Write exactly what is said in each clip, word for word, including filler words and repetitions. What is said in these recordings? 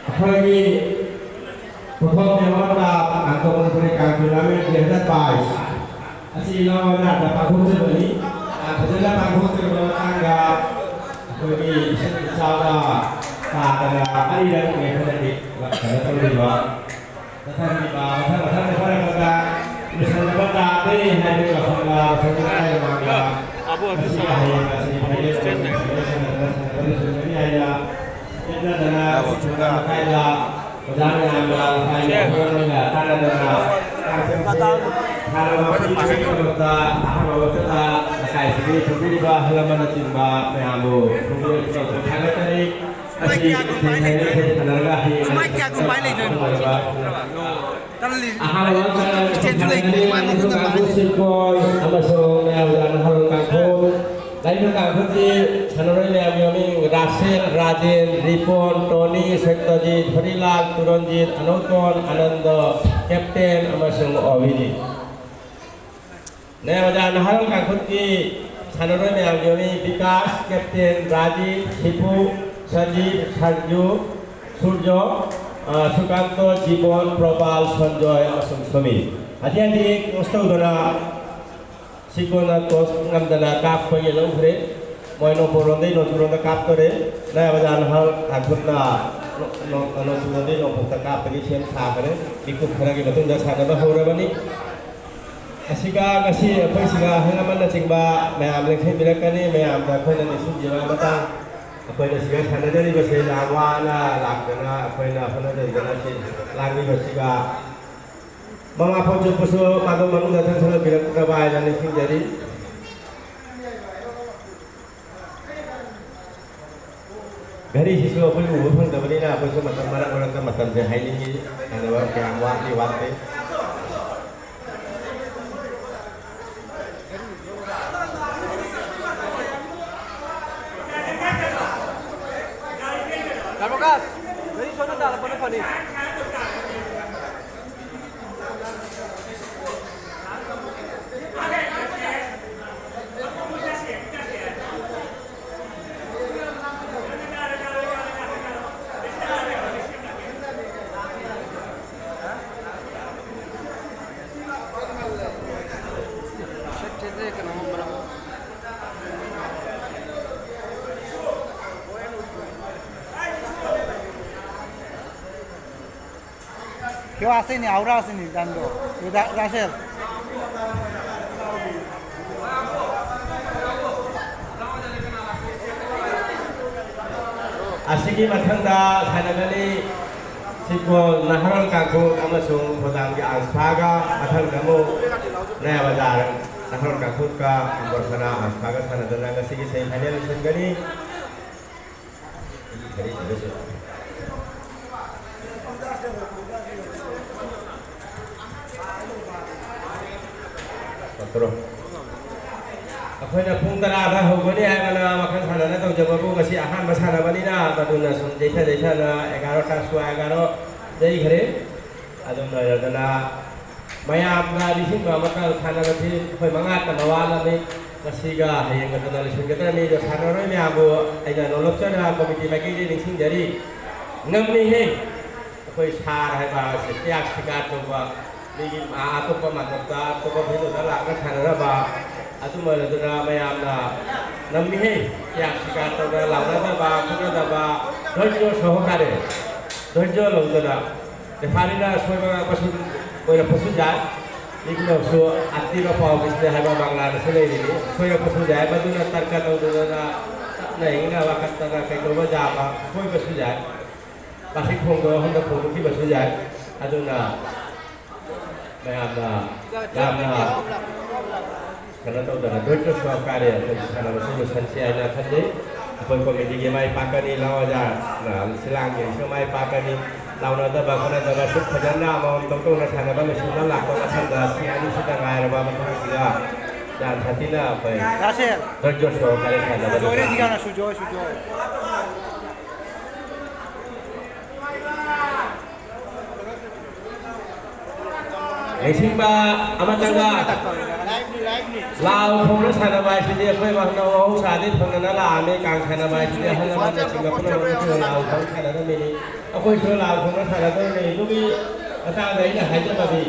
ꯑꯩꯈꯣꯏꯒꯤ ꯄꯣꯠꯊꯣꯛ ꯌꯣꯟꯕ ꯀꯥꯡꯄꯣꯛ ꯃꯅꯤꯄꯨꯔꯤ ꯀꯥꯡ tournament two thousand twenty five ꯑꯁꯤ ꯂꯧꯔ ꯅꯥꯗ ꯄꯥꯡꯊꯣꯛꯆꯕꯅꯤ꯫ ꯐꯖꯅ ꯄꯥꯡꯊꯣꯛꯆꯕ ꯃꯇꯥꯡꯗ ꯑꯩꯈꯣꯏꯒꯤ ꯏꯆꯥꯎꯅ ꯇꯥꯗꯅ ꯑꯅꯤꯔꯛ ꯂꯦꯞꯄꯗꯒꯤ ꯀꯩꯅꯣ ꯇꯧꯔꯤꯕ ꯃꯊꯪꯒꯤ ꯄꯥ-, ꯃꯊꯪ ꯃꯊꯪ ꯃꯊꯪ ꯃꯊꯪꯗ ꯂꯣꯏꯁꯤꯟꯅꯕ ꯇꯥꯔꯦ ꯍꯥꯏꯕꯒꯤ ꯋꯥꯐꯝꯗ ꯃꯊꯪ ꯃꯊꯪ ꯃꯥꯡꯗ ꯃꯁꯤ ꯍꯌꯦꯡ ꯑꯁꯤ ꯐꯥꯏꯅꯦꯜ ꯑꯣꯏꯅ ꯐꯥꯏꯅꯦꯜ ꯁꯥꯟꯅꯕ ꯂꯣꯏꯁꯤꯟꯒꯅꯤ ꯍꯥꯏꯅ ꯂꯦꯞꯅꯗꯅ ꯁꯤ ꯊꯣꯡꯕ ꯃꯈꯥꯏꯗ ꯑꯣꯖꯥ ꯃꯌꯥꯝꯒ ꯂꯩꯀꯥꯏꯒꯤ ꯑꯍꯜ ꯂꯃꯟꯒ ꯇꯥꯟꯅꯗꯅ ꯁꯥꯟꯅꯕ ꯃꯐꯝꯗ ꯑꯍꯥꯟꯕ ꯃꯛꯇꯗ ꯂꯩꯀꯥꯏꯁꯤꯒꯤ ꯊꯣꯛꯄꯤꯔꯤꯕ ꯑꯍꯜ ꯂꯃꯟꯅꯆꯤꯡꯕ ꯃꯌꯥꯝꯕꯨ ꯊꯣꯡꯕꯤꯔꯛꯄ ꯊꯥꯒꯠꯆꯔꯤ꯫ ꯃꯁꯤ ꯊꯦꯡꯅꯔꯒ ꯍꯌꯦꯡ ꯁꯨꯃꯥꯏ ꯀꯌꯥ ꯀꯨꯝ ꯄꯥꯏ ꯂꯩꯗꯣꯏꯅꯣ? ꯇꯜꯂꯤ꯫ ꯑꯍꯥꯟꯕ ꯏꯆꯦꯟꯁꯨ ꯂꯩꯇꯦ꯫ ꯁꯤꯀꯣꯜ ꯑꯃꯁꯨꯡ ꯃꯌꯥꯝꯒꯤ ꯅꯍꯥꯔꯣꯜ ꯀꯥꯡꯈꯣꯡ, ꯂꯩꯔꯤꯕ ꯀꯥꯡꯈꯣꯡꯒꯤ ꯁꯥꯟꯅꯔꯣꯏ ꯃꯌꯥꯝꯒꯤ ꯃꯃꯤꯡ ꯔꯥꯁꯦꯜ, ꯔꯥꯖꯦꯟ, ꯔꯤꯄꯣꯟ, ꯇꯣꯅꯤ, ꯁꯠꯇꯖꯤꯠ, ꯍꯔꯤꯂꯥꯜ, ꯇꯨꯔꯟꯖꯤꯠ, ꯑꯅꯧꯇꯣꯟ, ꯑꯅꯟꯗ, ꯀꯦꯞꯇꯦꯟ ꯑꯃꯁꯨꯡ ꯑꯣꯕꯤꯖꯤꯠ꯫ ꯅꯌꯥꯝꯕꯗ ꯅꯍꯥꯔꯣꯜ ꯀꯥꯡꯈꯨꯠꯀꯤ ꯁꯥꯟꯅꯔꯣꯏ ꯃꯌꯥꯝꯒꯤ ꯃꯃꯤꯡ ꯕꯤꯀꯥꯁ, ꯀꯦꯞꯇꯦꯟ, ꯔꯥꯖꯤꯕ, ꯁꯤꯄꯨ, ꯁꯟꯗꯤꯞ, ꯁꯟꯖꯨ, ꯁꯨꯔꯖꯣ, ꯑ, ꯁꯨꯀꯥꯟꯇꯣ, ꯖꯤꯕꯣꯟ, ꯄ꯭ꯔꯣꯄꯥꯜ, ꯁꯟꯖꯣꯏ ꯑꯃꯁꯨꯡ ꯁꯣꯃꯤ꯫ ꯍꯥꯏꯗꯤ ꯍꯥꯏꯗꯤ ꯇꯣꯁ ꯇꯧꯗꯨꯅ ꯁꯤꯀꯣꯟꯅ ꯇꯣꯁ ꯉꯝꯗꯅ ꯀꯥꯞꯄꯒꯤ ꯂꯧꯈ꯭ꯔꯦ꯫ ꯃꯣꯏ ꯅꯣꯡꯄꯣꯛꯂꯣꯝꯗꯩ ꯅꯣꯡꯆꯨꯞꯂꯣꯝꯗ ꯀꯥꯞꯇꯣꯔꯦ꯫ ꯅꯌꯥꯝꯕꯗ ꯅꯍꯥꯔꯣꯜ ꯀꯥꯡꯈꯨꯠꯅ ꯅꯣ-, ꯅꯣ-, ꯅꯣꯡꯆꯨꯞꯂꯣꯝꯗꯩ ꯅꯣꯡꯄꯣꯛꯇ ꯀꯥꯞꯄꯒꯤ ꯁꯦꯝ ꯁꯥꯈ꯭ꯔꯦ꯫ ꯃꯤꯀꯨꯞ ꯈꯔꯒꯤ ꯃꯇꯨꯡꯗ ꯁꯥꯟꯅꯕ ꯍꯧꯔꯕꯅꯤ꯫ ꯑꯁꯤꯒ ꯉꯁꯤ ꯑꯩꯈꯣꯏ ꯁꯤꯒ ꯑꯍꯜ ꯂꯃꯟꯅꯆꯤꯡꯕ ꯃꯌꯥꯝ ꯂꯦꯡꯁꯤꯟꯕꯤꯔꯛꯀꯅꯤ꯫ ꯃꯌꯥꯝꯗ ꯑꯩꯈꯣꯏꯅ ꯅꯤꯡꯁꯤꯡꯖꯕ ꯃꯇꯥꯡ, ꯑꯩꯈꯣꯏꯅ ꯁꯤꯒ ꯁꯥꯟꯅꯖꯔꯤꯕꯁꯦ ꯌꯥꯝ ꯋꯥꯅ ꯂꯥꯛꯇꯅ ꯑꯩꯈꯣꯏꯅ ꯍꯣꯠꯅꯖꯗꯅ ꯁꯤ ꯂꯥꯡꯂꯤꯕꯁꯤꯒ ꯃꯃꯥ ꯐꯣꯟ ꯆꯨꯞꯄꯁꯨ ꯃꯥꯗꯣ ꯃꯅꯨꯡꯗ ꯆꯪꯁꯤꯜꯂꯛꯄꯤꯔꯛꯇꯕ ꯍꯥꯏꯅ ꯅꯤꯡꯁꯤꯡꯖꯔꯤ꯫ ꯘꯔꯤꯁꯤꯁꯨ ꯑꯩꯈꯣꯏ ꯎꯕ ꯐꯪꯗꯕꯅꯤꯅ ꯑꯩꯈꯣꯏꯁꯨ ꯃꯇꯝ, ꯃꯔꯛ ꯃꯔꯛꯇ ꯃꯇꯝꯁꯦ ꯍꯥꯏꯅꯤꯡꯉꯤ꯫ ꯁꯥꯟꯅꯕ ꯀꯌꯥꯝ ꯋꯥꯠꯂꯤ ꯋꯥꯠꯇꯦ꯫ ꯙꯔꯃꯀꯥꯁ, ꯘꯔꯤ ꯁꯣꯝꯗ ꯇꯥꯔꯛꯄꯅ ꯐꯅꯤ꯫ কেউ আসেনি, আওরা আসেনি, জানলো। এ রা-, রাসেল। ꯑꯁꯤꯒꯤ ꯃꯊꯪꯗ ꯁꯥꯟꯅꯒꯅꯤ ꯁꯤꯀꯣ ꯅꯍꯥꯔꯣꯜ ꯀꯥꯡꯈꯣꯡ ꯑꯃꯁꯨꯡ ꯊꯧꯗꯥꯝꯒꯤ ꯑꯪꯁꯐꯥꯒ꯫ ꯃꯊꯪꯗ ꯑꯃꯨꯛ ꯅꯌꯥ ꯕꯖꯥꯔ ꯅꯍꯥꯔꯣꯜ ꯀꯥꯡꯈꯣꯡꯒ ꯑꯝꯕꯔꯁꯅꯥ ꯑꯪꯁꯐꯥꯒ ꯁꯥꯟꯅꯗꯨꯅ ꯉꯁꯤꯒꯤ semi final ꯂꯣꯏꯁꯤꯟꯒꯅꯤ꯫ ꯑꯩꯈꯣꯏꯅ ꯄꯨꯡ ꯇꯔꯥꯗ ꯍꯧꯒꯅꯤ ꯍꯥꯏꯕꯅ ꯋꯥꯈꯜ ꯁꯥꯟꯅꯅ ꯇꯧꯖꯕꯕꯨ ꯉꯁꯤ ꯑꯍꯥꯟꯕ ꯁꯥꯟꯅꯕꯅꯤꯅ ꯃꯗꯨꯅ ꯁꯨꯝ ꯌꯩꯊ ꯌꯩꯊꯅ ꯑꯦꯒꯥꯔꯣ ꯇꯥ ꯁ꯭ꯋꯥꯏ ꯑꯦꯒꯥꯔꯣ ꯌꯩꯈ꯭ꯔꯦ꯫ ꯑꯗꯨꯝ ꯂꯩꯔꯗꯅ ꯃꯌꯥꯝꯅ ꯅꯤꯡꯁꯤꯡꯕ ꯑꯃꯇꯪ ꯁꯥꯟꯅꯕꯁꯤ ꯑꯩꯈꯣꯏ ꯃꯉꯥ ꯇꯝꯕ ꯋꯥꯠꯂꯝꯃꯤ꯫ ꯉꯁꯤꯒ ꯍꯌꯦꯡꯒꯗꯅ ꯂꯣꯏꯁꯤꯟꯒꯗ꯭ꯔꯅꯤ꯫ ꯑꯗꯣ ꯁꯥꯟꯅꯔꯣꯏ ꯃꯌꯥꯝꯕꯨ ꯑꯩꯅ ꯅꯣꯂꯞꯆꯅ ꯀꯣꯃꯤꯇꯤ ꯃꯥꯏꯀꯩꯗꯒꯤ ꯅꯤꯡꯁꯤꯡꯖꯔꯤ꯫ ꯉꯝꯃꯤꯍꯦ! ꯑꯩꯈꯣꯏ ꯁꯥꯔ ꯍꯥꯏꯕ ꯑꯁꯤ ꯇ꯭ꯌꯥꯒ ꯁ꯭ꯋꯤꯀꯥꯔ ꯇꯧꯕ, ꯃꯤꯒꯤ ꯑꯥ ꯑꯇꯣꯞꯄ ꯃꯥꯟꯗꯞꯇ ꯑꯇꯣꯞꯄ ꯐꯤꯜꯗ ꯂꯥꯛꯂꯒ ꯁꯥꯟꯅꯅꯕ, ꯑꯗꯨꯝ ꯑꯣꯏꯔꯗꯨꯅ ꯃꯌꯥꯝꯅ ꯉꯝꯃꯤꯍꯦ! ꯇ꯭ꯌꯥꯒ ꯁ꯭ꯋꯤꯀꯥꯔ ꯇꯧꯗꯅ ꯂꯥꯎꯅꯗꯕ ꯈꯣꯠꯅꯗꯕ, ꯙꯣꯔꯖ꯭ꯌ ꯁꯍꯀꯥꯔꯦ, ꯙꯣꯔꯖ꯭ꯌ ꯂꯧꯗꯅ꯫ ꯔꯦꯐꯥꯔꯤꯅ ꯑꯁꯣꯏꯕ ꯉꯥꯛꯄꯁꯨ ꯑꯣꯏꯔꯛꯄꯁꯨ ꯌꯥꯏ꯫ ꯃꯤꯒꯤꯅꯁꯨ ꯑꯇꯤꯕ ꯄꯥꯎ ꯃꯤꯁꯅꯦ ꯍꯥꯏꯕ ꯃꯪꯂꯥꯟ ꯑꯁꯤ ꯂꯩꯔꯤꯅꯤ꯫ ꯁꯣꯏꯔꯛꯄꯁꯨ ꯌꯥꯏ꯫ ꯃꯗꯨꯅ ꯇꯔꯀ ꯇꯧꯗꯗꯅ ꯇꯞꯅ ꯏꯪꯅ ꯋꯥꯀꯠꯇꯅ ꯀꯩꯗꯧꯕ ꯌꯥꯕ ꯁꯣꯏꯕꯁꯨ ꯌꯥꯏ꯫ ꯄ꯭ꯂꯥꯁꯇꯤꯛ ꯈꯣꯡꯗꯣꯛ ꯑꯍꯨꯝꯗ ꯈꯣꯡꯗꯣꯛꯈꯤꯕꯁꯨ ꯌꯥꯏ꯫ ꯑꯗꯨꯅ ꯃꯌꯥꯝꯅ ꯌꯥꯝꯅ ꯀꯩꯅꯣ ꯇꯧꯗꯅ ꯗꯣꯏꯇ ꯁꯣ ꯀꯥꯔꯦ ꯑꯩꯈꯣꯏ ꯁꯥꯟꯅꯕꯁꯤ ꯂꯣꯏꯁꯤꯟꯁꯤ ꯍꯥꯏꯅ ꯈꯟꯖꯩ꯫ ꯑꯩꯈꯣꯏ ꯀꯣꯃꯤꯇꯤꯒꯤ ꯃꯥꯏ ꯄꯥꯛꯀꯅꯤ, ꯂꯥꯎ ꯑꯣꯖꯥ ꯁꯤꯂꯥꯡꯒꯤꯁꯨ ꯃꯥꯏ ꯄꯥꯛꯀꯅꯤ꯫ ꯂꯥꯎꯅꯗꯕ ꯈꯣꯠꯅꯗꯕ ꯁꯨꯝ ꯐꯖꯅ ꯑꯃꯃꯝ ꯇꯧ ꯇꯧꯅ ꯁꯥꯟꯅꯕ ꯂꯣꯏꯁꯤꯟꯕ ꯂꯥꯛꯄ ꯃꯊꯪꯗ ꯁꯤ ꯑꯅꯤꯁꯤꯗ ꯉꯥꯏꯔꯕ ꯃꯊꯪꯁꯤꯗ ꯌꯥꯝ ꯁꯥꯊꯤꯅ ꯑꯩꯈꯣꯏ ꯔꯥꯁꯦꯜ꯫ ꯗꯣꯏꯇ ꯁꯣ ꯀꯥꯔꯦ ꯁꯥꯟꯅꯕ ꯁꯨꯖꯣꯏꯔꯦ, ꯂꯣꯏꯁꯤꯟꯁꯤ꯫ ꯁꯨꯖꯣꯏ, ꯁꯨꯖꯣꯏ꯫ ꯅꯤꯡꯁꯤꯡꯕ ꯑꯃꯇꯪꯒ ꯂꯥꯎ ꯈꯣꯡꯅ ꯁꯥꯟꯅꯕ ꯍꯥꯏꯁꯤꯗꯤ ꯑꯩꯈꯣꯏ ꯃꯍꯧꯁꯥꯗꯤ ꯐꯪꯅꯅ ꯂꯥꯛꯑꯝꯃꯤ꯫ ꯀꯥꯡ ꯁꯥꯟꯅꯕ ꯍꯥꯏꯁꯤꯗꯤ ꯑꯍꯜ ꯂꯃꯟꯅ ꯆꯤꯡꯅ ꯄꯨꯝꯅꯃꯛꯅꯁꯨ ꯂꯥꯎ ꯈꯣꯡ ꯁꯥꯟꯅꯔꯝꯃꯤꯅꯤ꯫ ꯑꯩꯈꯣꯏꯁꯨ ꯂꯥꯎ ꯈꯣꯡꯅ ꯁꯥꯟꯅꯗꯣꯏꯅꯤ꯫ ꯑꯗꯨꯒꯤ ꯃꯇꯥꯡꯗ ꯑꯩꯅ ꯍꯥꯏꯖꯕꯗꯤ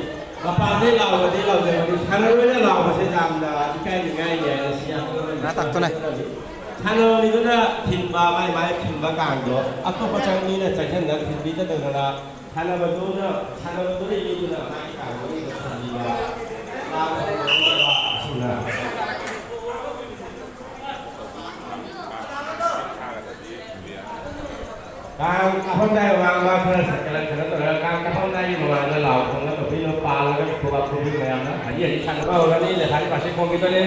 ꯃꯄꯥꯟꯗꯩ ꯂꯥꯎꯕꯗꯤ ꯂꯥꯎꯖꯕꯅꯤ, ꯁꯥꯟꯅꯔꯣꯏꯅ ꯂꯥꯎꯕꯁꯦ ꯌꯥꯝꯅ ꯏꯀꯥꯏꯅꯤꯡꯉꯥꯏꯅꯤ ꯍꯥꯏꯅ ꯁꯤ ꯑꯍꯜ ꯂꯃꯟꯅ ꯉꯥ ꯇꯥꯛꯇꯨꯅꯦ꯫ ꯁꯥꯟꯅꯕ ꯃꯤꯗꯨꯅ ꯊꯤꯟꯕ, ꯃꯥꯏ ꯃꯥꯏ ꯊꯤꯟꯕ ꯀꯥꯡꯗꯣ ꯑꯇꯣꯞꯄ ꯆꯪ ꯃꯤꯅ ꯆꯪꯁꯤꯟꯅ ꯊꯤꯟꯕꯤꯗꯗꯅ ꯁꯥꯟꯅꯕꯗꯨꯅ, ꯁꯥꯟꯅꯕꯗꯨꯅ ꯏꯗꯨꯅ ꯃꯥꯒꯤ ꯀꯥꯡꯕꯨꯒꯤ ꯂꯣꯏꯁꯤꯟꯕꯤꯕ, ꯂꯥꯡꯕ ꯈꯣꯠꯄ ꯑꯁꯤꯅ꯫ ꯀꯥꯡ ꯀꯥꯞꯐꯝꯗꯥꯏ ꯃꯃꯥꯡꯗ ꯈꯔ ꯁꯛꯀꯠꯂ ꯀꯩꯅꯣ ꯇꯧꯔꯒ, ꯀꯥꯡ ꯀꯥꯞꯐꯝꯗꯥꯏꯒꯤ ꯃꯃꯥꯡꯗ ꯂꯥꯎ ꯈꯣꯡꯅ ꯇꯧꯕꯤꯅꯨ, ꯄꯥꯜꯂꯒ ꯈꯨꯕꯥꯛ ꯈꯨꯕꯤ ꯃꯌꯥꯝꯅ ꯍꯥꯏꯗꯤ ꯍꯥꯏꯗꯤ ꯁꯥꯟꯅꯕ ꯍꯧꯔꯅꯤ꯫ ꯂꯩꯁꯥꯕꯤ ꯄꯥꯔꯇꯤ ꯈꯣꯡꯈꯤꯗꯣꯏꯅꯦ꯫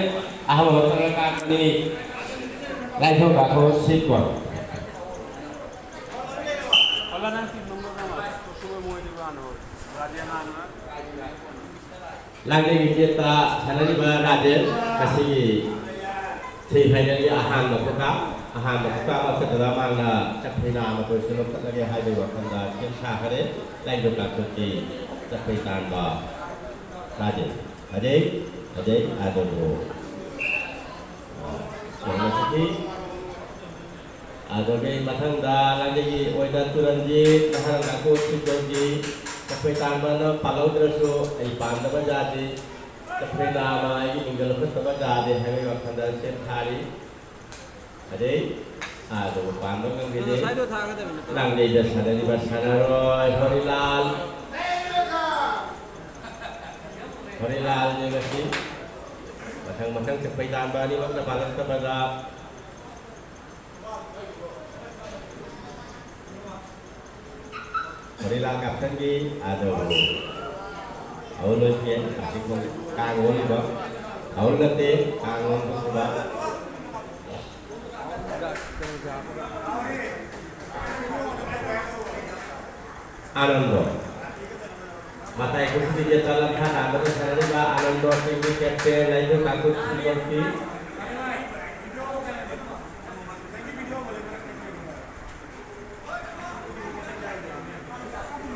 ꯑꯍꯥꯟꯕ ꯃꯛꯇꯗ ꯀꯥꯞꯄꯅꯤ꯫ ꯂꯥꯏꯊꯧ ꯀꯥꯞꯊꯣꯛ ꯁꯤꯠ ꯀꯣꯟ꯫ ꯂꯥꯡꯖꯩꯒꯤ ꯒꯦꯠꯇ ꯁꯥꯟꯅꯔꯤꯕ ꯔꯥꯖꯦꯟ ꯉꯁꯤꯒꯤ ꯁꯦꯃꯤ ꯐꯥꯏꯅꯦꯜꯒꯤ ꯑꯍꯥꯟꯕ ꯈꯣꯡꯀꯥꯞ, ꯑꯍꯥꯟꯕ ꯈꯣꯡꯀꯥꯞ ꯑꯃꯈꯛꯇꯗ ꯃꯥꯅ ꯆꯠꯈ꯭ꯔꯤꯅ ꯑꯃ ꯃꯇꯣꯏꯁꯨ ꯂꯧꯈꯠꯂꯒꯦ ꯍꯥꯏꯕꯒꯤ ꯋꯥꯈꯜꯗ ꯁꯦꯝ ꯁꯥꯈꯔꯦ꯫ ꯂꯥꯏꯗꯣ ꯀꯥꯡꯄꯣꯛꯀꯤ ꯆꯠꯄꯩ ꯇꯥꯟꯕ ꯔꯥꯖꯦꯟ꯫ ꯑꯗꯩ, ꯑꯗꯩ, ꯑꯗꯨꯕꯨ, ꯑ, ꯁꯣꯝꯅ ꯆꯠꯈꯤ꯫ ꯑꯗꯨꯗꯒꯤ ꯃꯊꯪꯗ ꯂꯥꯏꯗꯒꯤ ꯑꯣꯏꯅ ꯇꯨꯔꯟꯖꯤꯠ ꯅꯍꯥꯟ ꯀꯥꯡꯄꯣꯛ ꯁꯤꯠꯇꯣꯟꯒꯤ ꯆꯠꯄꯩ ꯇꯥꯟꯕꯅ ꯄꯥꯜꯍꯧꯗ꯭ꯔꯁꯨ ꯑꯩ ꯄꯥꯟꯗꯕ ꯌꯥꯗꯦ꯫ ꯆꯠꯄꯩ ꯅꯥꯃ ꯑꯩꯒꯤ ꯃꯤꯡꯗ ꯂꯧꯈꯠꯇꯕ ꯌꯥꯗꯦ ꯍꯥꯏꯕꯒꯤ ꯋꯥꯈꯜꯗ ꯁꯦꯝ ꯁꯥꯔꯤ꯫ ꯑꯗꯩ ꯑꯗꯨꯕꯨ ꯄꯥꯟꯕ ꯉꯝꯈꯤꯗꯦ꯫ ꯉꯁꯥꯏꯗꯣ ꯊꯥꯒꯗꯕꯅꯤ꯫ ꯂꯥꯡꯂꯩꯗ ꯁꯥꯟꯅꯔꯤꯕ ꯁꯥꯟꯅꯔꯣꯏ ꯍꯣꯔꯤꯂꯥꯜ꯫ ꯍꯣꯔꯤꯂꯥꯜꯅꯤ ꯉꯁꯤ꯫ ꯃꯊꯪ ꯃꯊꯪ ꯆꯠꯄꯩ ꯇꯥꯟꯕ ꯑꯅꯤꯃꯛꯅ ꯄꯥꯜꯂꯛꯇꯕꯗ ꯍꯣꯔꯤꯂꯥꯜ ꯀꯥꯞꯁꯟꯒꯤ ꯑꯗꯨꯕꯨ ꯑꯍꯨꯝ ꯂꯣꯏꯈꯤ꯫ ꯑꯁꯤ ꯀꯥꯡ ꯑꯣꯜꯂꯤꯕ ꯑꯍꯨꯝ ꯅꯠꯇꯦ, ꯀꯥꯡ ꯑꯣꯟꯕ꯫ ꯑꯥꯅꯟꯗꯣ꯫ ꯃꯇꯥꯏ ꯈꯨꯁꯤꯗꯒꯤ ꯇꯂꯟ ꯊꯥ ꯅꯥꯗꯅ ꯁꯥꯟꯅꯔꯤꯕ ꯑꯥꯅꯟꯗꯣ ꯁꯤꯡꯒꯤ ꯀꯦꯞꯇꯦꯟ ꯂꯩꯗꯨ ꯀꯥꯡꯕꯨ ꯁꯤꯡꯗꯣꯛꯈꯤ꯫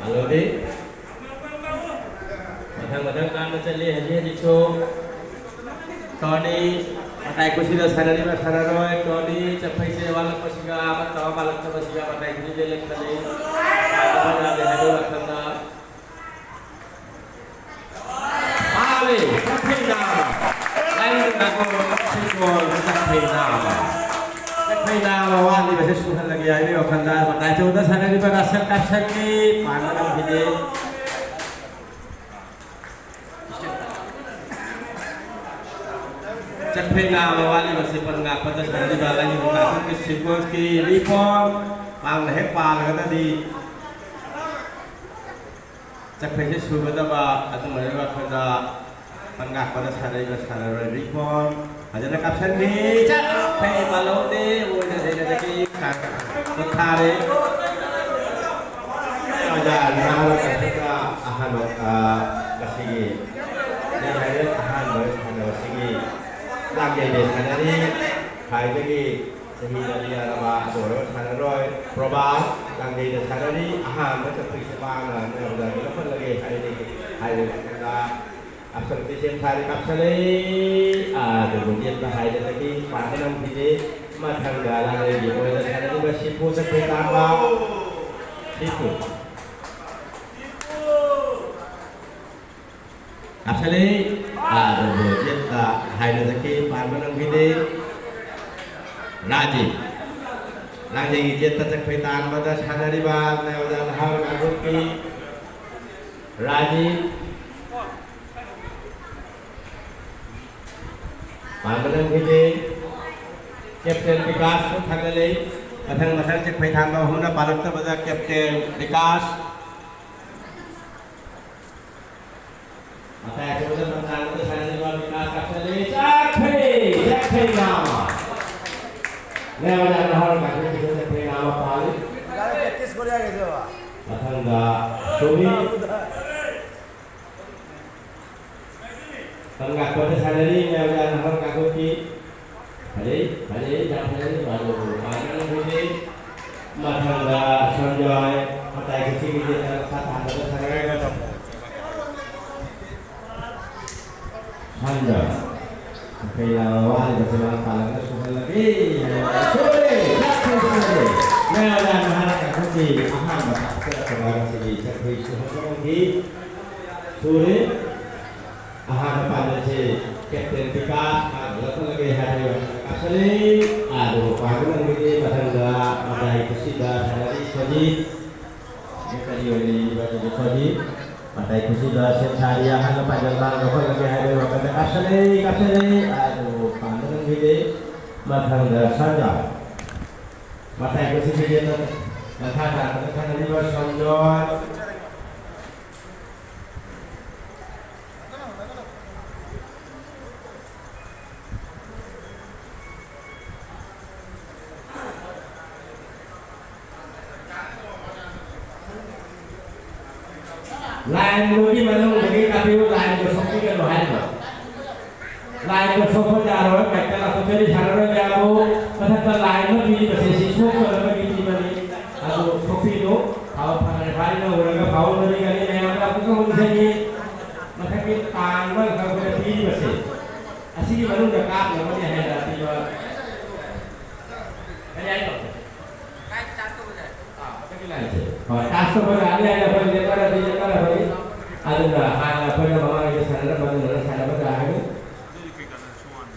ꯍꯜꯂꯣꯗꯤ꯫ ꯃꯊꯪ ꯃꯊꯪ ꯀꯥꯟꯅ ꯆꯠꯂꯤ ꯍꯧꯖꯤꯛ ꯍꯧꯖꯤꯛꯁꯨ꯫ ꯇꯣꯅꯤ, ꯃꯇꯥꯏ ꯈꯨꯁꯤꯗ ꯁꯥꯟꯅꯔꯤꯕ ꯁꯥꯟꯅꯔꯣꯏ꯫ ꯇꯣꯅꯤ, ꯆꯠꯐꯩꯁꯦ ꯋꯥꯠꯂꯛꯄꯁꯤꯒ, ꯑꯃꯠꯇ ꯋꯥꯠꯂꯛꯇꯕꯁꯤꯒ ꯃꯇꯥꯏ ꯈꯨꯁꯤꯗ ꯂꯦꯞꯈꯠꯂꯤ꯫ ꯌꯥꯗꯦ ꯍꯥꯏꯕꯒꯤ ꯋꯥꯈꯜꯗ꯫ ꯃꯥꯅꯤ, ꯆꯠꯐꯩ ꯅꯥꯃ꯫ ꯂꯥꯏꯅꯤꯡ ꯉꯥꯛꯄ ꯆꯠꯐꯩ ꯅꯥꯃ꯫ ꯆꯠꯐꯩ ꯅꯥꯃ ꯋꯥꯠꯂꯤꯕꯁꯦ ꯁꯨꯍꯜꯂꯒꯦ꯫ ꯌꯥꯏꯃꯤ ꯋꯥꯈꯜꯗ ꯃꯇꯥꯏ ꯆꯧꯗ ꯁꯥꯟꯅꯔꯤꯕ ꯔꯥꯁꯦꯜ ꯀꯥꯞꯁꯟꯒꯤ ꯄꯥꯟꯕ ꯉꯝꯈꯤꯗꯦ꯫ ꯆꯠꯈ꯭ꯔꯦ ꯅꯥꯕ ꯋꯥꯠꯂꯤꯕꯁꯤ ꯄꯟ ꯉꯥꯛꯄꯗ ꯁꯥꯟꯅꯔꯤꯕ ꯂꯥꯏꯅꯤꯡꯊꯧ ꯀꯥꯡꯂꯨꯞꯀꯤ ꯁꯤꯀ꯭ꯋꯦꯟꯁꯀꯤ ꯔꯤꯐꯣꯔꯝ ꯃꯥꯡꯅ ꯍꯦꯛ ꯄꯥꯜꯂꯒꯗꯤ ꯆꯠꯈ꯭ꯔꯦꯁꯦ ꯁꯨꯒꯗꯕ ꯑꯗꯨꯃꯥꯏꯅ ꯑꯩꯈꯣꯏꯗ ꯄꯟ ꯉꯥꯛꯄꯗ ꯁꯥꯟꯅꯔꯤꯕ ꯁꯥꯟꯅꯔꯣꯏ ꯔꯤꯐꯣꯔꯝ ꯐꯖꯅ ꯀꯥꯞꯁꯟꯈꯤ꯫ ꯆꯠꯈ꯭ꯔꯦ ꯃꯥꯂꯣꯝꯗꯤ ꯑꯣꯏꯅ ꯂꯩꯔꯒꯗꯤ ꯄꯣꯊꯥꯔꯦ꯫ ꯑꯣꯖꯥ ꯅꯍꯥꯔꯣꯜ ꯑꯁꯤꯗ ꯑꯍꯥꯟꯕ, ꯑ, ꯉꯁꯤꯒꯤ ꯅꯦꯁꯅꯦꯜ ꯑꯍꯥꯟꯕ ꯁꯥꯟꯅꯕꯁꯤꯒꯤ ꯂꯥꯡꯖꯩꯗ ꯁꯥꯟꯅꯔꯤ꯫ ꯈ꯭ꯋꯥꯏꯗꯒꯤ ꯆꯍꯤ ꯂꯤꯔꯕ ꯑꯆꯧꯕ ꯁꯥꯟꯅꯔꯣꯏ ꯄ꯭ꯔꯣꯕꯥꯁ ꯂꯥꯡꯖꯩꯗ ꯁꯥꯟꯅꯔꯤ꯫ ꯑꯍꯥꯟꯕ ꯆꯠꯄꯒꯤ ꯃꯥꯅ ꯅꯦꯔꯣꯗꯥꯒꯤ ꯂꯧꯈꯠꯂꯒꯦ ꯍꯥꯏꯔꯤ꯫ ꯍꯥꯏꯔꯤꯕ ꯃꯇꯝꯗ ꯑꯞꯁꯟ ꯁꯦꯝ ꯁꯥꯔꯤ ꯀꯥꯞꯁꯜꯂꯤ꯫ ꯑꯗꯨꯕꯨ ꯌꯦꯠꯄ ꯍꯥꯏꯕꯗꯒꯤ ꯄꯥꯟꯕ ꯉꯝꯈꯤꯗꯦ꯫ ꯃꯊꯪꯗ ꯂꯥꯡꯂꯩꯒꯤ ꯑꯣꯏꯅ ꯁꯥꯟꯅꯔꯤꯕ ꯁꯤꯐꯨ ꯆꯠꯈ꯭ꯔꯦ ꯇꯥꯡꯕ꯫ ꯁꯤꯐꯨ꯫ ꯀꯥꯞꯁꯜꯂꯤ꯫ ꯑꯗꯨꯕꯨ ꯌꯦꯠꯇ ꯍꯥꯏꯅ ꯆꯠꯈꯤ, ꯄꯥꯟꯕ ꯉꯝꯈꯤꯗꯦ꯫ ꯔꯥꯖꯤꯞ꯫ ꯂꯥꯡꯖꯩꯒꯤ ꯌꯦꯠꯇ ꯆꯠꯈ꯭ꯔꯦ ꯇꯥꯟꯕꯗ ꯁꯥꯟꯅꯔꯤꯕ ꯅꯦꯔꯣꯗꯥ ꯅꯍꯥꯔꯣꯜ ꯀꯥꯡꯂꯨꯞꯀꯤ ꯔꯥꯖꯤꯞ꯫ ꯄꯥꯟꯕ ꯉꯝꯈꯤꯗꯦ꯫ ꯀꯦꯞꯇꯦꯟ ꯕꯤꯀꯥꯁꯄꯨ ꯊꯥꯒꯠꯂꯤ꯫ ꯃꯊꯪ ꯃꯊꯪ ꯆꯦꯛꯐꯩ ꯊꯥꯟꯕ ꯑꯍꯨꯝꯅ ꯄꯥꯜꯂꯛꯇꯕꯗ ꯀꯦꯞꯇꯦꯟ ꯕꯤꯀꯥꯁ꯫ ꯃꯇꯥꯏ ꯑꯆꯧꯕꯗ ꯄꯟ ꯊꯥꯡꯕꯗ ꯁꯥꯟꯅꯔꯤꯕ ꯕꯤꯀꯥꯁ ꯀꯥꯞꯁꯤꯜꯂꯤ꯫ ꯆꯠꯈ꯭ꯔꯦ! ꯆꯠꯈ꯭ꯔꯦ ꯅꯥꯃ! ꯅꯦꯔꯣꯗꯥ ꯅꯍꯥꯔꯣꯜ ꯀꯥꯡꯕꯨꯒꯤꯁꯨ ꯆꯠꯈ꯭ꯔꯦ ꯅꯥꯃ ꯄꯥꯜꯂꯤ꯫ ꯃꯊꯪꯗ ꯁꯣꯃꯤ꯫ ꯄꯟ ꯉꯥꯛꯄꯗ ꯁꯥꯟꯅꯔꯤ ꯃꯌꯥꯝ ꯌꯥꯝꯅ ꯍꯔꯥꯎ ꯀꯥꯡꯈꯨꯠꯀꯤ꯫ ꯐꯖꯩ, ꯐꯖꯩ, ꯌꯥꯝ ꯐꯖꯩ, ꯃꯥꯅ ꯃꯥꯅ ꯐꯖꯩ꯫ ꯃꯊꯪꯗ ꯁꯟꯖꯣꯏ, ꯃꯇꯥꯏ ꯀꯨꯁꯤꯒꯤ ꯃꯈꯥ ꯇꯥꯕꯗ ꯁꯥꯟꯅꯔꯒ ꯁꯟꯖꯣꯏ꯫ ꯑꯩꯈꯣꯏꯅ ꯋꯥꯔꯤꯕꯁꯤ ꯃꯥ ꯄꯥꯜꯂꯒ ꯁꯨꯍꯜꯂꯒꯦ ꯍꯥꯏꯅ ꯁꯨꯍꯜꯂꯦ꯫ ꯆꯠꯈ꯭ꯔꯦ, ꯁꯨꯍꯜꯂꯦ꯫ ꯃꯌꯥꯝ ꯌꯥꯝꯅ ꯍꯔꯥꯎ ꯀꯥꯡꯈꯨꯠꯀꯤ ꯑꯍꯥꯟꯕ ꯀꯥꯞꯊꯔꯛꯄ ꯉꯁꯤꯒꯤ ꯏꯁꯩ ꯁꯨꯍꯟꯕ ꯉꯝꯈꯤ꯫ ꯁꯨꯔꯦ꯫ ꯑꯍꯥꯟꯕ ꯄꯥꯟꯖꯜꯁꯦ ꯀꯦꯞꯇꯦꯟ ꯕꯤꯀꯥꯁ ꯃꯥꯅ ꯂꯧꯈꯠꯂꯒꯦ ꯍꯥꯏꯕꯒꯤ ꯋꯥꯈꯜꯗ ꯀꯥꯞꯁꯜꯂꯤ꯫ ꯑꯗꯨꯕꯨ ꯄꯥꯟꯕ ꯉꯝꯈꯤꯗꯦ꯫ ꯃꯊꯪꯗ ꯃꯇꯥꯏ ꯀꯔꯤ ꯑꯣꯏꯅ ꯌꯦꯡꯂꯤꯕ ꯑꯗꯨꯒꯤ ꯈꯣꯠꯂꯤ꯫ ꯃꯇꯥꯏ ꯈꯨꯁꯤꯗ ꯁꯦꯟ ꯁꯥꯔꯤ ꯑꯍꯥꯟꯕ ꯄꯥꯏꯖꯟ ꯂꯥꯡ ꯂꯧꯈꯠꯂꯒꯦ ꯍꯥꯏꯕꯒꯤ ꯋꯥꯈꯜꯗ ꯀꯥꯞꯁꯤꯜꯂꯦ, ꯀꯥꯞꯁꯤꯜꯂꯦ꯫ ꯑꯗꯨꯕꯨ ꯄꯥꯟꯕ ꯉꯝꯈꯤꯗꯦ꯫ ꯃꯊꯪꯗ ꯁꯟꯖꯥ꯫ ꯃꯇꯥꯏ ꯈꯨꯁꯤꯗꯒꯤ ꯃꯈꯥ ꯇꯥꯔꯛꯄꯗ ꯁꯥꯟꯅꯔꯤꯕ ꯁꯟꯖꯣꯏ꯫ ꯂꯥꯏꯟꯗꯨꯒꯤ ꯃꯅꯨꯡꯗꯒꯤ ꯀꯥꯞꯄꯤꯌꯨ, ꯂꯥꯏꯟꯗꯨ ꯁꯣꯛꯄꯤꯒꯅꯨ ꯍꯥꯏꯔꯤꯕ꯫ ꯂꯥꯏꯟꯗꯨ ꯁꯣꯛꯄ ꯌꯥꯔꯣꯏ, ꯃꯥꯏꯀꯩ ꯑꯁꯣꯛꯆꯔꯤ ꯁꯥꯟꯅꯔꯣꯏ ꯃꯌꯥꯝꯕꯨ꯫ ꯃꯊꯛꯇ ꯂꯥꯏꯟ ꯑꯃ ꯄꯤꯔꯤꯕꯁꯦ ꯁꯤ ꯁꯣꯛꯇꯅꯕꯒꯤ ꯄꯤꯕꯅꯤ꯫ ꯑꯗꯨ ꯁꯣꯛꯄꯤꯅꯨ꯫ ꯐꯥꯎꯜ ꯐꯪꯂꯦ, ꯐꯥꯔꯤ ꯂꯧꯔꯒ ꯐꯥꯎꯜ ꯃꯔꯤ ꯀꯔꯤ ꯃꯌꯥꯝꯗ ꯑꯃꯨꯛꯀ ꯍꯧꯖꯤꯛ ꯃꯊꯛꯀꯤ ꯇꯥꯡꯕ ꯑꯩꯈꯣꯏꯅ ꯄꯤꯔꯤꯕꯁꯦ ꯑꯁꯤꯒꯤ ꯃꯅꯨꯡꯗ ꯀꯥꯞꯅꯕꯅꯤ ꯍꯥꯏꯅ ꯄꯤꯕ ꯀꯔꯤ ꯍꯥꯏꯅꯣ? ꯑꯥ, ꯃꯊꯛꯀꯤ ꯂꯥꯏꯟꯁꯦ꯫ ꯍꯣꯏ, ꯇꯥꯁ ꯇꯧꯕ ꯌꯥꯅꯤ ꯍꯥꯏꯅ ꯑꯩꯈꯣꯏ ꯂꯦꯞꯅꯔꯗꯤ ꯂꯦꯞꯅꯔꯕꯅꯤ꯫ ꯑꯗꯨꯅ ꯍꯥꯟꯅ ꯑꯩꯈꯣꯏꯅ ꯃꯃꯥꯡꯒꯤꯗ ꯁꯥꯟꯅꯔꯝꯕ ꯑꯗꯨꯃꯥꯏꯅ ꯁꯥꯟꯅꯕ ꯌꯥꯒꯅꯤ꯫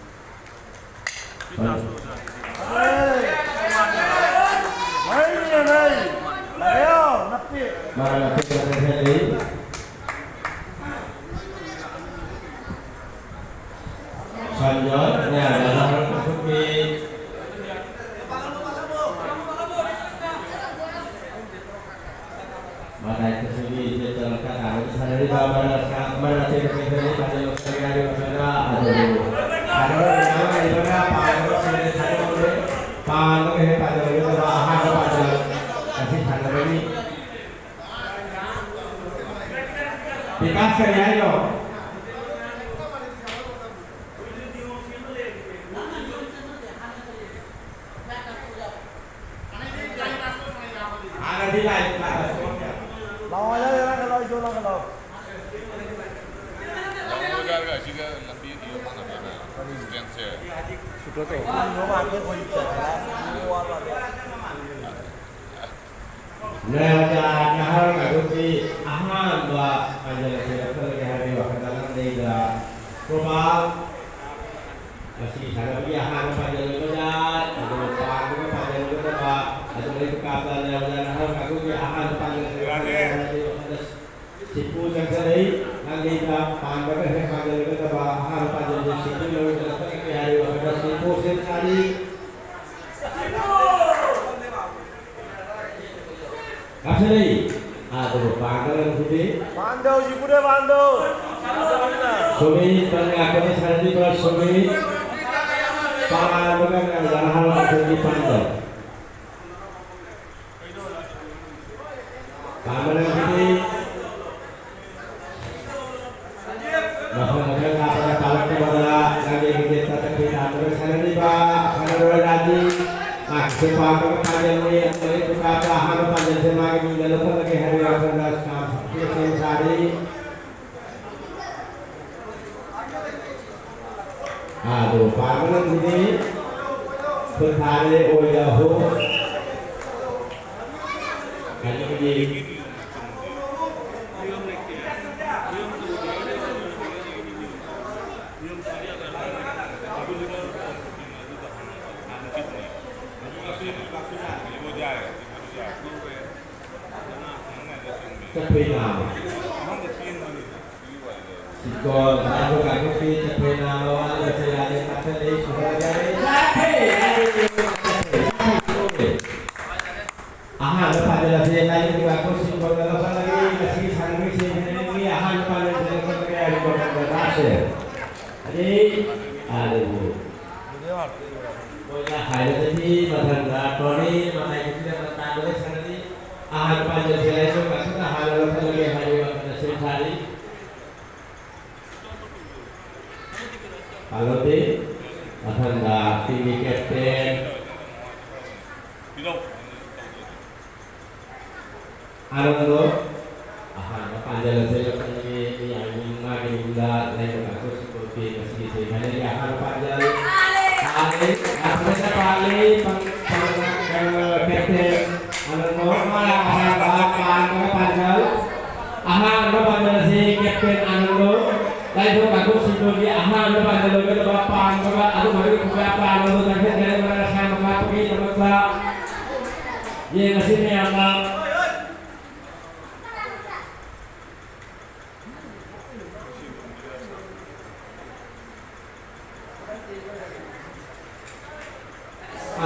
ꯍꯣꯏ꯫ ꯃꯔꯛ ꯑꯇꯦꯟꯕ ꯆꯦꯟꯁꯤꯜꯂꯤ꯫ ꯁꯟꯖꯣꯏ, ꯃꯌꯥꯝꯗ ꯍꯔꯥꯎ ꯐꯣꯡꯗꯣꯛꯄꯤ꯫ ꯃꯇꯥꯏ ꯀꯨꯁꯤꯒꯤ ꯏꯆꯦꯜ ꯇꯔꯛꯇ ꯇꯥꯔꯒ ꯁꯥꯟꯅꯔꯤꯕ ꯃꯔꯛ ꯑꯁꯥ-, ꯃꯔꯛ ꯑꯇꯦꯟꯕ ꯆꯦꯟꯁꯤꯜꯂꯤ꯫ ꯄꯥꯟꯖꯜ ꯂꯧꯁꯤꯟꯕ ꯌꯥꯔꯤꯕ ꯃꯇꯝꯗ ꯑꯗꯨꯕꯨ ꯁꯥꯟꯅꯔꯣꯏ ꯃꯌꯥꯝ ꯑꯃ ꯂꯩꯕꯅ ꯄꯥꯟꯅꯕ ꯁꯦꯜ ꯊꯥꯗꯣꯛꯂꯦ꯫ ꯄꯥꯟꯕꯒ ꯍꯦꯛ ꯄꯥꯟꯖꯜ ꯂꯧꯁꯤꯟꯕ ꯑꯍꯥꯟꯕ ꯄꯥꯟꯖꯜ ꯑꯁꯤ ꯁꯥꯟꯅꯕꯅꯤ꯫ ꯕꯤꯀꯥꯁ ꯀꯔꯤ ꯍꯥꯏꯅꯣ? ꯍꯥꯟꯅꯗꯤ ꯂꯥꯏ ꯂꯥꯛꯑꯁꯨ ꯂꯥꯛꯑꯣ, ꯌꯥꯔꯦ, ꯌꯥꯔꯦ, ꯂꯥꯛꯑꯣ, ꯏꯆꯣ, ꯂꯥꯛꯑꯣ, ꯂꯥꯛꯑꯣ꯫ ꯂꯥꯛꯑꯣ, ꯌꯥꯔꯦ, ꯑꯁꯤꯒ ꯂꯝꯕꯤ ꯊꯤꯡꯕ ꯃꯥꯟꯅꯕ꯭ꯔꯥ? ꯀꯔꯤ? ꯗꯤꯁꯇꯦꯟꯁꯁꯦ꯫ ꯁꯨꯇꯣ ꯇꯧ꯫ ꯃꯌꯥꯝꯗ ꯅꯍꯥꯔꯣꯜ ꯀꯥꯡꯕꯨꯒꯤ ꯑꯍꯥꯟꯕ ꯄꯥꯟꯖꯜ ꯑꯁꯤ ꯂꯧꯈꯠꯂꯒꯦ ꯍꯥꯏꯕꯒꯤ ꯋꯥꯈꯜꯗ ꯂꯝꯗꯩꯗ ꯒꯣꯄꯥꯜ ꯉꯁꯤ ꯁꯥꯟꯅꯕꯒꯤ ꯑꯍꯥꯟꯕ ꯄꯥꯟꯖꯜ ꯑꯣꯏꯕꯗ ꯑꯗꯨꯒ ꯄꯥꯟꯗꯨꯅ ꯄꯥꯟꯖꯜ ꯑꯣꯏꯒꯗꯕ ꯑꯗꯨ ꯃꯩ ꯀꯥꯞꯇꯅ ꯌꯥꯝꯅ ꯅꯍꯥꯟ ꯑꯩꯈꯣꯏꯒꯤ ꯑꯍꯥꯟꯕ ꯄꯥꯡꯒꯜ ꯁꯤꯄꯨ ꯆꯪꯁꯤꯜꯂꯛꯏ꯫ ꯂꯥꯡꯂꯩꯗ ꯄꯥꯟꯕꯒ ꯍꯦꯛ ꯄꯥꯟꯖꯟꯒꯗꯕ ꯑꯍꯥꯟꯕ ꯄꯥꯟꯖꯟꯁꯦ ꯁꯤꯄꯨ ꯂꯧꯗꯅ ꯆꯠꯂꯒꯦ ꯍꯥꯏꯔꯤꯕ ꯁꯤꯄꯨ ꯁꯦꯝ ꯁꯥꯔꯤ꯫ ꯀꯥꯞꯁꯤꯜꯂꯛꯏ꯫ ꯑꯗꯨꯕꯨ ꯄꯥꯟꯗꯧꯔꯕꯁꯤꯗꯤ ꯄꯥꯟꯗꯧ, ꯖꯤꯄꯨꯗ ꯄꯥꯟꯗꯧ꯫ ꯁꯨꯃꯤꯠ, ꯄꯟ ꯉꯥꯛꯄꯗ ꯁꯥꯟꯅꯕꯤꯕ ꯁꯨꯃꯤꯠ꯫ ꯄꯥꯟꯕꯒ ꯉꯝꯖꯔ ꯍꯥꯏꯕ ꯑꯩꯈꯣꯏꯒꯤ ꯄꯥꯟꯗꯧ꯫ ꯄꯥꯟꯕ ꯉꯝꯈꯤꯗꯦ꯫ ꯃꯐꯝ ꯃꯐꯝ ꯂꯥꯞꯄꯗ ꯄꯥꯜꯂꯛꯇꯕꯗ ꯂꯝꯖꯦꯜꯒꯤ ꯇꯦꯠꯇ ꯆꯠꯄꯤ ꯇꯥꯟꯅꯕ ꯁꯥꯟꯅꯔꯤꯕ ꯁꯥꯟꯅꯔꯣꯏ ꯔꯥꯖꯤ ꯃꯍꯥꯛꯁꯨ ꯄꯥꯝꯕ ꯄꯥꯟꯖꯜꯅꯤ꯫ ꯑꯗꯨꯒꯤ ꯈꯨꯀꯥꯞꯇ ꯑꯍꯥꯟꯕ ꯄꯥꯟꯖꯜꯁꯦ ꯃꯥꯒꯤ ꯃꯤꯡꯗ ꯂꯧꯈꯠꯂꯒꯦ ꯍꯥꯏꯕꯒꯤ ꯋꯥꯈꯜꯗ ꯁꯥꯝ ꯁꯦꯝ ꯁꯥꯔꯤ꯫ ꯑꯗꯨ ꯄꯥꯟꯕ ꯉꯝꯈꯤꯗꯦ꯫ ꯈꯨꯠ ꯊꯥꯔꯦ ꯑꯣꯏꯗ ꯑꯍꯨꯝ꯫ ꯀꯩꯅꯣꯒꯤ ꯆꯠꯄꯩ ꯅꯥꯕ꯫ ꯁꯤꯀꯣ ꯂꯥꯏꯕ ꯀꯥꯡꯕꯨꯒꯤ ꯆꯠꯄꯩ ꯅꯥꯕ ꯋꯥꯠꯂꯒꯁꯨ ꯌꯥꯔꯦ, ꯀꯥꯈꯠꯂꯦ, ꯁꯨꯍꯜꯂꯒꯦ꯫ ꯑꯍꯥꯟꯕ ꯄꯥꯟꯖꯜ ꯑꯁꯤ ꯂꯥꯏꯅꯤꯡ ꯀꯥꯡꯕꯨ ꯁꯤꯀꯣꯟꯗ ꯂꯧꯈꯠꯂꯒꯦ꯫ ꯉꯁꯤꯒꯤ ꯁꯥꯟꯅꯔꯣꯏꯁꯤꯡ ꯃꯤ ꯑꯍꯥꯟꯕ ꯄꯥꯟꯖꯜꯁꯦ ꯂꯧꯈꯠꯂꯒꯦ ꯍꯥꯏꯔꯤꯕ ꯃꯇꯝꯗ ꯂꯥꯛꯁꯦ꯫ ꯑꯗꯩ ꯑꯗꯨꯕꯨ ꯃꯣꯏꯅ ꯍꯥꯏꯕꯗꯗꯤ ꯃꯊꯪꯗ ꯇꯣꯔꯅꯤ ꯃꯇꯥꯏꯒꯤꯁꯤꯗ ꯃꯇꯥꯡꯗ ꯁꯥꯟꯅꯅꯤ꯫ ꯑꯍꯥꯟꯕ ꯄꯥꯟꯖꯜꯁꯦ ꯂꯥꯏꯁꯣꯟ ꯉꯥꯛꯇꯅ ꯍꯥꯟꯅ ꯂꯧꯈꯠꯂꯒꯦ ꯍꯥꯏꯔꯤꯕ ꯁꯦꯝ ꯁꯥꯔꯤ꯫ ꯄꯥꯜꯂꯣꯗꯤ ꯃꯊꯪꯗ ꯇꯤꯝꯒꯤ ꯀꯦꯞꯇꯦꯟ ꯑꯥꯅꯟꯗꯣ ꯑꯍꯥꯟꯕ ꯄꯥꯟꯖꯜ ꯑꯁꯤ ꯂꯧꯈꯠꯂꯒꯦ꯫ ꯃꯤ ꯌꯥꯝꯃꯤ, ꯃꯥꯒꯤ ꯃꯅꯤꯡꯗ ꯂꯩꯕ ꯀꯥꯡꯕꯨꯁꯤꯡ ꯄꯣꯠꯇꯤ ꯉꯁꯤꯒꯤ ꯁꯦꯃꯤ ꯐꯥꯏꯅꯦꯜꯒꯤ ꯑꯍꯥꯟꯕ ꯄꯥꯟꯖꯜ ꯄꯥꯜꯂꯤ꯫ ꯑꯁꯤꯗ ꯄꯥꯜꯂꯤ꯫ ꯄꯥꯡ-, ꯄꯥꯡ-, ꯀꯩꯅꯣ, ꯀꯦꯞꯇꯦꯟ ꯑꯥꯅꯟꯗꯣ ꯃꯥꯅ ꯑꯍꯥꯟꯕ ꯄꯥꯟꯕꯒ ꯄꯥꯟꯖꯜ꯫ ꯑꯍꯥꯟꯕ ꯄꯥꯟꯖꯜ ꯑꯁꯤ ꯀꯦꯞꯇꯦꯟ ꯑꯥꯅꯟꯗꯣ ꯂꯥꯏꯊꯣꯡ ꯀꯥꯡꯕꯨꯁꯤꯡꯗꯨꯒꯤ ꯑꯍꯥꯟꯕ ꯄꯥꯟꯖꯜ ꯑꯣꯏꯒꯗꯕ ꯄꯥꯟꯕꯒ ꯑꯗꯨꯝ ꯑꯣꯏꯔꯒ ꯈꯨꯒꯥ ꯄꯥꯟꯕꯗꯨ ꯆꯪꯁꯤꯟꯈ꯭ꯔꯦ꯫ ꯃꯔꯛ ꯁꯥꯡꯅ ꯀꯥꯞꯄꯒꯤꯗꯃꯛꯇ ꯌꯦꯡꯉꯁꯤ ꯃꯌꯥꯝꯅ꯫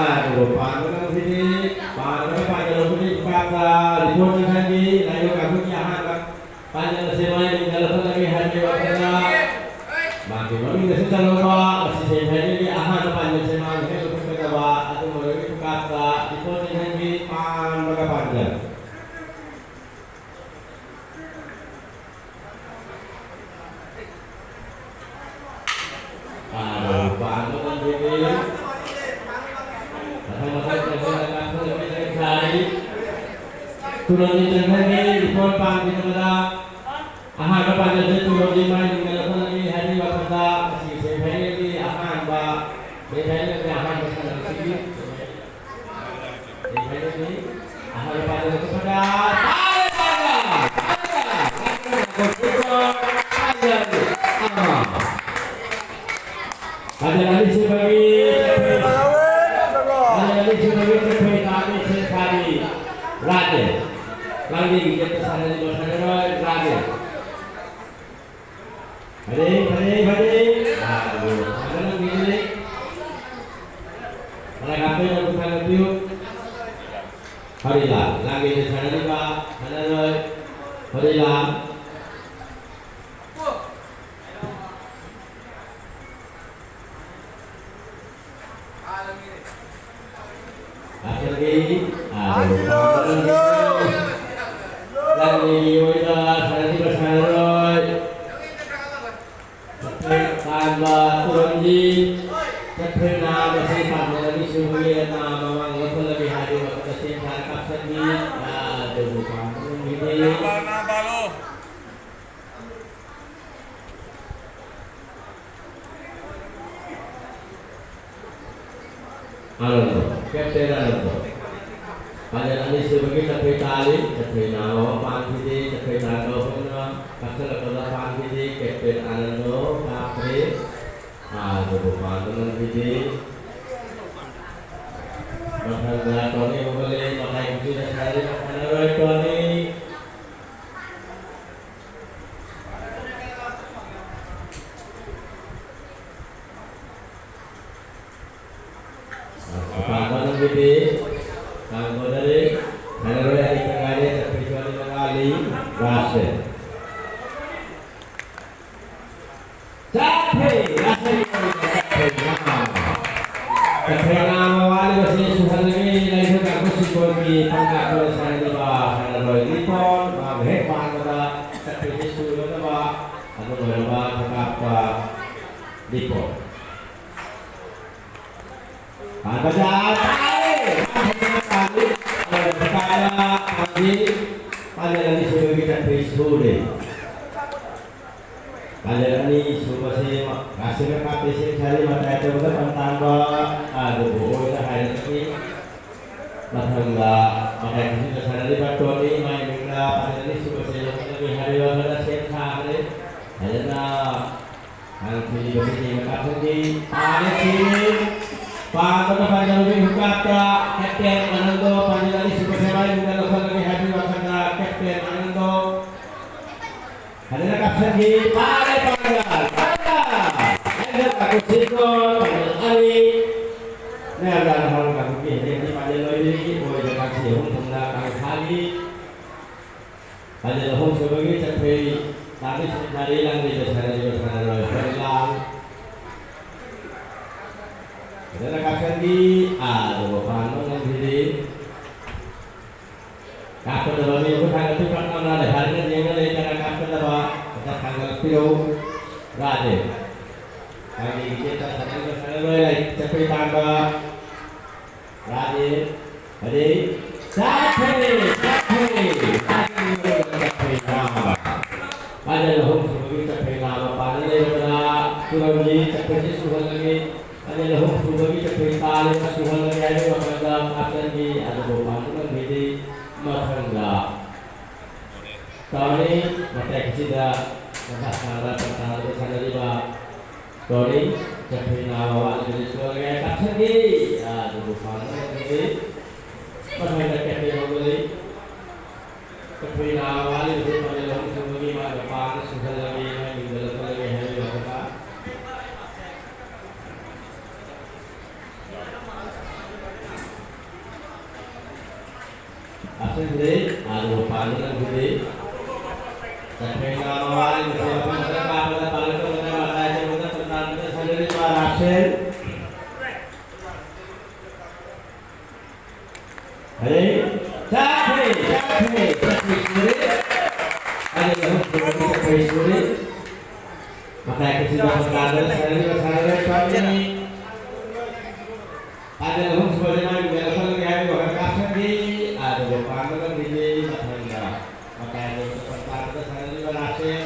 ꯑꯗꯨꯒ ꯄꯥꯟꯕ ꯉꯝꯈꯤꯗꯦ꯫ ꯄꯥꯟꯕꯒ ꯄꯥꯟꯖꯜꯂꯛꯄꯗꯤ ꯏꯄꯥꯛꯇ ꯔꯤꯄꯣꯔꯠ ꯆꯪꯍꯟꯈꯤ꯫ ꯂꯥꯏꯌꯣꯛ ꯀꯥꯡꯕꯨꯒꯤ ꯑꯍꯥꯟꯕ ꯄꯥꯟꯖꯜ ꯑꯁꯦ ꯃꯥꯏ ꯂꯤꯡꯅ ꯂꯧꯈꯠꯂꯒꯦ ꯍꯥꯏꯕꯒꯤ ꯋꯥꯈꯜꯗ ꯃꯥꯒꯤ ꯃꯃꯤꯡꯗꯁꯨ ꯆꯜꯍꯧꯕ ꯑꯁꯤ ꯁꯦꯃꯤꯐꯥꯏꯅꯦꯜꯒꯤ ꯑꯍꯥꯟꯕ ꯄꯥꯟꯖꯜꯁꯦ ꯃꯥꯅ ꯍꯦꯛ ꯂꯧꯈꯠꯀꯗꯕ ꯑꯗꯨꯒꯨꯝꯕꯒꯤ ꯏꯄꯥꯛꯇ ꯔꯤꯄꯣꯔꯠ ꯆꯪꯍꯟꯈꯤ꯫ ꯄꯥꯟꯕꯒ ꯄꯥꯟꯖꯜ꯫ ꯄꯥꯟꯕ ꯉꯝꯈꯤꯗꯦ꯫ ꯃꯊꯪ ꯃꯊꯪ ꯆꯪꯁꯤꯜꯂꯒ ꯀꯥꯞꯁꯤꯜꯂꯛꯄ ꯏꯆꯪ ꯁꯥꯔꯤ꯫ ꯇꯨꯔꯟꯒꯤ ꯆꯪꯁꯤꯟꯈꯤ꯫ ꯔꯤꯄꯣꯔꯠ ꯄꯥꯟꯈꯤꯗꯕꯗ ꯑꯍꯥꯟꯕ ꯄꯥꯟꯖꯜꯁꯦ ꯇꯨꯔꯟꯒꯤ ꯃꯥꯏ ꯂꯤꯡꯅ ꯂꯧꯈꯠꯂꯒꯦ ꯍꯥꯏꯕꯒꯤ ꯋꯥꯈꯜꯗ ꯑꯁꯤ ꯁꯦꯃꯤꯐꯥꯏꯅꯦꯜꯒꯤ ꯑꯍꯥꯟꯕ, ꯁꯦꯃꯤꯐꯥꯏꯅꯦꯜꯒꯤ ꯑꯍꯥꯟꯕ ꯁꯥꯟꯅꯕꯁꯤꯒꯤ ꯐꯥꯏꯅꯦꯜ ꯑꯅꯤꯁꯨꯕꯒꯤ ꯆꯠꯈ꯭ꯔꯦ꯫ ꯐꯥꯏꯅꯦꯜ ꯑꯅꯤꯁꯨꯕꯒꯤ ꯆꯠꯈ꯭ꯔꯦ꯫ ꯇꯥꯃꯤ ꯁꯦꯟꯊꯥꯅꯤ ꯔꯥꯖꯦ꯫ ꯂꯥꯡꯖꯩꯒꯤ ꯒꯦꯠꯇ ꯁꯥꯟꯅꯔꯤꯕ ꯁꯥꯟꯅꯔꯣꯏ ꯔꯥꯖꯦ꯫ ꯐꯔꯦ, ꯐꯔꯦ, ꯐꯔꯦ꯫ ꯑꯥ, ꯐꯖꯅ ꯄꯤꯔꯦ꯫ ꯈꯔ ꯀꯥꯞꯄꯤꯌꯨ, ꯈꯔ ꯀꯥꯞꯄꯤꯌꯨ꯫ ꯍꯔꯤꯂꯥꯜ, ꯂꯥꯡꯒꯩꯗ ꯁꯥꯟꯅꯔꯤꯕ ꯁꯥꯟꯅꯔꯣꯏ ꯍꯔꯤꯂꯥꯜ꯫ ꯂꯥꯛꯆꯔꯒꯦ꯫ ꯑꯥ, ꯂꯥꯡꯒꯩꯒꯤ ꯑꯣꯏꯕ ꯁꯥꯟꯅꯔꯤꯕ ꯁꯥꯟꯅꯔꯣꯏ꯫ ꯆꯠꯈ꯭ꯔꯦ ꯇꯥꯟꯕ ꯇꯨꯔꯟꯖꯤ꯫ ꯆꯠꯈ꯭ꯔꯦ ꯅꯥ ꯃꯁꯤ ꯄꯥꯟꯖꯜ ꯑꯅꯤꯁꯨꯕꯒꯤ ꯅꯥ ꯃꯃꯥꯡ ꯂꯧꯈꯠꯂꯒꯦ ꯍꯥꯏꯔꯤꯕ ꯃꯇꯝꯗ ꯁꯦꯟ ꯊꯥꯅ ꯀꯥꯞꯁꯟꯈꯤ꯫ ꯑꯗꯨꯕꯨ ꯄꯥꯟꯕ ꯉꯝꯈꯤꯗꯦ꯫ ꯑꯥꯅꯟꯗ, ꯀꯦꯞꯇꯦꯟ ꯑꯥꯅꯟꯗ꯫ ꯐꯥꯏꯅꯦꯜ ꯑꯅꯤꯁꯨꯕꯒꯤ ꯆꯠꯈ꯭ꯔꯦ ꯇꯥꯜꯂꯤ꯫ ꯆꯠꯈ꯭ꯔꯦ ꯅꯥ ꯃꯃꯥꯡ ꯄꯥꯟꯈꯤꯗꯦ꯫ ꯆꯠꯈ꯭ꯔꯦ ꯇꯥꯟꯕ ꯑꯍꯨꯝꯅ ꯀꯥꯞꯁꯜꯂꯛꯄꯗ ꯄꯥꯟꯈꯤꯗꯦ꯫ ꯀꯦꯞꯇꯦꯟ ꯑꯥꯅꯟꯗꯣ ꯀꯥꯞꯈ꯭ꯔꯦ꯫ ꯑꯗꯨꯕꯨ ꯄꯥꯟꯕ ꯉꯝꯈꯤꯗꯦ꯫ ꯃꯊꯪꯗ ꯇꯣꯅꯤ ꯍꯧꯒꯠꯂꯦ꯫ ꯆꯠꯈ꯭ꯔꯦ꯫ ꯉꯁꯥꯏꯒꯤ ꯆꯠꯈ꯭ꯔꯦ꯫ ꯆꯠꯈ꯭ꯔꯦ꯫ ꯋꯥꯔꯤꯕꯁꯤ ꯁꯨꯍꯜꯂꯒꯦ꯫ ꯂꯩꯊꯣꯛ ꯀꯥꯡꯕꯨ ꯁꯤꯡꯕꯣꯜꯒꯤ ꯄꯪꯂꯥꯛꯄꯗ ꯁꯥꯟꯅꯔꯤꯕ ꯁꯥꯟꯅꯔꯣꯏ ꯂꯤꯄꯣꯟ꯫ ꯃꯥꯕꯨ ꯍꯦꯛ ꯄꯥꯟꯕꯗ ꯆꯠꯈ꯭ꯔꯤꯁꯤ ꯁꯨꯒꯗꯕ ꯑꯗꯨ ꯑꯣꯏꯔꯕ ꯊꯧꯀꯥꯞꯄ ꯂꯤꯄꯣꯟ꯫ ꯄꯥꯟꯕꯗ ꯇꯥꯔꯦ꯫ ꯄꯥꯟꯕꯗ ꯄꯥꯟꯕꯤ꯫ ꯄꯥꯟꯕꯤ꯫ ꯄꯥꯟꯕꯤ꯫ ꯄꯥꯟꯕꯤ ꯑꯅꯤ ꯁꯨꯕꯒꯤ ꯆꯠꯈ꯭ꯔꯤ ꯁꯨꯔꯦ꯫ ꯄꯥꯟꯖꯜ ꯑꯅꯤ ꯁꯨꯕꯁꯤ ꯃ-, ꯉꯁꯤꯅ ꯀꯥꯞꯄꯤꯁꯤ ꯁꯥꯔꯤ ꯃꯇꯥꯏ ꯇꯧꯕꯗ ꯄꯟ ꯇꯥꯡꯕ ꯑꯗꯨꯕꯨ ꯑꯣꯏꯅ ꯍꯥꯏꯔꯛꯈꯤ꯫ ꯃꯊꯪꯗ ꯃꯇꯥꯏ ꯈꯨꯁꯤꯟꯅ ꯁꯥꯟꯅꯔꯤꯕ ꯇꯣꯅꯤ ꯃꯥꯏ ꯃꯤꯡꯗ ꯄꯥꯟꯖꯜ ꯑꯅꯤ ꯁꯨꯕꯁꯤ ꯂꯧꯈꯠꯂꯒꯦ ꯍꯥꯏꯔꯤꯕ ꯑꯃꯅ ꯁꯦꯝ ꯁꯥꯈ꯭ꯔꯦ꯫ ꯐꯖꯅ ꯍꯥꯡꯈꯤꯕꯁꯤ ꯌꯦꯡꯕ ꯀꯥꯞꯁꯤꯟꯈꯤ꯫ ꯄꯥꯟꯖꯜ ꯑꯅꯤ ꯁꯨꯕ꯫ ꯄꯥꯟꯕꯗ ꯄꯥꯟꯖꯜꯒꯤ ꯍꯨꯀꯥꯞꯇ ꯀꯦꯞꯇꯦꯟ ꯑꯅꯟꯗꯣ ꯄꯥꯟꯖꯜ ꯑꯅꯤ ꯁꯨꯕꯁꯤ ꯃꯥꯏ ꯃꯤꯡꯗ ꯂꯧꯈꯠꯂꯒꯦ ꯍꯥꯏꯕꯒꯤ ꯋꯥꯈꯜꯗ ꯀꯦꯞꯇꯦꯟ ꯑꯅꯟꯗꯣ ꯐꯖꯅ ꯀꯥꯞꯁꯤꯟꯈꯤ꯫ ꯄꯥꯔꯦ ꯄꯥꯔꯦ ꯄꯥꯔꯦ꯫ ꯑꯩꯅ ꯀꯥꯞꯄꯁꯤꯀꯣ ꯄꯥꯔꯦ ꯑꯅꯤ꯫ ꯃꯌꯥꯝꯗ ꯍꯔꯥꯎ ꯀꯥꯞꯄꯤ ꯍꯌꯦꯡꯗꯤ ꯄꯥꯔꯦ ꯂꯣꯏꯗ꯭ꯔꯤ꯫ ꯑꯣꯏꯗ ꯀꯥꯞꯁꯤ ꯑꯍꯨꯝ ꯊꯣꯛꯅ ꯀꯥꯡꯊꯥꯒꯤ ꯄꯥꯔꯦ ꯑꯍꯨꯝ ꯁꯨꯕꯒꯤ ꯆꯠꯈ꯭ꯔꯤ꯫ ꯇꯥꯕꯤ ꯁꯦꯀ꯭ꯔꯦꯇꯔꯤ ꯂꯥꯡꯕꯤꯗ ꯁꯥꯟꯅꯔꯤꯕ ꯁꯥꯟꯅꯔꯣꯏ ꯍꯣꯏ ꯂꯥꯡ꯫ ꯐꯖꯅ ꯀꯥꯞꯁꯤꯟꯈꯤ꯫ ꯑꯗꯨꯕꯨ ꯄꯥꯟꯕ ꯉꯝꯈꯤꯗꯦ꯫ ꯀꯥꯞꯀꯗꯕ ꯃꯤ ꯑꯩꯈꯣꯏ ꯊꯥꯡꯒꯠꯄꯤ ꯄꯥꯛꯅꯝꯅ ꯂꯩꯍꯥꯔꯤꯅ ꯌꯦꯡꯅ ꯂꯩ꯫ ꯀꯅꯥ ꯀꯥꯞꯀꯗꯕ? ꯑꯝꯇ ꯊꯥꯡꯒꯠꯄꯤꯔꯛꯎ꯫ ꯔꯥꯖꯦ꯫ ꯊꯥꯡꯒꯤ ꯋꯤꯀꯦꯠꯇ ꯁꯥꯟꯅꯔꯤꯕ ꯁꯥꯟꯅꯔꯣꯏ ꯂꯩ꯫ ꯆꯠꯄꯩ ꯇꯥꯟꯕ꯫ ꯔꯥꯖꯦ꯫ ꯑꯗꯩ ꯆꯠꯈ꯭ꯔꯦ, ꯆꯠꯈ꯭ꯔꯦ꯫ ꯔꯥꯖꯦ ꯆꯠꯈ꯭ꯔꯦ, ꯅꯥꯕ꯫ ꯔꯥꯖꯦ ꯑꯍꯨꯝ ꯁꯨꯕꯒꯤ ꯆꯠꯈ꯭ꯔꯦ, ꯅꯥꯕ꯫ ꯄꯥꯟꯅ ꯂꯩꯔꯕ꯭ꯔꯥ? ꯇꯨꯔꯝꯒꯤ ꯆꯠꯈ꯭ꯔꯦꯁꯤ ꯁꯨꯍꯜꯂꯒꯦ꯫ ꯑꯅꯤ ꯑꯍꯨꯝ ꯁꯨꯕꯒꯤ ꯆꯠꯈ꯭ꯔꯤ ꯇꯥꯔꯦ, ꯃꯁꯤ ꯍꯣꯠꯅꯒꯦ ꯍꯥꯏꯕꯒꯤ ꯋꯥꯈꯜꯗ ꯀꯥꯞꯆꯟꯈꯤ꯫ ꯑꯗꯨꯕꯨ ꯄꯥꯟꯗꯨꯅ ꯃꯤꯗꯤ ꯃꯊꯪꯗ ꯇꯧꯔꯅꯤ꯫ ꯃꯇꯦꯛ ꯑꯁꯤꯗ ꯃꯊꯛ ꯊꯪꯕ ꯄꯟꯊꯥꯗ ꯁꯥꯟꯅꯔꯤꯕ ꯇꯣꯅꯤ ꯆꯠꯈ꯭ꯔꯤ ꯅꯥꯕ ꯋꯥꯠꯂꯤꯕꯗꯤ ꯁꯨꯍꯜꯂꯒꯦ ꯀꯥꯞꯆꯟꯈꯤ꯫ ꯑꯗꯨꯕꯨ ꯄꯥꯟꯗꯨꯅ ꯃꯤꯗꯤ ꯃꯊꯪꯗ ꯀꯦꯞꯇꯦꯟ ꯍꯧꯒꯠꯂꯤ꯫ ꯆꯠꯈ꯭ꯔꯤ ꯅꯥꯕ ꯋꯥꯠꯂꯤꯕꯗꯤ ꯄꯥꯟꯗꯨꯅ ꯑꯍꯨꯝ ꯁꯨꯕꯒꯤ ꯃꯥꯒꯤ ꯄꯥꯟꯗ ꯁꯨꯍꯜꯂꯒꯦ, ꯃꯥꯒꯤ ꯃꯤꯡꯗ ꯂꯧꯈꯠꯂꯒꯦ ꯍꯥꯏꯕꯒꯤ ꯋꯥꯈꯜꯗ ꯑꯁꯦꯡꯕꯗꯤ ꯑꯥꯗ ꯃꯄꯥꯟꯗ ꯂꯪꯈꯤꯗꯦ꯫ ꯇꯈꯦꯜꯒ ꯃꯃꯥꯡꯒꯤ ꯃꯁꯦꯜ ꯃꯐꯝꯗ ꯀꯥꯞꯄꯗ ꯄꯥꯜꯂꯛꯄꯗ ꯃꯇꯥꯏ ꯆꯠꯄꯗ ꯄꯟꯖꯥꯕꯇ ꯁꯥꯟꯅꯔꯤꯕ ꯔꯥꯁꯦꯜ꯫ ꯍꯌꯦꯡ ꯆꯠꯈ꯭ꯔꯦ, ꯆꯠꯈ꯭ꯔꯦ, ꯆꯠꯈ꯭ꯔꯦ, ꯁꯨꯔꯦ꯫ ꯑꯗꯨꯒ ꯑꯍꯨꯝ ꯁꯨꯕꯗꯤ ꯆꯠꯈ꯭ꯔꯦ, ꯁꯨꯔꯦ꯫ ꯃꯇꯥꯏ ꯀꯨꯁꯤꯗ ꯄꯟꯖꯥꯕꯇ ꯁꯥꯟꯅꯔꯤꯕ ꯁꯥꯟꯅꯔꯣꯏ ꯄꯥꯝꯃꯤ꯫ ꯄꯥꯟꯖꯜ ꯑꯍꯨꯝ ꯁꯨꯕꯁꯦ ꯃꯥꯒꯤ ꯃꯦꯜ ꯂꯧꯁꯜꯂꯒꯦ ꯍꯥꯏꯕꯒꯤ ꯋꯥꯈꯜ ꯀꯥꯞꯁꯟꯈꯤ꯫ ꯑꯗꯨꯕꯨ ꯄꯥꯟꯕ ꯉꯝꯈꯤꯗꯦ꯫ ꯃꯊꯪꯗ ꯃꯇꯥꯏ ꯑꯆꯧꯕꯗ ꯄꯟꯖꯥꯕꯇ ꯁꯥꯟꯅꯔꯤꯕ ꯔꯥꯁꯦꯜ꯫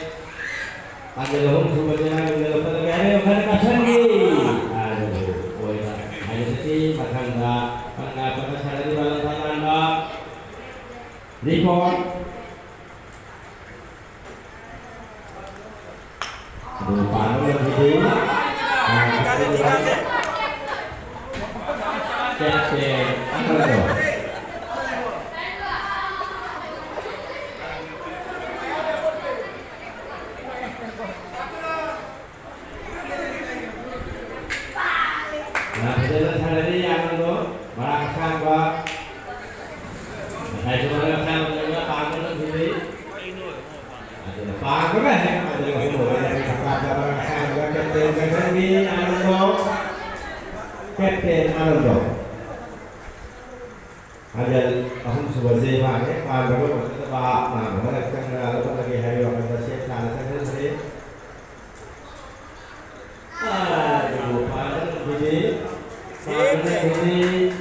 ꯄꯥꯟꯖꯜ ꯑꯍꯨꯝ ꯁꯨꯕꯁꯦ ꯃꯥꯒꯤ ꯃꯦꯜ ꯂꯧꯁꯜꯂꯒꯦ ꯍꯥꯏꯕꯒꯤ ꯋꯥꯈꯜ ꯀꯥꯞꯁꯟꯈꯤ꯫ ꯑꯗꯨꯕꯨ ꯑꯣꯏꯕ ꯍꯥꯏꯕꯁꯤ ꯃꯊꯪꯗ ꯄꯟꯖꯥꯕꯇ ꯁꯥꯟꯅꯔꯤꯕ ꯂꯝꯊꯥ ꯇꯥꯟꯕ ꯔꯤꯀꯣꯔꯗ꯫ ꯑꯗꯨ ꯄꯥꯟꯕ ꯉꯝꯈꯤꯗꯦ꯫ ꯀꯦꯞꯇꯦꯟ ꯑꯃꯗꯣ꯫ ꯐꯖꯅ ꯁꯥꯟꯅꯔꯤ ꯑꯅꯟꯗꯣ꯫ ꯃꯔꯥꯡ ꯑꯁꯥꯡꯕ꯫ ꯉꯁꯥꯏꯁꯨ ꯃꯔꯥꯡ ꯑꯁꯥꯡꯕ ꯂꯩꯕ ꯄꯥꯟꯕ ꯉꯝꯈꯤꯗꯦ꯫ ꯑꯗꯨꯅ ꯄꯥꯟꯕꯒ ꯍꯦꯛ ꯄꯥꯟꯖꯜ ꯑꯍꯨꯝ ꯑꯣꯏꯔꯦ꯫ ꯀꯥꯞꯇ ꯃꯔꯥꯡ ꯑꯁꯥꯡꯕ ꯀꯦꯞꯇꯦꯟ ꯖꯪꯁꯟꯒꯤ ꯑꯅꯟꯗꯣ꯫ ꯀꯦꯞꯇꯦꯟ ꯑꯅꯟꯗꯣ꯫ ꯄꯥꯟꯖꯜ ꯑꯍꯨꯝ ꯁꯨꯕꯁꯦ ꯃꯥ ꯍꯦꯛ ꯄꯥꯟꯕꯒ ꯑꯣꯏꯒꯗꯕ ꯃꯥ ꯃꯔꯛ ꯆꯪꯅ ꯂꯧꯈꯠꯂꯒꯦ ꯍꯥꯏꯕꯒꯤ ꯋꯥꯈꯜꯗ ꯁꯦꯝ ꯁꯥꯅ ꯆꯪꯁꯤꯟꯈ꯭ꯔꯦ꯫ ꯑꯗꯨꯕꯨ ꯄꯥꯟꯕ ꯉꯝꯈꯤꯗꯦ꯫ ꯄꯥꯟꯕ ꯉꯝꯈꯤꯗꯦ꯫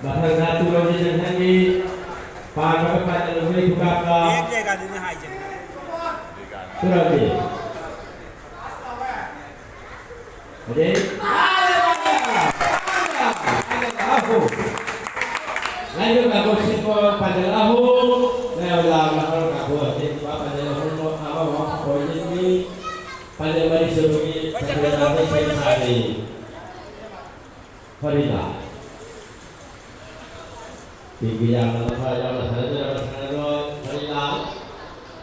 ꯃꯊꯪꯗ ꯇꯨꯔꯣꯝꯒꯤ ꯖꯪꯁꯟꯒꯤ ꯄꯥꯟꯕꯒ ꯄꯥꯟꯖꯜ ꯑꯍꯨꯝꯒꯤ ꯈꯨꯀꯥꯞꯇ꯫ ꯕꯦꯛ ꯖꯒꯥꯗꯨꯅꯤ ꯍꯥꯏꯁꯦ꯫ ꯇꯨꯔꯣꯝꯒꯤ꯫ ꯑꯗꯩ ꯂꯥꯏꯕꯛ ꯀꯥꯕꯣꯛ ꯁꯤꯠꯄ ꯄꯥꯟꯖꯜ ꯑꯍꯨꯝ, ꯂꯩꯍꯥꯎ ꯂꯥꯡꯕ ꯍꯔꯥꯎ ꯀꯥꯕꯣꯛ ꯑꯁꯤꯠꯄ ꯄꯥꯟꯖꯜ ꯑꯍꯨꯝ, ꯑꯃ ꯑꯃ ꯑꯣꯏꯔꯤꯕꯅꯤ꯫ ꯄꯥꯟꯖꯜ ꯃꯔꯤ ꯁꯨꯕꯒꯤ ꯁꯦꯀꯦꯟꯗ ꯁꯦꯝ ꯁꯥꯔꯤ꯫ ꯐꯔꯤꯗ꯫ ꯇꯤꯝꯒꯤ ꯌꯥꯝꯅ ꯃꯊ꯭ꯋꯥꯏ ꯌꯥꯎꯅ ꯁꯥꯟꯅꯖꯔꯕ ꯁꯥꯟꯅꯔꯣꯏ ꯐꯔꯤꯗ꯫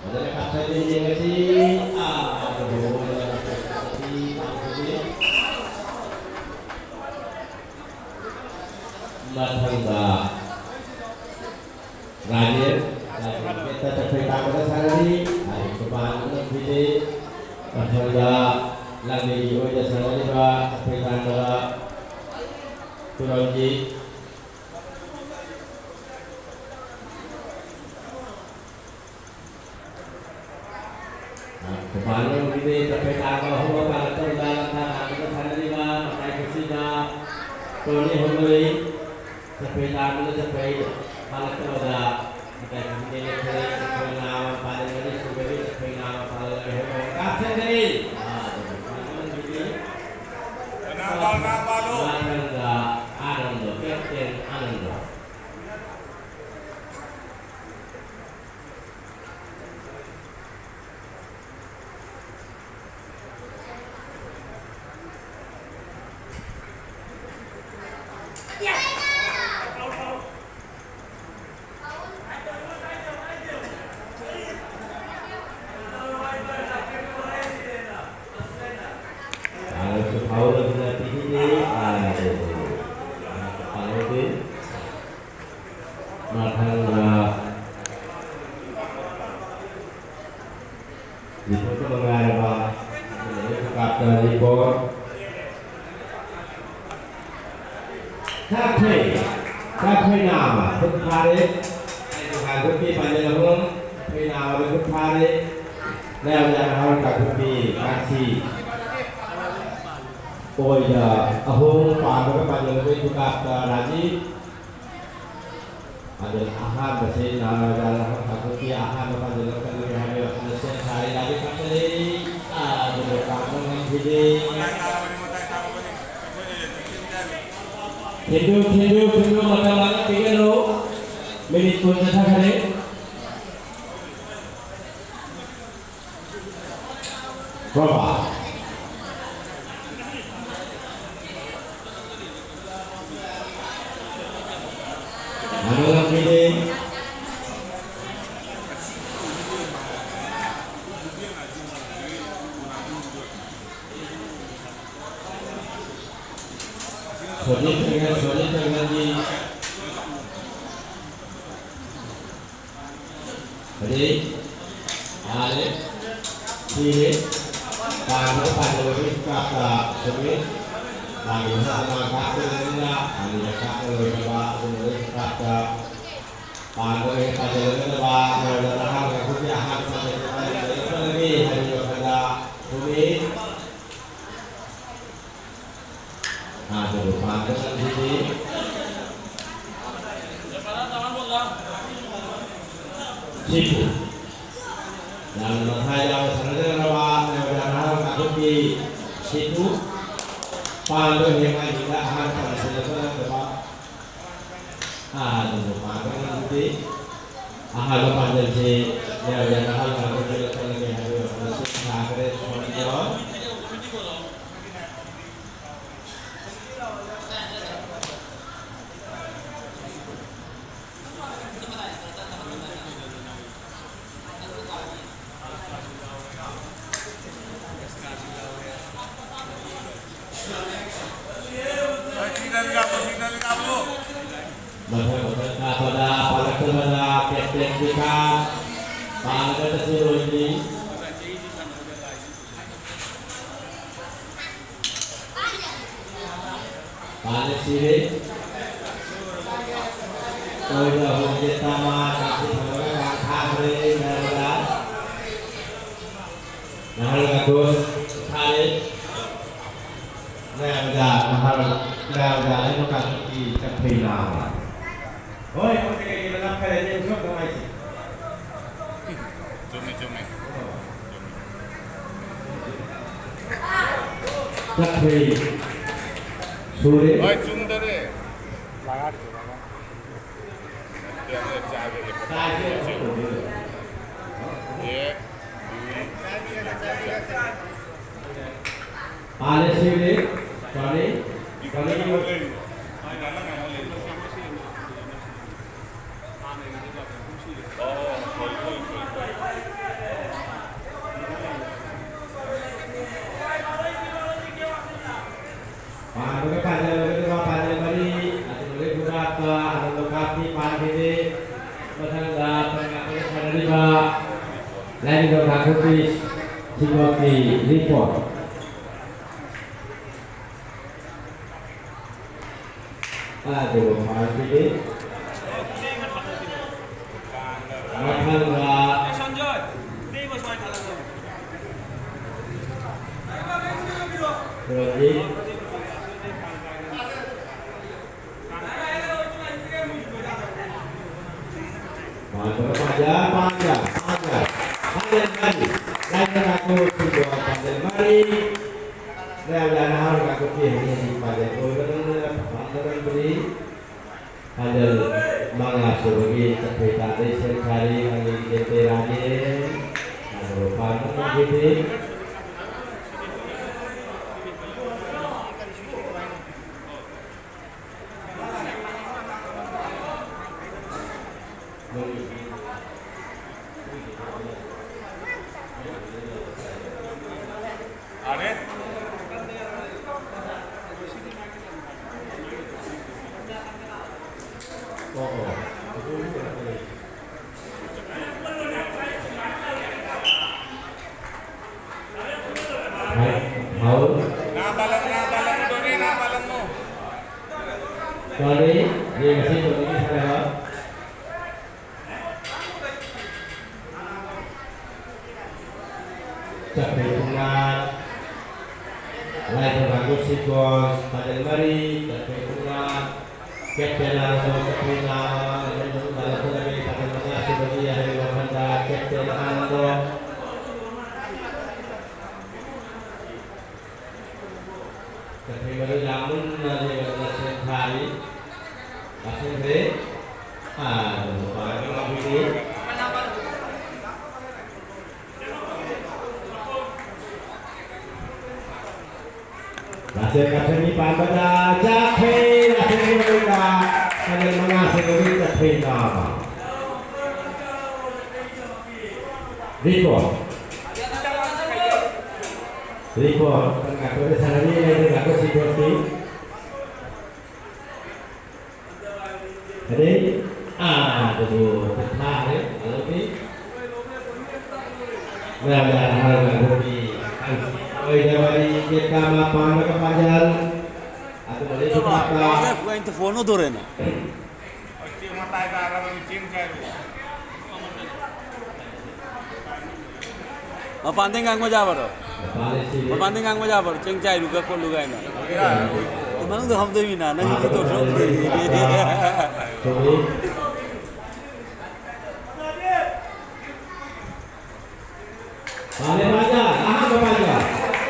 ꯐꯖꯅ ꯀꯥꯞꯊꯠꯂꯤ ꯌꯦꯡꯉꯁꯤ꯫ ꯑꯥ, ꯑꯗꯨꯕꯨ ꯃꯊꯪꯗ ꯔꯥꯖꯦꯟ, ꯔꯥꯖꯦꯟ ꯆꯠꯈ꯭ꯔꯦ, ꯇꯥꯡꯕꯗ ꯁꯥꯟꯅꯔꯤ꯫ ꯔꯥꯖꯦꯟ ꯈꯨꯄꯥꯟ ꯑꯃ ꯄꯤꯔꯦ꯫ ꯃꯊꯪꯗ ꯂꯥꯡꯂꯩꯒꯤ ꯑꯣꯏꯅ ꯁꯥꯟꯅꯔꯤꯕ ꯆꯠꯈ꯭ꯔꯦ, ꯇꯥꯡꯕꯗ ꯇꯨꯔꯝꯒꯤ꯫ ꯈꯨꯄꯥꯟ ꯑꯃ ꯄꯤꯔꯦ, ꯆꯠꯈ꯭ꯔꯦ, ꯇꯥꯡꯕ ꯑꯍꯨꯝ ꯄꯥꯜꯂꯛꯇꯧꯗ ꯂꯝꯊꯥ ꯇꯥꯡꯕꯗ ꯁꯥꯟꯅꯔꯤꯕ ꯃꯇꯥꯏ ꯀꯨꯁꯤꯗ ꯇꯣꯅꯤ ꯍꯣꯡꯗꯣꯔꯤ꯫ ꯆꯠꯈ꯭ꯔꯦ, ꯇꯥꯡꯕꯗ ꯆꯠꯈ꯭ꯔꯦ, ꯄꯥꯜꯂꯛꯇꯕꯗ ꯃꯇꯥꯏ ꯀꯨꯁꯤꯗ ꯂꯦꯞꯈ꯭ꯔꯦ꯫ ꯆꯠꯈ꯭ꯔꯦ, ꯅꯥꯕ ꯄꯥꯜꯂꯦ, ꯃꯔꯤ ꯁꯨꯕꯒꯤ ꯆꯠꯈ꯭ꯔꯦ, ꯅꯥꯕ ꯄꯥꯜꯂꯒ ꯍꯦꯛ ꯀꯥꯞꯁꯤꯟꯒꯅꯤ꯫ ꯑꯥ, ꯑꯗꯨꯒ ꯄꯥꯜꯂꯝꯒꯤꯗꯤ꯫ ꯀꯅꯥ ꯄꯥꯜ-, ꯀꯅꯥ ꯄꯥꯜꯂꯣ? ꯃꯊꯪꯗ ꯑꯥꯅꯟꯗꯣ, ꯀꯦꯞꯇꯦꯟ ꯑꯥꯅꯟꯗꯣ꯫ ꯃꯊꯪꯗ ꯂꯤꯊꯣꯛꯄ ꯅꯨꯡꯉꯥꯏꯔꯕ ꯀꯥꯞꯇ ꯔꯤꯄꯣꯔꯠ꯫ ꯆꯥꯛꯈꯩ, ꯆꯥꯛꯈꯩ ꯅꯥꯕ ꯈꯨꯠ ꯐꯥꯔꯦ꯫ ꯀꯥꯡꯈꯨꯠꯀꯤ ꯄꯥꯟꯖꯜ ꯑꯍꯨꯝ, ꯆꯥꯛꯈꯩ ꯅꯥꯕꯗ ꯈꯨꯠ ꯐꯥꯔꯦ꯫ ꯂꯩꯔꯥꯎ ꯅꯍꯥꯔꯣꯜ ꯀꯥꯡꯈꯨꯠꯀꯤ ꯀꯥꯡꯁꯤ ꯑꯣꯏꯗ ꯑꯍꯨꯝ ꯄꯥꯟꯕꯒ ꯄꯥꯟꯖꯜ ꯑꯃꯒꯤ ꯈꯨꯀꯥꯞꯇ ꯔꯥꯖꯤ꯫ ꯑꯗꯨꯅ ꯑꯍꯥꯟꯕꯁꯤ ꯅꯥꯔꯣꯏꯗ ꯂꯥꯏꯍꯧ ꯊꯥꯡꯀꯨꯞꯀꯤ ꯑꯍꯥꯟꯕ ꯄꯥꯟꯖꯤꯜ ꯑꯃꯈꯛ ꯂꯩꯔꯦ ꯍꯥꯏꯕ ꯋꯥꯈꯜꯗ ꯁꯦꯝ ꯁꯥꯔꯦ꯫ ꯂꯥꯏꯔꯤꯛ ꯀꯥꯞꯆꯔꯦ꯫ ꯑꯗꯨꯕꯨ ꯄꯥꯟꯕ ꯉꯝꯈꯤꯗꯦ꯫ ꯊꯤꯟꯗꯨ, ꯊꯤꯟꯗꯨ, ꯊꯤꯟꯗꯨ, ꯃꯇꯝ ꯃꯥꯡꯍꯟꯕꯤꯒꯅꯨ꯫ ꯃꯤꯅꯤꯠ ꯀꯨꯟ ꯆꯠꯊꯈꯔꯦ꯫ ꯄ꯭ꯔꯚꯥ꯫ ꯃꯥꯡꯍꯜꯂꯝꯈꯤꯗꯦ꯫ ꯁꯣꯅꯤ ꯊꯦꯡꯅ, ꯁꯣꯅꯤ ꯊꯦꯡꯅꯒꯤ ꯁꯤ ꯌꯥꯔꯦ꯫ ꯁꯤꯔꯦ꯫ ꯄꯥꯟꯕ ꯄꯥꯟꯗꯕꯒꯤ ꯀꯥꯞꯇ ꯆꯨꯝꯃꯤ꯫ ꯄꯥꯟꯕ ꯃꯥ ꯀꯥꯞꯇꯕꯅꯤꯅ ꯑꯅꯤꯔꯛ ꯀꯥꯞꯄ ꯂꯣꯏꯈ꯭ꯔꯕ ꯑꯗꯨꯅ ꯀꯥꯞꯇ ꯄꯥꯟꯕ ꯍꯦꯛ ꯄꯥꯟꯖꯔꯒꯗꯕ ꯃꯌꯥꯝꯅ ꯅꯍꯥꯛꯅ ꯑꯩꯈꯣꯏꯒꯤ ꯑꯍꯥꯟꯕ ꯄꯥꯟꯖꯔꯒꯗꯕ ꯍꯥꯏꯔꯤꯕ ꯋꯥꯈꯜꯗ ꯆꯨꯝꯃꯤ꯫ ꯍꯥꯟꯅ ꯄꯥꯟꯕ ꯆꯠꯂꯤꯁꯤꯗꯤ ꯁꯤꯕꯨ ꯌꯥꯝꯅ ꯃꯊꯥ ꯌꯥꯝꯅ ꯁꯥꯟꯅꯖꯒꯗꯕ ꯃꯌꯥꯝꯅ ꯅꯍꯥꯛ ꯑꯗꯨꯒꯤ ꯁꯤꯕꯨ ꯄꯥꯟꯕ ꯍꯦꯛ ꯍꯥꯏꯁꯤꯗ ꯑꯍꯥꯟꯕ ꯄꯥꯟꯁꯤꯜꯂꯛꯄ ꯅꯠꯇꯕ ꯑꯍꯥꯟꯕ ꯄꯥꯟꯕ ꯉꯝꯗꯦ꯫ ꯑꯍꯥꯟꯕ ꯄꯥꯟꯖꯜꯁꯤ ꯃꯌꯥꯝꯅ ꯅꯍꯥꯛ ꯑꯗꯨꯒꯤ ꯂꯧꯈꯠꯂꯒꯦ ꯍꯥꯏꯕ ꯃꯁꯤ ꯁꯥꯈ꯭ꯔꯦ ꯁꯣꯟꯖꯣꯟ꯫ ꯃꯊꯪ ꯃꯊꯪ ꯀꯥꯞꯄꯗ ꯄꯥꯜꯂꯛꯇꯕꯗ ꯀꯦꯞꯇꯦꯟ ꯕꯤꯀꯥꯁ ꯄꯥꯜꯂꯒ ꯆꯠꯁꯤꯔꯣꯏꯗ꯭ꯔꯤ꯫ ꯄꯥꯜꯂꯦ ꯁꯤꯔꯦ꯫ ꯑꯣꯏꯕ ꯍꯧꯖꯤꯛ ꯇꯃꯥ ꯀꯥꯞꯄꯤ ꯊꯝꯃꯒ ꯉꯥꯏꯍꯥꯛ ꯊꯥꯈ꯭ꯔꯦ ꯅꯔꯃꯗꯥ꯫ ꯅꯍꯥꯔꯣꯜ ꯀꯥꯡꯊꯣꯟ ꯊꯥꯔꯦ꯫ ꯃꯌꯥꯝꯗ ꯅꯍꯥꯔꯣꯜ ꯃꯌꯥꯝꯗ ꯑꯩꯕꯨ ꯀꯥꯡꯊꯣꯟꯒꯤ ꯆꯠꯈ꯭ꯔꯦ ꯂꯥꯎ꯫ ꯍꯣꯏ, ꯍꯧꯖꯤꯛ ꯀꯩꯒꯤꯅꯣ ꯅꯝꯈꯔꯦ ꯅꯦ ꯎꯁꯣꯞ ꯊꯣꯡ ꯍꯥꯏꯁꯦ꯫ ꯆꯨꯝꯃꯤ, ꯆꯨꯝꯃꯤ꯫ ꯆꯠꯈ꯭ꯔꯦ꯫ ꯁꯨꯔꯦ꯫ ꯍꯣꯏ, ꯆꯨꯝꯗꯔꯦ꯫ ꯆꯥꯏꯁꯦ꯫ ꯑꯦ꯫ ꯄꯥꯜꯂꯦ ꯁꯤꯔꯦ꯫ ꯆꯥꯔꯦ꯫ ꯆꯥꯔꯦ꯫ ꯄꯥꯟꯕꯒ ꯄꯥꯟꯖꯜꯂꯒ ꯄꯥꯟꯖꯜ ꯃꯔꯤ, ꯑꯗꯨꯗꯒꯤ ꯈꯨꯗꯥꯞꯇ ꯑꯅꯣꯞ ꯀꯥꯞꯄꯤ ꯄꯥꯟꯈꯤꯗꯦ꯫ ꯃꯊꯪꯗ ꯄꯟ ꯀꯥꯞꯄꯒ ꯁꯥꯟꯅꯔꯤꯕ ꯑꯗꯣ ꯀꯥꯡꯄꯣꯛꯄꯤ ꯁꯤꯕꯣꯛꯀꯤ report꯫ ꯑꯗꯨꯒ ꯐꯥꯔꯁꯤꯗꯤ ꯃꯊꯪꯗ ꯔꯣꯖꯤ꯫ ꯄꯥꯟꯕ ꯄꯥꯟꯖ, ꯄꯥꯟꯖ, ꯄꯥꯟꯖ꯫ ꯄꯥꯟꯖ ꯃꯔꯤ꯫ ꯂꯥꯏꯅ ꯉꯥꯛꯄ ꯁꯤꯡꯗꯣ ꯄꯥꯟꯖ ꯃꯔꯤ꯫ ꯃꯌꯥꯝ ꯂꯥꯏꯅ ꯍꯔꯥꯎ ꯉꯥꯛꯄ ꯄꯤ ꯍꯥꯏꯅꯤ ꯍꯧꯖꯤꯛ ꯄꯥꯟꯖ ꯂꯣꯏꯕ ꯅꯪꯅ ꯄꯥꯟꯖ ꯅꯪꯕꯨꯗꯤ꯫ ꯄꯥꯟꯖ ꯃꯉꯥ ꯁꯨꯕꯒꯤ ꯆꯠꯊꯣꯏ ꯇꯥꯗꯩ ꯁꯦꯝ ꯁꯥꯔꯤ ꯃꯥꯒꯤ ꯀꯦꯇꯦꯔꯥꯅꯤ꯫ ꯑꯗꯨꯒ ꯄꯥꯟꯕ ꯉꯝꯈꯤꯗꯦ꯫ ꯍꯥꯎ꯫ ꯇꯣꯅꯤ, ꯌꯦꯡꯉꯁꯤ ꯇꯣꯅꯤꯒꯤ ꯁꯥꯟꯅꯕ꯫ ꯆꯠꯈ꯭ꯔꯦ ꯄꯨꯡꯉꯥ꯫ ꯂꯥꯏꯊꯧ ꯉꯥꯡꯕ sequence, ꯄꯥꯟꯖꯜ ꯃꯔꯤ, ꯆꯠꯈ꯭ꯔꯦ ꯄꯨꯡꯉꯥ꯫ Captain ꯑꯥꯅꯟꯗ ꯆꯠꯈ꯭ꯔꯦ ꯂꯥꯕ, ꯂꯥꯏꯊꯧ ꯂꯥꯜꯂꯛꯀꯗꯕꯅꯤ, ꯄꯥꯟꯖꯜ ꯃꯉꯥ ꯁꯨꯕꯒꯤ ꯑꯍꯩꯕ ꯋꯥꯈꯜꯗ Captain ꯑꯥꯅꯟꯗ꯫ ꯀꯩꯊꯦꯜ ꯃꯔꯤ ꯂꯥꯡꯕꯅ ꯂꯩꯕꯗ ꯁꯦꯝ ꯁꯥꯔꯤ꯫ ꯂꯥꯛꯁꯤꯟꯈ꯭ꯔꯦ꯫ ꯑꯥ, ꯅꯨꯄꯥ ꯑꯃ ꯂꯥꯛꯄꯤꯔꯤ꯫ ꯂꯥꯁꯦꯜ ꯀꯥꯁꯟꯒꯤ ꯄꯥꯟꯕꯗ ꯆꯠꯈ꯭ꯔꯦ꯫ ꯂꯥꯁꯦꯜꯒꯤ ꯃꯅꯨꯡꯗ ꯀꯥꯔꯦꯟ ꯃꯉꯥ ꯁꯦꯡꯕꯒꯤ ꯆꯠꯈ꯭ꯔꯦ ꯂꯥꯕ꯫ ꯔꯤꯀꯣ꯫ ꯔꯤꯀꯣ, ꯀꯟꯅ ꯀꯟꯅ ꯁꯥꯟꯅꯔꯤ, ꯂꯩꯔꯦ, ꯂꯥꯛꯄ ꯁꯤꯀ꯭ꯋꯦꯟꯁꯇꯤ꯫ ꯑꯗꯩ, ꯑꯥ, ꯑꯗꯨꯕꯨ ꯊꯥꯔꯦ, ꯑꯗꯨꯗꯤ꯫ ꯃꯌꯥꯝꯅ ꯍꯔꯥꯎꯅ ꯍꯣꯡꯕꯤ ꯑꯣꯏꯗꯕꯅꯤ, ꯏꯆꯦ ꯀꯥꯃ ꯄꯥꯟꯕꯒ ꯄꯥꯟꯖꯜ꯫ ꯑꯗꯨꯒ ꯂꯩꯁꯨ ꯄꯥꯛꯇ꯫ ꯐꯣꯟ ꯇꯧꯔꯦꯅ꯫ ꯃꯄꯥꯟꯗꯩ ꯉꯥꯡꯕ ꯌꯥꯕꯔꯣ? ꯃꯄꯥꯟꯗꯩ ꯉꯥꯡꯕ ꯌꯥꯕꯔꯣ? ꯆꯦꯡ ꯆꯥꯏꯔꯨꯒ ꯈꯣꯠꯂꯨꯒ ꯍꯥꯏꯅ꯫ ꯃꯅꯨꯡꯗ ꯐꯝꯗꯣꯏꯃꯤꯅ ꯅꯪꯒꯤ ꯇꯣꯛ ꯁꯣꯛꯇ꯭ꯔꯦ꯫ ꯄꯥꯜꯂꯦ ꯄꯥꯜꯂꯦ, ꯑꯍꯥꯟꯕ ꯄꯥꯜꯂꯦ꯫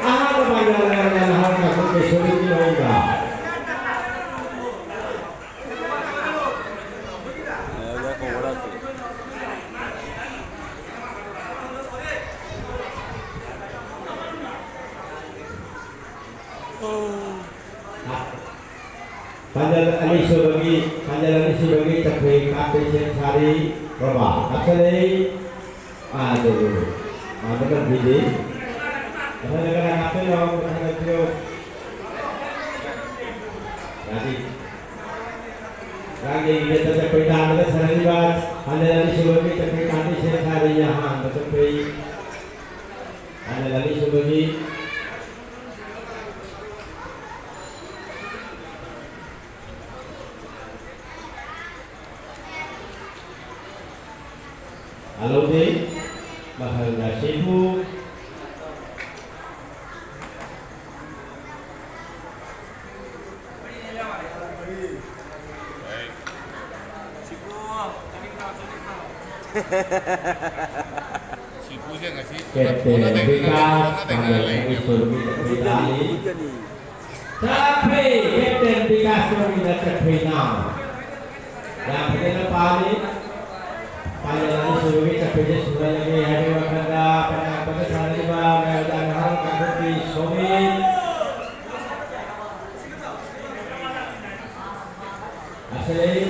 ꯑꯍꯥꯟꯕ ꯄꯥꯜꯂꯦ, ꯄꯥꯜꯂꯦ, ꯄꯥꯜꯂꯦ, ꯄꯥꯜꯂꯦ, ꯄꯥꯜꯂꯦ꯫ ꯄꯥꯟꯖꯜ ꯑꯅꯤꯁꯨꯕꯒꯤ, ꯄꯥꯟꯖꯜ ꯑꯅꯤꯁꯨꯕꯒꯤ ꯆꯠꯈ꯭ꯔꯤ ꯀꯥꯞꯄꯩ ꯁꯦꯝ ꯁꯥꯔꯤ꯫ ꯔꯣꯕꯥ ꯀꯥꯞꯁꯜꯂꯛꯏ꯫ ꯑꯥ, ꯑꯗꯨ, ꯑꯗꯨ, ꯑꯗꯨ꯫ ꯑꯥ, ꯃꯊꯪ ꯄꯤꯗꯦ꯫ ꯃꯊꯪꯗ ꯀꯅꯥ ꯀꯥꯞꯇꯣꯏꯅꯣ? ꯃꯊꯪꯗ ꯄꯤꯌꯨ꯫ ꯌꯥꯗꯦ꯫ ꯔꯥꯡꯒꯩꯒꯤ ꯃꯦꯠꯇ ꯆꯠꯄꯩ ꯇꯥꯟꯅꯗ ꯁꯥꯟꯅꯔꯤꯕ ꯄꯥꯟꯖꯜ ꯑꯅꯤꯁꯨꯕꯒꯤ ꯆꯠꯈ꯭ꯔꯤ ꯀꯥꯞꯄꯩ ꯁꯦꯝ ꯁꯥꯔꯤ꯫ ꯑꯍꯥꯟꯕ ꯆꯠꯈ꯭ꯔꯤ꯫ ꯄꯥꯟꯖꯜ ꯑꯅꯤꯁꯨꯕꯒꯤ ꯑꯂꯧꯗꯤ ꯃꯊꯪꯗ ꯁꯤꯕꯨ꯫ ꯁꯤꯕꯨꯁꯦ ꯉꯁꯤ ꯀꯦꯞꯇꯦꯟ ꯕꯤꯀꯥꯁ ꯄꯥꯟꯖꯜ ꯑꯅꯤꯁꯨꯕꯒꯤ ꯆꯠꯈ꯭ꯔꯤ ꯇꯥꯜꯂꯤ꯫ ꯆꯠꯈ꯭ꯔꯦ, ꯀꯦꯞꯇꯦꯟ ꯕꯤꯀꯥꯁ ꯇꯣꯃꯤꯅ ꯆꯠꯈ꯭ꯔꯦ ꯅꯥꯎ꯫ ꯌꯥꯝ ꯐꯖꯅ ꯄꯥꯜꯂꯤ꯫ ꯄꯥꯟꯖꯜ ꯑꯅꯤꯁꯨꯕꯒꯤ ꯆꯠꯈ꯭ꯔꯤꯁꯦ ꯁꯨꯍꯜꯂꯒꯦ ꯍꯥꯏꯕꯒꯤ ꯋꯥꯈꯜꯗ ꯄꯅꯥꯛꯄꯗ ꯁꯥꯟꯅꯔꯤꯕ ꯃꯌꯥꯝꯗ ꯅꯍꯥꯔꯣꯜ ꯀꯥꯡꯂꯨꯞꯀꯤ ꯁꯣꯃꯤ꯫ ꯑꯁꯩ꯫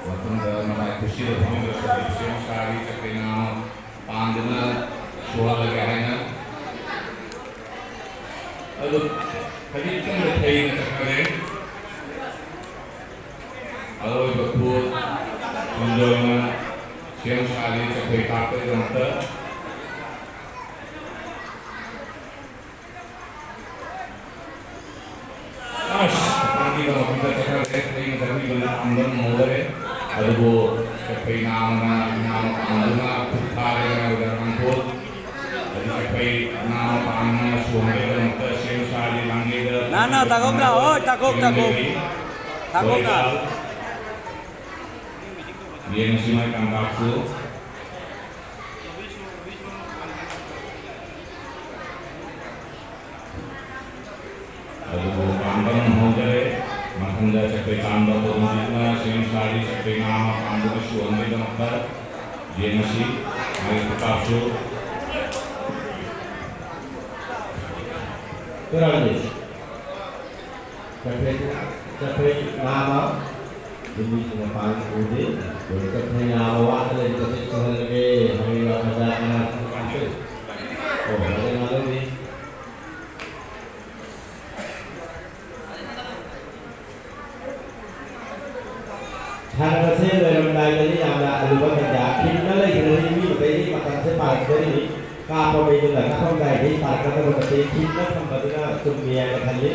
ꯃꯇꯨꯡꯗ ꯃꯃꯥꯏ ꯀꯨꯁꯤꯗ ꯐꯝꯂꯤꯕ ꯁꯣꯃꯤ ꯁꯦꯝ ꯁꯥꯔꯤ ꯆꯠꯈ꯭ꯔꯦ ꯅꯥꯎ꯫ ꯄꯥꯟꯗꯨꯅ ꯁꯨꯍꯜꯂꯒꯦ ꯍꯥꯏꯅ꯫ ꯑꯗꯨ ꯈꯖꯤꯛꯇꯪꯗ ꯊꯩꯅ ꯆꯠꯈ꯭ꯔꯦ꯫ ꯑꯁ, ꯃꯊꯪꯒꯤꯗꯃꯛꯇ ꯆꯠꯈ꯭ꯔꯒꯦ꯫ ꯑꯩꯅ ꯆꯠꯈꯤꯕꯅ ꯇꯥꯡꯕ ꯉꯝꯍꯧꯗꯔꯦ꯫ ꯑꯗꯨꯕꯨ ꯆꯠꯄꯩ ꯅꯥꯃꯅ, ꯏꯅꯥꯃ ꯄꯥꯝꯗꯨꯅ ꯈꯨꯠ ꯊꯥꯔꯦ ꯃꯌꯥꯝꯗ ꯉꯥꯡꯊꯣꯛ꯫ ꯑꯗꯨ ꯆꯠꯄꯩ ꯅꯥꯃ ꯄꯥꯝꯅ ꯁꯣꯟꯕꯒꯤꯗꯃꯛꯇ ꯁꯦꯝ ꯁꯥꯔꯤ ꯂꯥꯡꯒꯩꯗ ꯅꯥꯅꯥ, ꯇꯥꯒꯣꯝꯅ, ꯍꯣꯏ, ꯇꯥꯒꯣꯝ, ꯇꯥꯒꯣꯝ꯫ ꯇꯥꯒꯣꯝꯅ꯫ ꯌꯦꯡꯉꯁꯤ ꯃꯥꯏ ꯀꯝꯕꯥꯛꯁꯨ꯫ ꯑꯗꯨꯕꯨ ꯄꯥꯟꯕ ꯉꯝꯍꯧꯗꯔꯦ꯫ ꯃꯊꯪꯗ ꯆꯠꯄꯩ ꯄꯥꯟꯕ ꯄꯣꯔꯣꯝꯁꯤꯅ ꯁꯦꯝ ꯁꯥꯔꯤ ꯆꯠꯄꯩ ꯉꯥ ꯑꯃ ꯄꯥꯟꯕꯗ ꯁꯨꯍꯟꯕꯒꯤꯗꯃꯛꯇ ꯌꯦꯡꯉꯁꯤ꯫ ꯃꯥꯒꯤ ꯈꯨꯀꯥꯞꯁꯨ꯫ ꯀꯅꯥꯒꯤ? ꯆꯠꯈ꯭ꯔꯦ, ꯆꯠꯈ꯭ꯔꯦ ꯉꯥ ꯑꯃ꯫ ꯌꯨꯝꯕꯤꯁꯤꯡꯅ ꯄꯥꯟꯕ ꯎꯗꯦ꯫ ꯆꯠꯈ꯭ꯔꯦ ꯉꯥ ꯑꯃ ꯋꯥꯠꯅ ꯂꯩꯕꯁꯦ ꯁꯨꯍꯜꯂꯒꯦ ꯍꯥꯏꯔꯤꯕ ꯋꯥꯈꯜꯗ ꯑꯉꯥꯡꯁꯤꯡ ꯄꯥꯟꯊꯣꯛꯏ꯫ ꯑꯣ, ꯃꯗꯨ ꯉꯥ ꯂꯧꯔꯤ꯫ ꯁꯥꯟꯅꯕꯁꯦ ꯂꯣꯏꯔꯝꯗꯥꯏꯗꯗꯤ ꯌꯥꯝꯅ ꯑꯔꯨꯕ ꯇꯥꯟꯖꯥ꯫ ꯈꯤꯟꯅ ꯂꯩꯈ꯭ꯔꯕꯗꯤ ꯃꯤ ꯃꯈꯩꯒꯤ ꯃꯇꯝꯁꯦ ꯄꯥꯔꯛꯀꯗꯣꯔꯤꯅꯤ꯫ ꯀꯥꯞꯄ ꯃꯤꯗꯨꯅ ꯀꯥꯞꯄꯝꯗꯥꯏꯗꯒꯤ ꯄꯥꯔꯛꯀꯗꯕ ꯅꯠꯇꯦ꯫ ꯈꯤꯟꯅ ꯊꯝꯕꯗꯨꯅ ꯆꯨꯝꯃꯤ ꯍꯥꯏꯅ ꯈꯜꯂꯤ꯫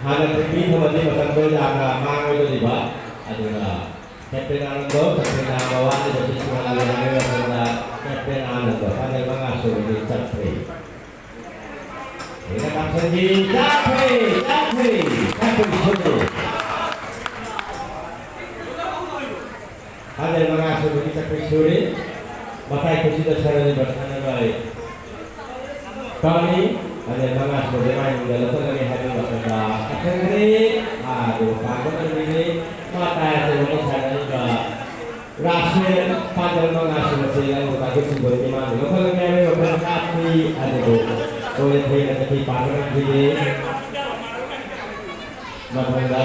ꯍꯥꯟꯅ ꯈꯤꯟꯕꯤ ꯊꯝꯃꯗꯤ ꯃꯇꯝꯗꯣ ꯌꯥꯝꯅ ꯃꯥꯡꯉꯣꯏꯗꯣꯔꯤꯕ꯫ ꯑꯗꯨꯅ ꯀꯦꯞꯇꯦꯟ ꯑꯥꯅꯟꯗꯣ, ꯀꯦꯞꯇꯦꯟ ꯑꯥꯅꯟꯗꯣ ꯋꯥꯠꯂꯤꯕꯁꯤ ꯁꯨꯍꯜꯂꯒꯦ ꯍꯥꯏꯕ ꯃꯇꯝꯗ ꯀꯦꯞꯇꯦꯟ ꯑꯥꯅꯟꯗꯣ ꯐꯥꯏꯅꯦꯜ ꯃꯉꯥ ꯁꯨꯕꯒꯤ ꯆꯠꯈ꯭ꯔꯦ꯫ ꯍꯦꯟꯅ ꯀꯥꯞꯁꯤꯟꯈꯤ꯫ ꯆꯠꯈ꯭ꯔꯦ! ꯆꯠꯈ꯭ꯔꯦ! ꯆꯠꯈ꯭ꯔꯦ! ꯁꯣꯏꯔꯦ꯫ ꯐꯥꯏꯅꯦꯜ ꯃꯉꯥ ꯁꯨꯕꯒꯤ ꯆꯠꯈ꯭ꯔꯦ꯫ ꯁꯣꯏꯔꯦ꯫ ꯃꯇꯥꯏ ꯈꯨꯠꯁꯤꯗ ꯁꯥꯟꯅꯔꯤꯕ ꯁꯥꯟꯅꯔꯣꯏ ꯀꯥꯎꯅꯤ꯫ ꯐꯥꯏꯅꯦꯜ ꯃꯉꯥ ꯁꯨꯕꯗ ꯃꯥꯏ ꯃꯤꯡꯗ ꯂꯧꯈꯠꯂꯒꯦ ꯍꯥꯏꯕꯒꯤ ꯋꯥꯈꯜꯗ ꯀꯥꯞꯁꯤꯟꯈ꯭ꯔꯦ꯫ ꯑꯥ, ꯑꯗꯨꯒ ꯄꯥꯟꯕ ꯉꯝꯈꯤꯗꯦ꯫ ꯃꯇꯥꯏ ꯑꯆꯧꯕꯗ ꯁꯥꯟꯅꯔꯤꯕ ꯔꯥꯁꯦꯜ ꯄꯥꯟꯖꯜ ꯃꯉꯥꯁꯨ ꯃꯁꯤ ꯂꯧꯕ ꯇꯥꯒꯦ ꯁꯤꯕꯣꯏꯒꯤ ꯃꯥꯡꯗ ꯂꯧꯈꯠꯂꯒꯦ ꯍꯥꯏꯕꯒꯤ ꯋꯥꯈꯜ ꯀꯥꯞꯄꯤ, ꯑꯗꯨꯕꯨ ꯇꯣꯏꯅ ꯊꯦꯡꯅ ꯆꯠꯈꯤ ꯄꯥꯟꯕ ꯉꯝꯈꯤꯗꯦ꯫ ꯃꯊꯪꯗ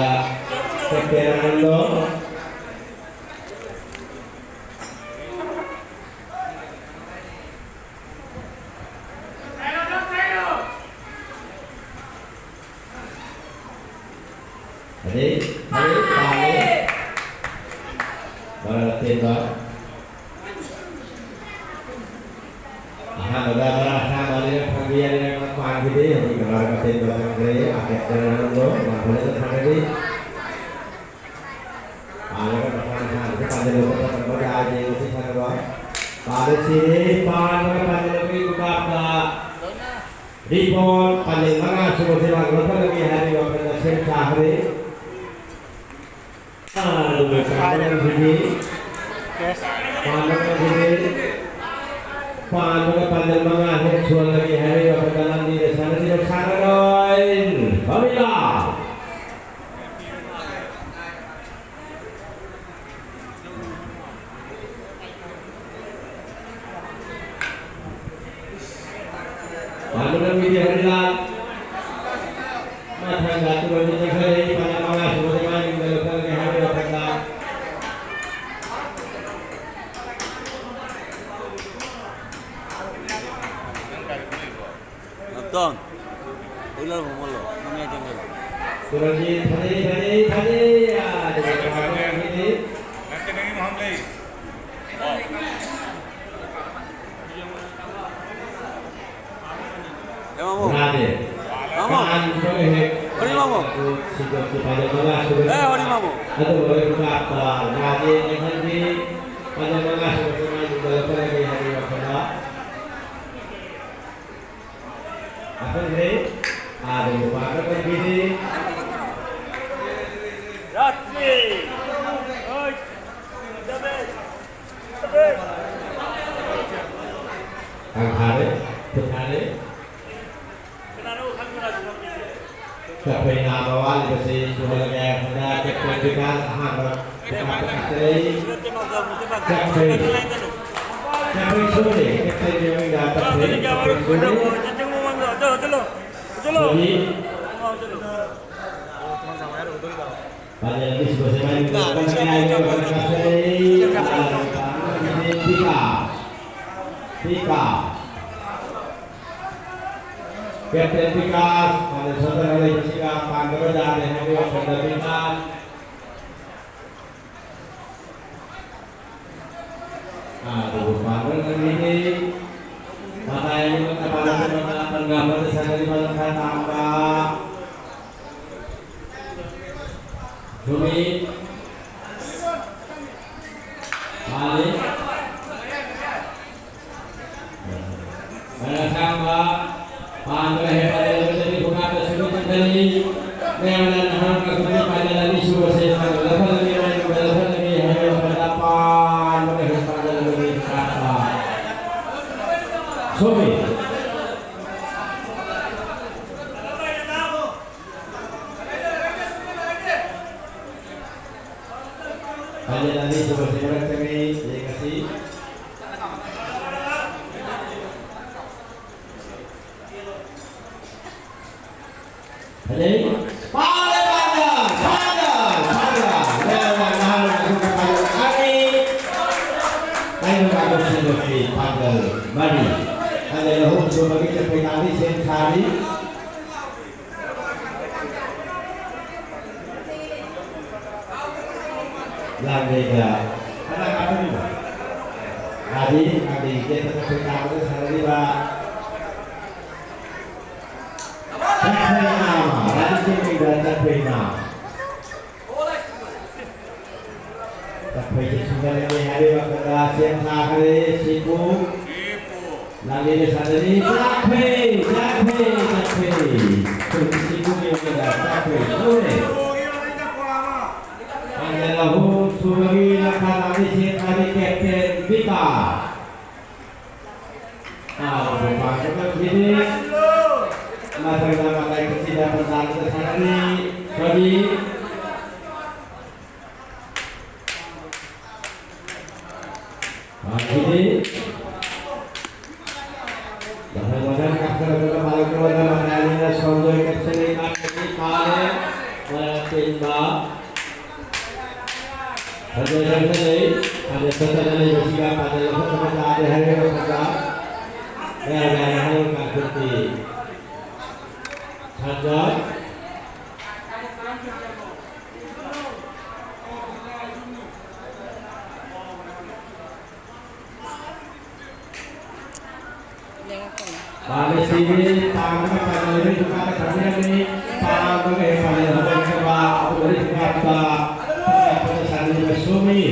ꯀꯦꯞꯇꯦꯟ ꯑꯥꯅꯟꯗꯣ꯫ ꯑꯗꯩ, ꯑꯗꯩ, ꯄꯥꯜꯂꯦ꯫ ꯑꯇꯦꯟꯕ꯫ ꯑꯍꯥꯟꯕꯗ ꯃꯔꯥ ꯑꯁꯥꯡꯕ ꯑꯅꯤꯔꯛ ꯐꯪꯕꯤ, ꯑꯅꯤꯔꯛ ꯄꯥꯟꯈꯤꯗꯦ꯫ ꯍꯧꯖꯤꯛ ꯃꯔꯥ ꯑꯇꯦꯟꯕ ꯐꯪꯈ꯭ꯔꯦ꯫ ꯑꯥ, ꯀꯦꯞꯇꯦꯟ ꯑꯅꯟꯗꯣ ꯌꯥꯝ ꯐꯖꯅ ꯁꯥꯟꯅꯔꯤ꯫ ꯄꯥꯜꯂꯒ ꯃꯁꯥ ꯃꯁꯥꯅꯁꯨ ꯄꯥꯟꯖꯜꯂꯨꯕ ꯃꯇꯝꯗ ꯍꯥꯏꯗꯤ ꯃꯁꯤ ꯁꯥꯟꯅꯕ ꯄꯥꯜꯂꯦ ꯁꯤꯔꯦ꯫ ꯄꯥꯜꯂꯒ ꯄꯥꯟꯖꯜꯂꯛꯄꯒꯤ ꯈꯨꯀꯥꯞꯇ ꯔꯤꯕꯣꯟ ꯄꯥꯟꯖꯜ ꯃꯉꯥ ꯁꯨꯕꯁꯦ ꯃꯥ ꯂꯧꯈꯠꯂꯒꯦ ꯍꯥꯏꯕꯒꯤ ꯋꯥꯈꯜꯗ ꯁꯦꯝ ꯁꯥꯈ꯭ꯔꯦ꯫ ꯑꯗꯨꯒ ꯄꯥꯟꯕ ꯉꯝꯈꯤꯗꯦ꯫ ꯄꯥꯟꯕ ꯉꯝꯈꯤꯗꯦ꯫ ꯄꯥꯟꯕꯒ ꯄꯥꯟꯖꯜ ꯃꯉꯥ ꯍꯦꯛ ꯁꯨꯍꯜꯂꯒꯦ ꯍꯥꯏꯕꯒꯤ ꯋꯥꯈꯜꯗ ꯂꯝꯕꯤꯗ ꯁꯥꯟꯅꯔꯤꯕ ꯁꯥꯟꯅꯔꯣꯏ ꯄꯥꯃꯤꯂꯥ꯫ ꯄꯥꯟꯗꯨꯅ ꯃꯤꯗꯤ ꯍꯔꯤꯂꯥꯜ꯫ ꯃꯊꯪꯗ ꯇꯨꯔꯣꯟꯒꯤ ꯆꯪꯁꯤꯜꯂꯛꯏ꯫ ꯄꯥꯟꯗ ꯃꯉꯥ ꯁꯨꯕꯗ ꯃꯥ ꯌꯨꯝꯗ ꯂꯧꯁꯤꯜꯂꯒꯦ ꯍꯥꯏꯕꯒꯤ ꯋꯥꯈꯜꯗ꯫ ꯅꯥꯎꯇꯣꯟ, ꯇꯦꯂꯔ ꯈꯣꯡꯒꯠꯂꯣ, ꯃꯃꯌꯥꯏ ꯆꯪꯁꯤꯜꯂꯣ꯫ ꯇꯨꯔꯣꯟꯒꯤ ꯐꯖꯩ, ꯐꯖꯩ, ꯐꯖꯩ꯫ ꯑꯥ, ꯑꯗꯨꯒ ꯅꯠꯇꯦ, ꯅꯪꯒꯤ ꯃꯐꯝ ꯂꯩ꯫ ꯑꯦ ꯃꯥꯃꯣ꯫ ꯔꯥꯖꯦ꯫ ꯃꯥꯃꯣ꯫ ꯀꯥꯟꯕꯒ ꯍꯦꯛ ꯍꯣꯔꯤ ꯃꯥꯃꯣ꯫ ꯁꯤꯗꯣꯛꯈꯤ ꯐꯥꯏꯅꯦꯜ ꯃꯉꯥ ꯁꯨꯔꯦ꯫ ꯑꯦ ꯍꯣꯔꯤ ꯃꯥꯃꯣ꯫ ꯑꯗꯨꯒ ꯂꯣꯏꯕ ꯀꯥꯞꯄ ꯔꯥꯖꯦ ꯅꯦꯁꯟꯒꯤ ꯐꯥꯏꯅꯦꯜ ꯃꯉꯥ ꯁꯨꯔꯦ ꯃꯥꯏ ꯂꯨꯝꯕ ꯂꯧꯈꯠꯂꯒꯦ ꯍꯥꯏꯕꯒꯤ ꯋꯥꯈꯜꯗ꯫ ꯑꯈꯪꯈ꯭ꯔꯦ꯫ ꯑꯥꯗ ꯅꯨꯄꯥ ꯑꯃ ꯄꯥꯏꯕꯤꯔꯤ꯫ ꯔꯥꯖꯦ꯫ ꯍꯣꯏ꯫ ꯖꯕꯦ꯫ ꯊꯥꯡꯊꯥꯔꯦ, ꯊꯨꯞꯊꯥꯔꯦ꯫ ꯆꯠꯄꯩ ꯅꯥꯕ ꯋꯥꯠꯂꯤꯕꯁꯤ ꯁꯨꯍꯜꯂꯒꯦ꯫ ꯍꯟꯗꯛ ꯀꯦꯞꯇꯦꯟ ꯕꯤꯀꯥꯁ ꯑꯍꯥꯟꯕ ꯀꯥꯞꯄ ꯀꯥꯞꯆꯔꯛꯏ꯫ ꯆꯠꯄꯩ, ꯆꯠꯄꯩ ꯁꯨꯔꯦ꯫ ꯀꯦꯞꯇꯦꯟꯒꯤ ꯃꯃꯤꯡꯗ ꯆꯠꯄꯩ ꯁꯨꯔꯦ꯫ ꯁꯨꯔꯤ꯫ ꯄꯥꯂꯦꯜ ꯑꯅꯤꯁꯨꯕꯁꯦ ꯃꯥꯏ ꯃꯤꯠꯇ ꯀꯟꯅ ꯉꯥꯏꯔꯤ, ꯀꯟꯅ ꯀꯥꯞꯁꯤꯜꯂꯤ꯫ ꯄꯤꯀꯥ꯫ ꯄꯤꯀꯥ꯫ ꯀꯦꯞꯇꯦꯟ ꯕꯤꯀꯥꯁ, ꯄꯥꯂꯦꯜ ꯁꯣꯟꯊꯔ ꯂꯩꯕꯁꯤꯒ ꯄꯥꯟꯗꯕ ꯌꯥꯗꯦ ꯍꯥꯏꯕꯒꯤ ꯋꯥꯈꯜꯗ ꯕꯤꯀꯥꯁ꯫ ꯑꯗꯨꯕꯨ ꯄꯥꯟꯕ ꯉꯝꯃꯤꯗꯦ꯫ ꯃꯇꯥꯏ ꯑꯅꯤꯃꯛꯇ ꯄꯥꯟꯅꯗꯨꯅ ꯄꯟꯒꯥ ꯑꯃꯗ ꯁꯥꯟꯅꯔꯤꯕ ꯂꯝꯈꯥ ꯇꯥꯡꯕ ꯁꯨꯃꯤ ꯃꯥꯅꯤ꯫ ꯃꯔꯛ ꯑꯁꯥꯡꯕ ꯄꯥꯟꯕ ꯍꯦꯛ ꯄꯥꯏꯔꯕꯗꯒꯤ ꯈꯨꯀꯥꯞꯇ ꯁꯨꯃꯤ ꯆꯪꯁꯤꯜꯂꯤ꯫ ꯃꯌꯥꯝꯅ ꯅꯍꯥꯛ ꯑꯗꯨꯒꯤ ꯄꯥꯏꯅ ꯑꯅꯤꯁꯨꯕꯁꯦ ꯂꯧꯈꯠꯂꯒꯦ, ꯃꯌꯥꯝꯅ ꯂꯧꯈꯠꯂꯒꯦ ꯍꯥꯏꯕ ꯃꯇꯝꯗ ꯄꯥꯟꯕ ꯍꯦꯛ ꯄꯥꯏꯅ ꯂꯧꯈꯠꯂꯒꯦ ꯈꯨꯀꯥꯞꯇ ꯁꯨꯃꯤ꯫ ꯐꯥꯏꯅꯦꯜ ꯑꯅꯤꯁꯨꯕꯁꯤ ꯃꯔꯛ ꯆꯪꯉꯤ, ꯌꯦꯡꯉꯁꯤ꯫ ꯐꯖꯩ꯫ ꯄꯥꯔꯦ, ꯄꯥꯔꯦ, ꯄꯥꯔꯦ, ꯄꯥꯔꯦ꯫ ꯂꯩꯔꯝꯕ ꯅꯍꯥꯔꯣꯜ ꯑꯗꯨꯒ ꯐꯥꯏꯅꯦꯜ ꯑꯅꯤ꯫ ꯂꯩꯔꯝꯕ ꯑꯗꯨ ꯁꯤꯟꯗꯣꯛꯈꯤ, ꯐꯥꯏꯅꯦꯜ ꯃꯔꯤ꯫ ꯐꯥꯏꯅꯦꯜ ꯑꯍꯨꯝꯁꯨꯕꯒꯤ ꯆꯠꯄꯩ ꯂꯥꯡꯕꯤ ꯁꯦꯝ ꯁꯥꯔꯤ꯫ ꯂꯥꯡꯂꯩꯗ ꯀꯅꯥ ꯀꯥꯞꯊꯣꯛꯏꯅꯣ? ꯃꯥꯗꯤ ꯂꯥꯡꯂꯩꯒꯤ ꯀꯦꯞꯇ ꯆꯠꯈꯣꯏ ꯇꯥꯕꯗ ꯁꯥꯟꯅꯔꯤꯕ ꯆꯠꯈꯣꯏ ꯅꯥꯃ, ꯃꯥꯗꯤ ꯆꯦꯟꯕꯤꯕ ꯆꯠꯈꯣꯏ ꯅꯥꯃ꯫ ꯆꯠꯈꯣꯏꯁꯦ ꯁꯨꯡꯒꯠꯂꯒꯦ ꯍꯥꯏꯔꯤꯕ ꯈꯔ ꯁꯦꯝ ꯁꯥꯈ꯭ꯔꯦ ꯁꯤꯕꯨ꯫ ꯂꯥꯡꯂꯩꯅ ꯁꯥꯟꯅꯔꯤ꯫ ꯆꯥꯛꯈ꯭ꯔꯦ, ꯆꯥꯛꯈ꯭ꯔꯦ, ꯆꯥꯛꯈ꯭ꯔꯦ꯫ ꯇ꯭ꯋꯦꯟꯇꯤ ꯁꯤꯛꯁꯀꯤ ꯑꯣꯏꯅ ꯆꯥꯛꯈ꯭ꯔꯦ꯫ ꯁꯣꯏꯔꯦ꯫ ꯐꯥꯏꯅꯦꯜ ꯑꯍꯨꯝ ꯁꯨꯕꯒꯤ ꯂꯝꯈꯥ ꯂꯥꯡꯂꯩ ꯁꯦꯝ ꯁꯥꯔꯤ ꯀꯦꯞꯇꯦꯟ ꯕꯤꯀꯥꯁ꯫ ꯑꯥ, ꯕꯣꯜ ꯄꯥꯁ ꯑꯃ ꯄꯤꯔꯤ꯫ ꯃꯊꯪꯗ ꯃꯇꯥꯏ ꯀꯨꯁꯤꯗ ꯄꯟꯖꯥꯕꯇ ꯁꯥꯟꯅꯔꯤ꯫ ꯀꯔꯤ? ꯃꯥꯡꯈꯤꯗꯦ꯫ ꯃꯊꯪ ꯃꯊꯪ ꯀꯥꯞꯊꯔꯛꯄꯗ ꯃꯥꯂꯪ ꯀꯣꯟꯗ ꯃꯈꯥꯏ ꯑꯅꯤꯅ ꯁꯣꯝꯗꯣꯏ ꯀꯛꯆꯤꯡꯒꯤ ꯃꯥꯏꯀꯩꯗꯒꯤ ꯐꯥꯔꯦ꯫ ꯃꯔꯛ ꯇꯤꯟꯕ꯫ ꯐꯖꯩ, ꯐꯖꯩ꯫ ꯐꯖꯩ, ꯐꯖꯅ ꯂꯩꯕꯁꯤꯒ ꯐꯖꯩ, ꯐꯖꯅ ꯇꯥꯗꯦ ꯍꯥꯏꯔꯤꯕ ꯃꯇꯝꯗ ꯃꯌꯥꯝ ꯃꯌꯥꯝ ꯍꯥꯏꯔꯤꯕ ꯀꯥꯡꯈꯨꯠꯇꯤ ꯊꯥꯡꯖ꯫ ꯄꯥꯝꯕꯁꯤꯡꯒꯤ ꯄꯥꯝꯕ ꯄꯥꯝꯖꯕꯒꯤ ꯗꯨꯀꯥꯟꯗ ꯊꯝꯕꯤꯔꯝꯃꯤ꯫ ꯄꯥꯝꯕꯒ ꯍꯦꯛ ꯄꯥꯝꯖꯕ ꯂꯩꯇꯕ ꯑꯗꯨꯒꯤ ꯗꯨꯀꯥꯟꯗ ꯄꯣꯠ ꯁꯥꯕꯤꯕ ꯁꯣꯝꯒꯤ꯫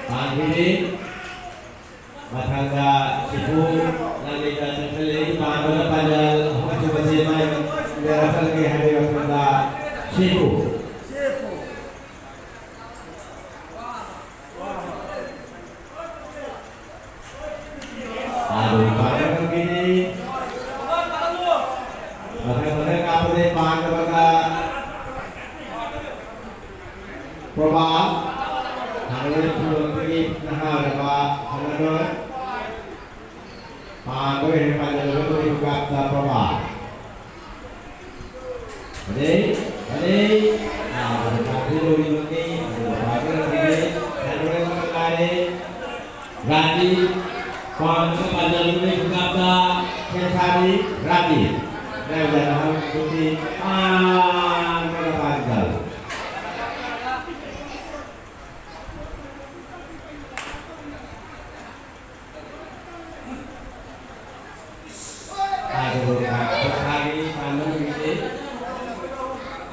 ꯄꯥꯝꯕꯤꯅꯤ꯫ ꯃꯊꯪꯗ ꯁꯤꯕꯨ ꯂꯥꯟꯃꯤꯗ ꯆꯪꯁꯤꯜꯂꯤ꯫ ꯄꯥꯝꯕꯒ ꯄꯥꯝꯖꯕ ꯑꯍꯨꯝꯁꯨꯕꯁꯤ ꯃꯥꯏ ꯂꯩꯔꯛꯄꯒꯤ ꯍꯥꯏꯕꯒꯤ ꯃꯐꯝꯗ ꯁꯤꯕꯨ꯫ ꯑꯗꯨ ꯄꯥꯏꯔꯛꯄꯒꯤꯅꯤ꯫ ꯃꯊꯪ ꯃꯊꯪ ꯀꯥꯞꯄꯗꯩ ꯄꯥꯟꯗꯕꯒ ꯄ꯭ꯔꯣꯕꯥ ꯊꯥꯡꯃꯩ ꯈꯨꯂꯣꯛꯇꯒꯤ ꯅꯍꯥ ꯑꯣꯏꯔꯕ ꯁꯥꯟꯅꯔꯣꯏ꯫ ꯄꯥꯟꯕꯒ ꯍꯦꯛ ꯄꯥꯟꯖꯜꯂꯒ ꯃꯣꯏ ꯀꯥꯞꯇ ꯄ꯭ꯔꯣꯕꯥ꯫ ꯑꯗꯩ, ꯑꯗꯩ, ꯑꯥ, ꯀꯥꯞꯁꯤ ꯂꯣꯏꯔꯤꯕꯅꯤ꯫ ꯑꯗꯨꯒ ꯄꯥꯟꯖꯜꯂꯒ ꯂꯥꯏꯔꯦ꯫ ꯔꯥꯅꯤ, ꯄꯥꯟꯕꯒ ꯄꯥꯟꯖꯜꯂꯒ ꯃꯣꯏ ꯀꯥꯞꯇ ꯁꯦꯝ ꯁꯥꯔꯤ꯫ ꯔꯥꯅꯤ꯫ ꯔꯥꯅꯤ, ꯔꯥꯅꯤ, ꯄꯥꯟꯕꯒ ꯄꯥꯟꯖꯜ꯫ ꯑꯗꯨꯒ ꯄꯩꯁꯥꯒꯤ ꯄꯥꯟꯕ ꯅꯨꯃꯤꯠꯅꯤ꯫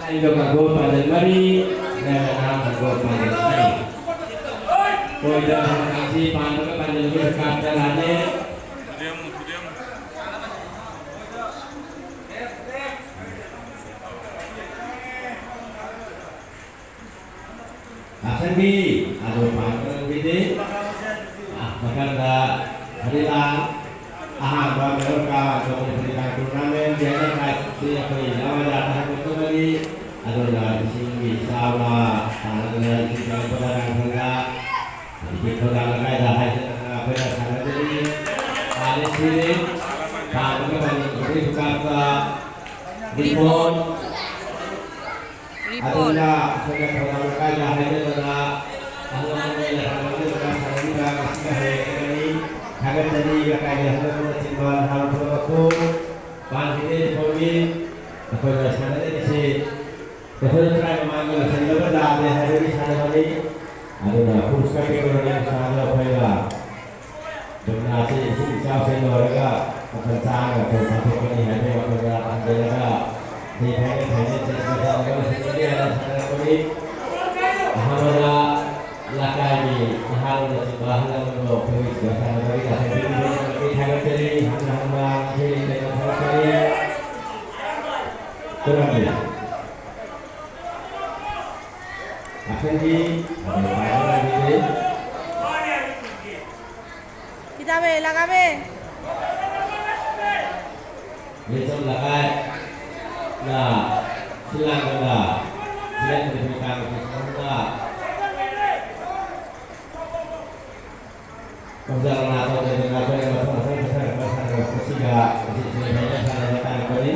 ꯑꯩꯗꯣ ꯀꯥꯡꯒꯣꯜ ꯄꯥꯟꯖꯟ ꯃꯔꯤ, ꯅꯪꯅ ꯅꯍꯥꯟ ꯀꯥꯡꯒꯣꯜ ꯄꯥꯟꯖꯟ ꯃꯔꯤ꯫ ꯀꯣꯏꯗ ꯍꯪꯒꯥꯝꯁꯤ ꯄꯥꯟꯕꯒ ꯄꯥꯟꯖꯟꯕꯒꯤ ꯗꯨꯀꯥꯟ ꯆꯠꯂꯅꯤ꯫ ꯃꯊꯪꯒꯤ ꯑꯗꯨ ꯄꯥꯡꯊꯣꯛꯄꯤꯗꯦ꯫ ꯃꯊꯪꯗ ꯍꯔꯤꯂꯥꯜ ꯑꯍꯥꯟꯕ ꯃꯦꯌꯔ ꯀꯥ ꯇꯣꯉꯥꯟ ꯍꯔꯤꯂꯥꯜ ꯇꯣꯔꯅꯥꯃꯦꯟꯒꯤ ꯍꯥꯏꯅ ꯄ꯭ꯔꯥꯏꯖꯁꯤ ꯑꯩꯈꯣꯏ ꯂꯧꯔꯗ ꯍꯥꯏꯗꯣꯛꯆꯕꯅꯤ꯫ ꯑꯗꯨꯅ ꯏꯁꯤꯡꯒꯤ ꯆꯥꯎꯅ ꯇꯥꯅꯗꯅ ꯏꯁꯤꯡ ꯆꯪꯉꯛꯄꯗ ꯀꯥꯡꯊꯣꯟꯗ ꯍꯧꯖꯤꯛꯀꯤ ꯊꯧꯗꯥꯡ ꯂꯩꯀꯥꯏꯗ ꯍꯥꯏꯗꯅ ꯑꯩꯈꯣꯏꯅ ꯁꯥꯟꯅꯖꯔꯤ꯫ Policy ꯄꯥꯟꯕꯒ ꯄꯥꯟꯖꯟꯕꯒꯤ ꯈꯨꯀꯥꯞꯇ report. ꯔꯤꯄꯣꯔꯠ꯫ ꯑꯗꯨꯅ ꯑꯩꯈꯣꯏꯅ ꯊꯧꯔꯥꯡ ꯂꯩꯀꯥꯏꯗ ꯍꯥꯏꯖꯗꯅ ꯑꯍꯜ ꯂꯃꯟꯒꯤ ꯂꯩꯐꯝ ꯂꯧꯖꯗꯅ ꯊꯝꯕꯤꯕ ꯉꯁꯤꯒ ꯍꯌꯦꯡꯒꯅꯤ꯫ ꯊꯥꯒꯠꯆꯔꯤ꯫ ꯂꯩꯀꯥꯏꯒꯤ ꯑꯍꯜ ꯂꯃꯟꯅꯆꯤꯡꯕ ꯅꯍꯥ ꯄꯨꯝꯅꯃꯛꯄꯨ ꯄꯥꯟꯈꯤꯗꯦ ꯐꯣꯡꯏ꯫ ꯑꯩꯈꯣꯏꯅ ꯁꯥꯟꯅꯖꯔꯤꯁꯤ ꯀꯩꯊꯦꯜ ꯈꯔ ꯃꯃꯥꯡꯒꯤ ꯂꯣꯏꯁꯤꯟꯗꯕ ꯇꯥꯗꯦ ꯍꯥꯏꯕꯒꯤ ꯁꯥꯟꯅꯕꯅꯤ꯫ ꯑꯗꯨꯅ ꯀꯨꯔꯁꯀ ꯄꯤꯔꯕꯅꯤ ꯁꯥꯗ ꯑꯩꯈꯣꯏꯅ ꯗꯨꯝꯅꯥꯁꯤ ꯏꯁꯤꯡ ꯏꯆꯥꯎꯁꯦ ꯂꯣꯏꯔꯒ ꯃꯇꯝ ꯆꯥꯅ ꯑꯩꯈꯣꯏ ꯄꯥꯡꯊꯣꯛꯀꯅꯤ ꯍꯥꯏꯕꯒꯤ ꯋꯥꯈꯜꯗ ꯊꯝꯖꯔꯒ ꯍꯩ ꯐꯩꯅ ꯐꯩꯅ ꯆꯠꯄ ꯇꯧꯔꯒ ꯂꯣꯏꯁꯤꯟꯒꯅꯤ ꯍꯥꯏꯅ ꯁꯥꯟꯅꯔꯛꯄꯅꯤ꯫ ꯑꯍꯥꯟꯕꯗ ꯂꯩꯀꯥꯏꯒꯤ ꯅꯍꯥꯔꯣꯜꯅꯆꯤꯡꯕ ꯑꯍꯜ ꯂꯃꯟꯗꯣ ꯑꯩꯈꯣꯏꯒꯤ ꯁꯤꯗ ꯁꯥꯟꯅꯕꯒꯤ ꯂꯥꯛꯆꯕꯤꯔꯤꯕ ꯊꯥꯒꯠꯆꯔꯤ꯫ ꯍꯟꯅ ꯍꯟꯅ ꯏꯁꯩ ꯂꯩꯇꯅ ꯊꯥꯒꯠꯆꯔꯤ꯫ ꯈꯨꯔꯝꯕꯤꯌꯨ꯫ ꯑꯈꯪꯒꯤ ꯃꯇꯧ ꯄꯥꯏꯕ ꯂꯩꯔꯤꯗꯦ꯫ ꯀꯤꯇꯥꯕꯦ ꯂꯒꯥꯕꯦ꯫ ꯌꯦꯆꯝ ꯂꯀꯥꯏ ꯅ ꯁꯤꯂꯥꯡꯒꯅ ꯁꯤꯂꯥꯡꯒꯅ ꯀꯥꯡꯒꯤ ꯁꯣꯝꯗ ꯑꯣꯖꯥ ꯃꯅꯥ ꯇꯧꯗꯅ ꯑꯩꯈꯣꯏꯅ ꯃꯊꯪ ꯃꯊꯪ ꯃꯊꯪ ꯃꯊꯪ ꯁꯥꯟꯅꯔꯛꯄꯁꯤꯗ ꯍꯧꯖꯤꯛ ꯁꯤꯗ ꯐꯖꯅ ꯁꯥꯟꯅꯕ ꯇꯥꯔꯛꯄꯅꯤ꯫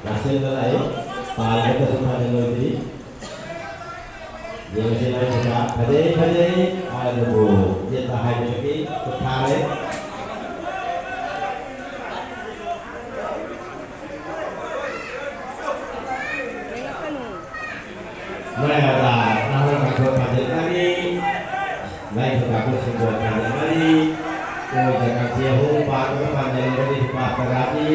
ꯂꯥꯛꯁꯤꯟꯕ ꯂꯥꯛꯏ꯫ ꯄꯥꯜꯂꯒꯁꯨ ꯐꯖꯅ ꯂꯣꯏꯗ꯭ꯔꯤ꯫ ꯌꯦꯡꯉꯁꯤ ꯂꯥꯏꯁꯤꯗ꯫ ꯐꯖꯩ, ꯐꯖꯩ꯫ ꯑꯗꯨꯕꯨ ꯌꯦꯠꯄ ꯍꯥꯏꯕꯗꯨꯗꯤ ꯈꯨꯠ ꯊꯥꯔꯦ꯫ ꯃꯌꯥꯗ ꯅꯍꯥꯔꯣꯜ ꯀꯥꯡꯊꯣꯟ ꯄꯥꯟꯖꯤꯜ ꯃꯔꯤ, ꯂꯥꯏꯐꯝ ꯀꯥꯡꯕꯨ ꯁꯤꯡꯕꯣꯜ ꯄꯥꯟꯖꯤꯜ ꯃꯔꯤ, ꯑꯣꯏꯗ ꯀꯥꯡꯁꯤ ꯑꯍꯨꯝ, ꯄꯥꯟꯕ ꯄꯥꯟꯖꯤꯜ ꯃꯔꯤ, ꯂꯨꯄꯥ ꯇꯔꯥꯒꯤ꯫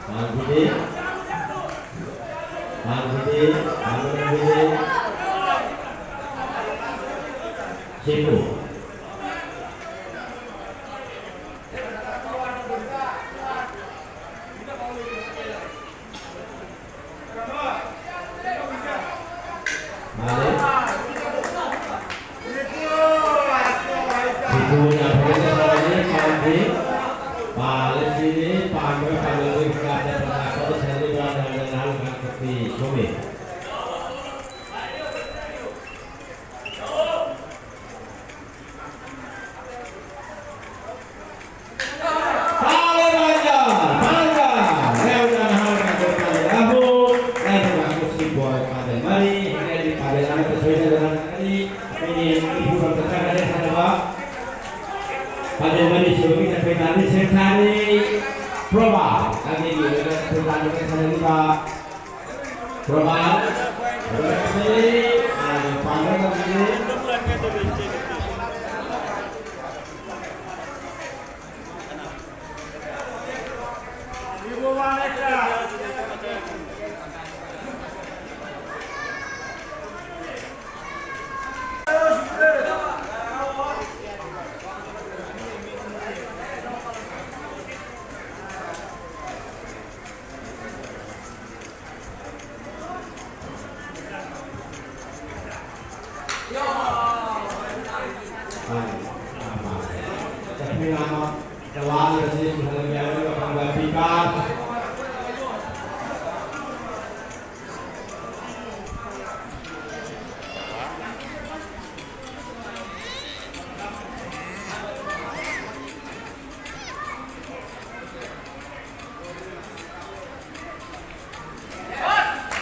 ꯄꯥꯟꯕꯤꯗꯦ, ꯄꯥꯟꯕꯤꯗꯦ, ꯄꯥꯟꯕꯤꯗꯦ꯫ ꯁꯤꯕꯨ꯫ ꯃꯥꯅꯦ꯫ ꯁꯤꯕꯨ ꯌꯥꯝ ꯐꯖꯅ ꯁꯥꯟꯅꯔꯦ, ꯄꯥꯟꯗꯦ꯫ ꯄꯥꯜꯂꯦ, ꯁꯤꯅꯤ, ꯄꯥꯟꯕ ꯄꯥꯜꯂꯦ, ꯀꯥꯗ ꯄꯥꯜꯂꯦ, ꯁꯦꯟꯗ꯭ꯔꯤ ꯄꯥꯜꯂꯦ, ꯅꯍꯥꯟ ꯀꯥꯡꯄꯣꯛꯄꯤ ꯁꯣꯝꯃꯤ꯫ ꯄꯥꯗꯦꯜ ꯃꯔꯤ ꯁꯨꯕꯒꯤ ꯆꯠꯄꯩ ꯀꯥꯟꯗ ꯁꯦꯝ ꯁꯥꯔꯤ꯫ ꯄ꯭ꯔꯣꯚꯥ, ꯅꯪꯒꯤ ꯑꯣꯏꯅ ꯈꯨꯟꯗꯥꯃꯤꯗ ꯁꯥꯟꯅꯔꯤꯕ ꯄ꯭ꯔꯣꯚꯥ, ꯄꯥꯡꯒꯜ ꯂꯝꯕꯤ꯫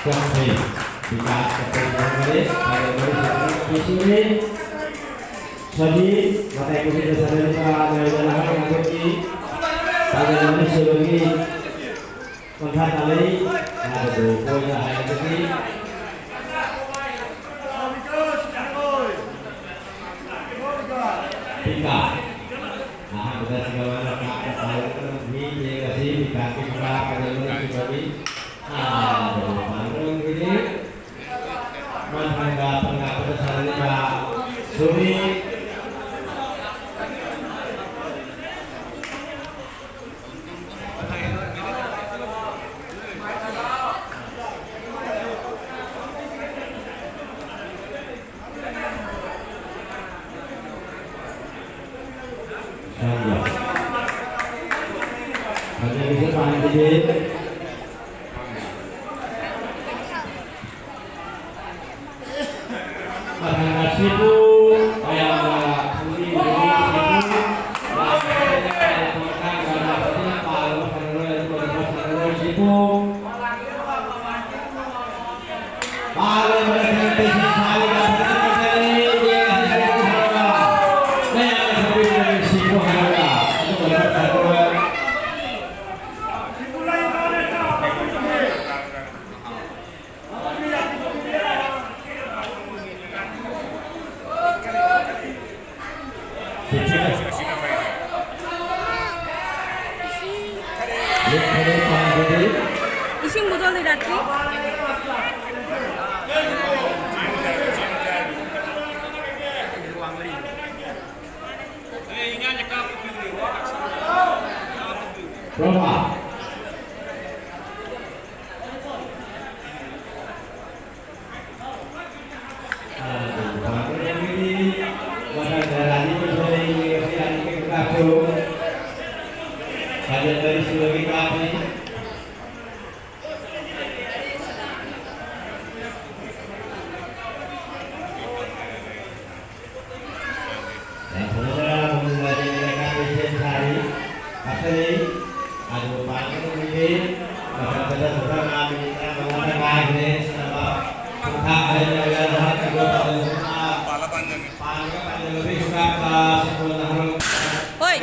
ꯆꯠꯈ꯭ꯔꯦ꯫ ꯕꯤꯀꯥꯁ ꯀꯄꯨꯔ ꯐꯪꯈ꯭ꯔꯦ꯫ ꯐꯥꯏꯅꯦꯜ ꯃꯔꯤꯁꯨꯕ ꯀꯤꯁꯨꯔꯤ꯫ ꯁꯖꯤꯠ, ꯃꯇꯥꯏ ꯀꯨꯝꯁꯤꯗ ꯁꯥꯟꯅꯔꯤꯕ ꯅꯣꯏꯗ ꯅꯍꯥꯔꯣꯜ ꯑꯗꯨꯒꯤ ꯐꯥꯏꯅꯦꯜ ꯃꯔꯤꯁꯨꯕꯒꯤ ꯈꯣꯡꯊꯥꯡ ꯇꯥꯂꯩ꯫ ꯃꯥꯅꯕꯨ ꯃꯣꯏꯅ ꯍꯥꯏꯔꯒꯗꯤ ꯄꯤꯀꯥ꯫ ꯑꯍꯥꯟꯕꯗ ꯁꯤꯒꯃꯥꯅ ꯀꯥꯞꯄ ꯄꯥꯏꯔꯛꯄ ꯃꯤ ꯌꯦꯡ ꯑꯁꯤ ꯄꯤꯀꯥꯒꯤ ꯃꯈꯥ ꯄꯥꯏꯔꯛꯄ ꯁꯤꯕꯒꯤ ꯑꯍꯥꯟꯕ ꯄꯥꯏꯔꯛꯄ ꯉꯝꯈꯤꯗꯦ꯫ ꯃꯊꯪꯗ ꯄꯟꯒꯥꯄꯗ ꯁꯥꯟꯅꯔꯤꯕ ꯁꯨꯃꯤ꯫ ꯃꯊꯪꯗ ꯁꯤꯕꯨ ꯃꯌꯥꯝꯅ ꯈꯪꯕꯤꯔꯤꯕꯅꯤ꯫ ꯁꯤꯕꯨ ꯃꯇꯥꯡ ꯆꯥꯅ ꯐꯖꯅ ꯄꯥꯜꯂꯕ ꯐꯪꯂꯔꯣꯏ, ꯑꯗꯨꯒ ꯐꯪꯂꯔꯣꯏ꯫ ꯁꯤꯕꯨ ꯄꯥꯜꯂꯕ ꯃꯊꯪ ꯇꯦꯁꯤ ꯁꯥꯔꯤꯕ ꯐꯖꯅ ꯐꯖꯔꯦ꯫ ꯃꯌꯥꯝꯅ ꯈꯪꯕꯤꯔꯤꯕꯅꯤ꯫ ꯁꯤꯕꯨ ꯍꯥꯏꯔꯒ ꯑꯗꯨꯒ ꯐꯪꯂꯔꯣꯏ꯫ Roma. ꯍꯣꯏ꯫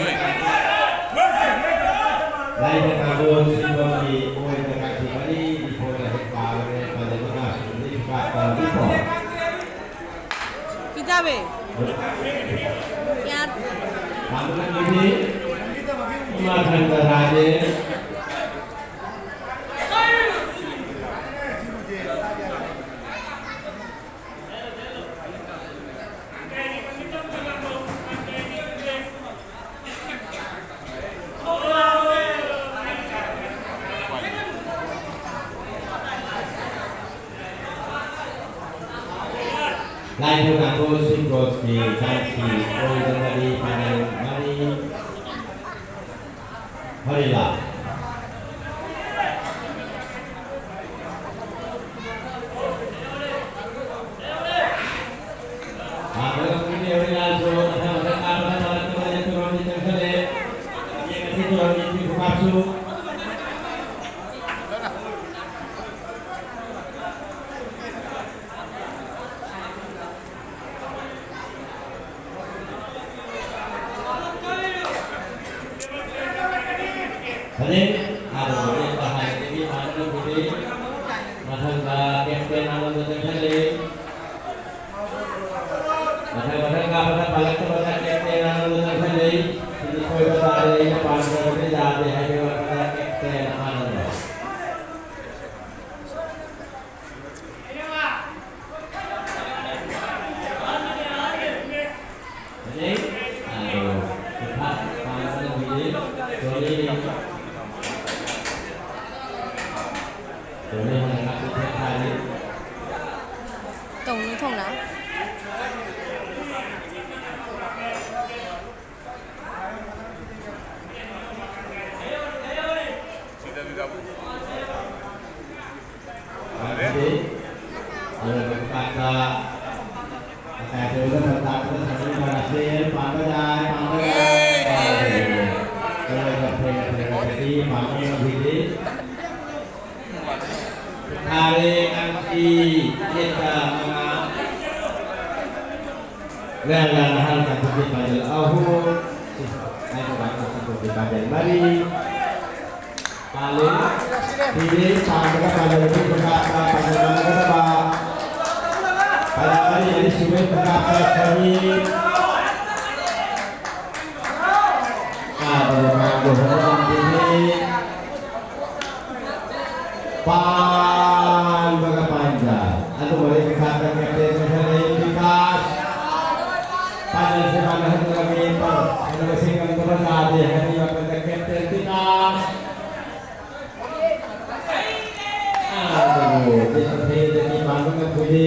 ꯀꯤꯖꯥꯕꯦ꯫ ꯌꯥ꯫ Laiphu Tangkhul Simprotski, Tangki, Oidamari, Panel, Mari, Harila. ꯐꯖꯩ꯫ ꯑꯗꯨꯒ ꯂꯦꯞꯄ ꯍꯥꯏꯔꯒꯗꯤ ꯃꯥꯅ ꯂꯧꯈꯤꯗꯦ꯫ ꯃꯊꯪꯗ ꯀꯦꯞꯇꯦꯟ ꯑꯥꯅꯟꯗ ꯆꯪꯁꯤꯜꯂꯤ꯫ ꯃꯊꯪ ꯃꯊꯪ ꯀꯥꯞꯄꯗ ꯄꯥꯜꯂꯛꯇꯕꯗ ꯀꯦꯞꯇꯦꯟ ꯑꯥꯅꯟꯗ ꯆꯪꯁꯤꯜꯂꯤ꯫ ꯁꯤꯗꯤ ꯁꯣꯏꯕ ꯇꯥꯔꯦ, ꯑꯩꯅ ꯄꯥꯝꯖꯕꯗꯤ ꯌꯥꯗꯦ ꯍꯥꯏꯕꯒꯤ ꯋꯥꯈꯜꯗ ꯀꯦꯞꯇꯦꯟ ꯑꯥꯅꯟꯗ꯫ ꯌꯦꯠꯇ ꯃꯉꯥ꯫ ꯂꯥꯏꯔꯕ ꯅꯍꯥ ꯀꯥꯡꯕꯨꯒꯤ ꯄꯥꯡꯒꯜ ꯑꯍꯨꯝ꯫ ꯍꯥꯏꯕ ꯀꯥꯡꯕꯨꯒꯤ ꯄꯥꯡꯒꯜ ꯃꯔꯤ꯫ ꯄꯥꯜꯂꯤ꯫ ꯄꯤꯔꯦ꯫ ꯄꯥꯟꯕꯒ ꯄꯥꯟꯗꯕꯒꯤ ꯈꯨꯀꯥꯞꯇ ꯄꯥꯟꯗꯕ ꯃꯥꯟꯅꯒꯗꯕ꯫ ꯄꯥꯟꯗꯕ ꯃꯔꯤ ꯃꯔꯤ ꯁꯨꯕꯒꯤ ꯈꯨꯀꯥꯞꯇ ꯁꯅꯤ꯫ ꯀꯥꯗꯕ ꯀꯥꯡꯕꯨ ꯍꯣꯠꯅꯔꯝꯈꯤꯅꯤ꯫ ꯄꯥꯟꯕꯒ ꯄꯥꯟꯗ꯫ ꯑꯗꯨ ꯑꯣꯏꯔꯗꯤ ꯈꯥꯇ ꯀꯦꯞꯇꯦꯟ ꯑꯣꯏꯍꯜꯂꯦ ꯕꯤꯀꯥꯁ꯫ ꯄꯥꯟꯗꯜꯁꯦ ꯃꯥꯅ ꯍꯟꯗꯛ ꯃꯦꯟꯕ ꯁꯥꯟꯅꯕꯁꯤꯡ ꯉꯝꯗꯕ ꯇꯥꯗꯦ ꯍꯥꯏꯕꯒꯤ ꯋꯥꯈꯜꯗ ꯀꯦꯞꯇꯦꯟ ꯕꯤꯀꯥꯁ꯫ ꯑꯗꯨꯕꯨ ꯗꯦꯁ ꯐꯦꯗꯒꯤ ꯄꯥꯟꯕ ꯉꯝꯈꯤꯗꯦ꯫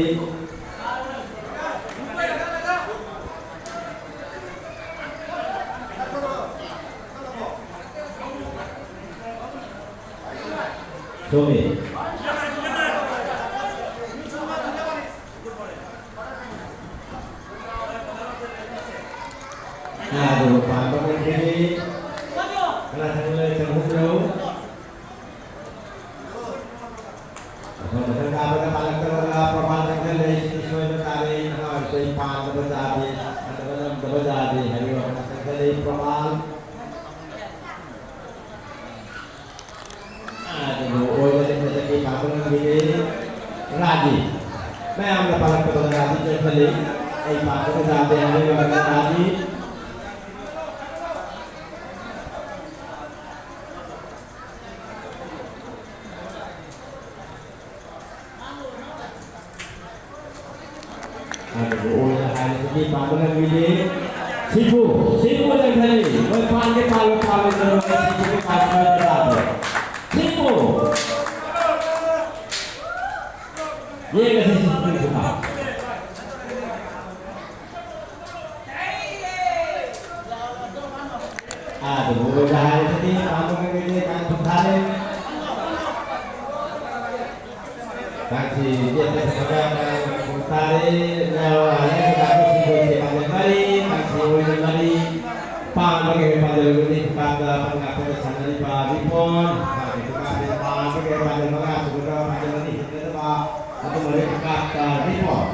ꯁꯣꯝꯃꯤ꯫ ꯑꯗꯨꯒ ꯄꯥꯟꯕ ꯉꯝꯈꯤꯅꯤ꯫ ꯀꯅꯥ ꯀꯅꯥ ꯂꯩ? ꯆꯪꯍꯧꯕꯤꯔꯣ꯫ ꯃꯊꯪ ꯃꯊꯪ ꯀꯥꯕꯗ ꯄꯥꯜꯂꯛꯇꯕꯗ ꯄ꯭ꯔꯃꯥꯟ ꯆꯪꯁꯤꯜꯂꯦ꯫ ꯁꯤꯗꯤ ꯁꯣꯏꯕ ꯇꯥꯔꯦ꯫ ꯅꯍꯥ ꯑꯣꯏꯔꯁꯨ ꯑꯩ ꯄꯥꯟꯗꯕ ꯆꯥꯗꯦ, ꯁꯥꯟꯅꯕ ꯉꯝꯗꯕ ꯆꯥꯗꯦ ꯍꯥꯏꯕꯒꯤ ꯋꯥꯐꯝ ꯆꯪꯁꯤꯜꯂꯦ꯫ ꯄ꯭ꯔꯃꯥꯟ꯫ ꯑꯗꯨꯕꯨ ꯑꯣꯏꯕ ꯂꯩꯇꯕꯒꯤ ꯄꯥꯟꯕ ꯉꯝꯈꯤꯗꯦ꯫ ꯔꯥꯖꯤ꯫ ꯃꯌꯥꯝꯅ ꯄꯥꯜꯂꯛꯄꯗ ꯔꯥꯖꯤ ꯆꯦꯟꯁꯤꯜꯂꯤ꯫ ꯑꯩ ꯄꯥꯟꯕꯗ ꯌꯥꯗꯦ ꯍꯥꯏꯕꯒꯤ ꯃꯔꯝꯅ ꯔꯥꯖꯤ꯫ ꯑꯗꯨꯕꯨ ꯑꯣꯏꯅ ꯍꯥꯏꯔꯤꯕꯗꯤ ꯄꯥꯟꯕ ꯉꯝꯈꯤꯗꯦ꯫ ꯁꯤꯕꯨ, ꯁꯤꯕꯨ ꯆꯪꯁꯤꯜꯂꯤ꯫ ꯍꯣꯏ, ꯄꯥꯟꯒꯦ ꯄꯥꯜꯂꯣ, ꯄꯥꯜꯂꯣꯏꯗ꯭ꯔꯣ? ꯁꯤꯕꯨꯒꯤ ꯄꯥꯟꯕ ꯌꯥꯗ꯭ꯔꯣ? ꯁꯤꯕꯨ꯫ ꯌꯦꯡꯉꯁꯤ ꯁꯤꯕꯨꯒꯤ ꯈꯨꯄꯥꯛ꯫ ꯑꯗꯨꯕꯨ ꯑꯣꯏꯅ ꯍꯥꯏꯔꯤꯕꯗꯤ ꯄꯥꯟꯕ ꯉꯝꯈꯤꯗꯦ, ꯇꯥꯡ ꯀꯨꯟꯊ꯭ꯔꯥꯅꯤ꯫ ꯀꯥꯡꯁꯤ ꯌꯦꯠꯄ ꯁꯦꯝꯕ ꯀꯨꯟꯊ꯭ꯔꯥꯅꯤ꯫ ꯅꯥꯎ ꯍꯥꯏꯔꯤꯕ ꯀꯥꯡꯁꯤ ꯌꯦꯠꯄ ꯃꯔꯤ, ꯀꯥꯡꯁꯤ ꯑꯣꯏꯅ ꯃꯔꯤ꯫ ꯄꯥꯟꯕꯒꯤ ꯄꯥꯟꯖꯜ ꯑꯅꯤ ꯈꯨꯀꯥꯞꯇ ꯄꯥꯟ ꯉꯥꯛꯄꯗ ꯁꯥꯟꯅꯔꯤꯕ ꯔꯤꯄꯣꯟ꯫ ꯃꯥꯒꯤ ꯈꯨꯀꯥꯞꯁꯤ ꯄꯥꯟꯕꯒꯤ ꯄꯥꯟꯖꯜ ꯃꯉꯥ ꯁꯨꯕꯗ ꯄꯥꯟꯖꯜ ꯑꯅꯤ ꯍꯦꯟꯒꯗꯕ꯫ Report.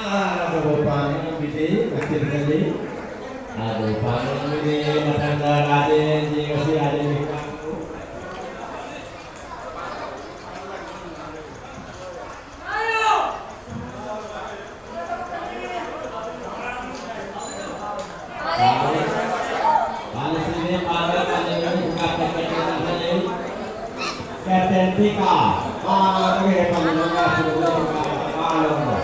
ꯑꯥ, ꯑꯗꯨꯕꯨ ꯄꯥꯟꯕ ꯉꯝꯕꯤꯗꯦ, ꯃꯊꯤꯟ ꯀꯜꯂꯤ꯫ ꯑꯗꯨ ꯄꯥꯟꯕ ꯉꯝꯕꯤꯗꯦ, ꯃꯊꯪꯗ ꯔꯥꯖꯦꯟ, ꯌꯦꯡꯉꯁꯤ ꯔꯥꯖꯦꯟꯒꯤ ꯈꯨꯄꯥꯟꯗꯨ꯫ Captain Pika, ah, okay, Pika, ah, no, no.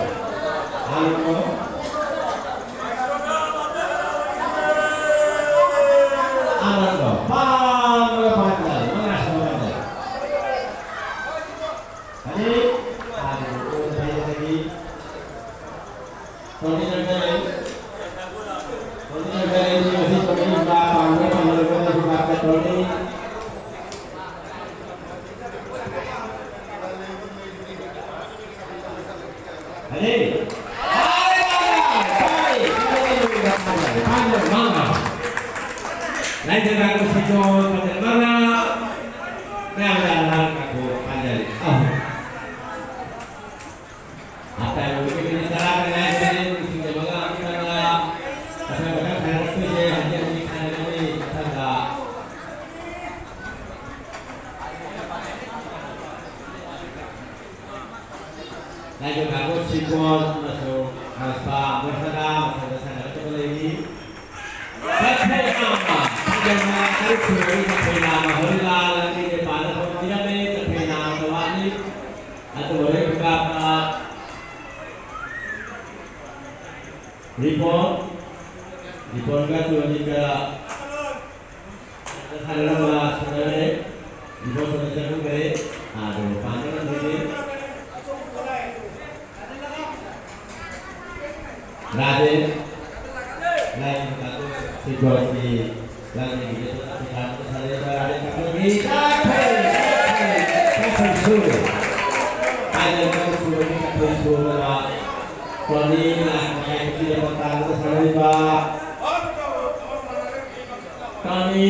Anando, pang, pang, pang, pang. Ani, ani, Tony Nagdalay. Tony Nagdalay, ini masih Tony, sudah pang, pang, pang, pang, pang, Tony. Ani. Lain sa kako si John Patel Manga. Kaya wala na lang kako, Patel. Ah. At tayo, hindi na talaga na yung hindi mga ang mga kasama ng sarap ko siya, hindi ang hindi ka na kami, kasama. Lagi bago si Paul, maso, mas pa, mas na, mas na, mas na, mas na, mas na, Kapena, kapena, kapena, kapena, mahal na, lagi ni Pana, kung tinamay, kapena, tawani, at wala yung pagkaka-, Ripon, Ripon ka, tuwan ka, Nakalama, saudara, di ba, saudara ko, eh? Ah, di ba, paano na, hindi? Natin, lain ko, si Joyce, lain ko, si Tano, sa lain ko, lain ko, si Tapay, Tapay, Tapay, Sulu. Ay, lain ko, Sulu, Tapay, Sulu, na, Tony, na, kaya ko sila magtago sa lain ba? Tony.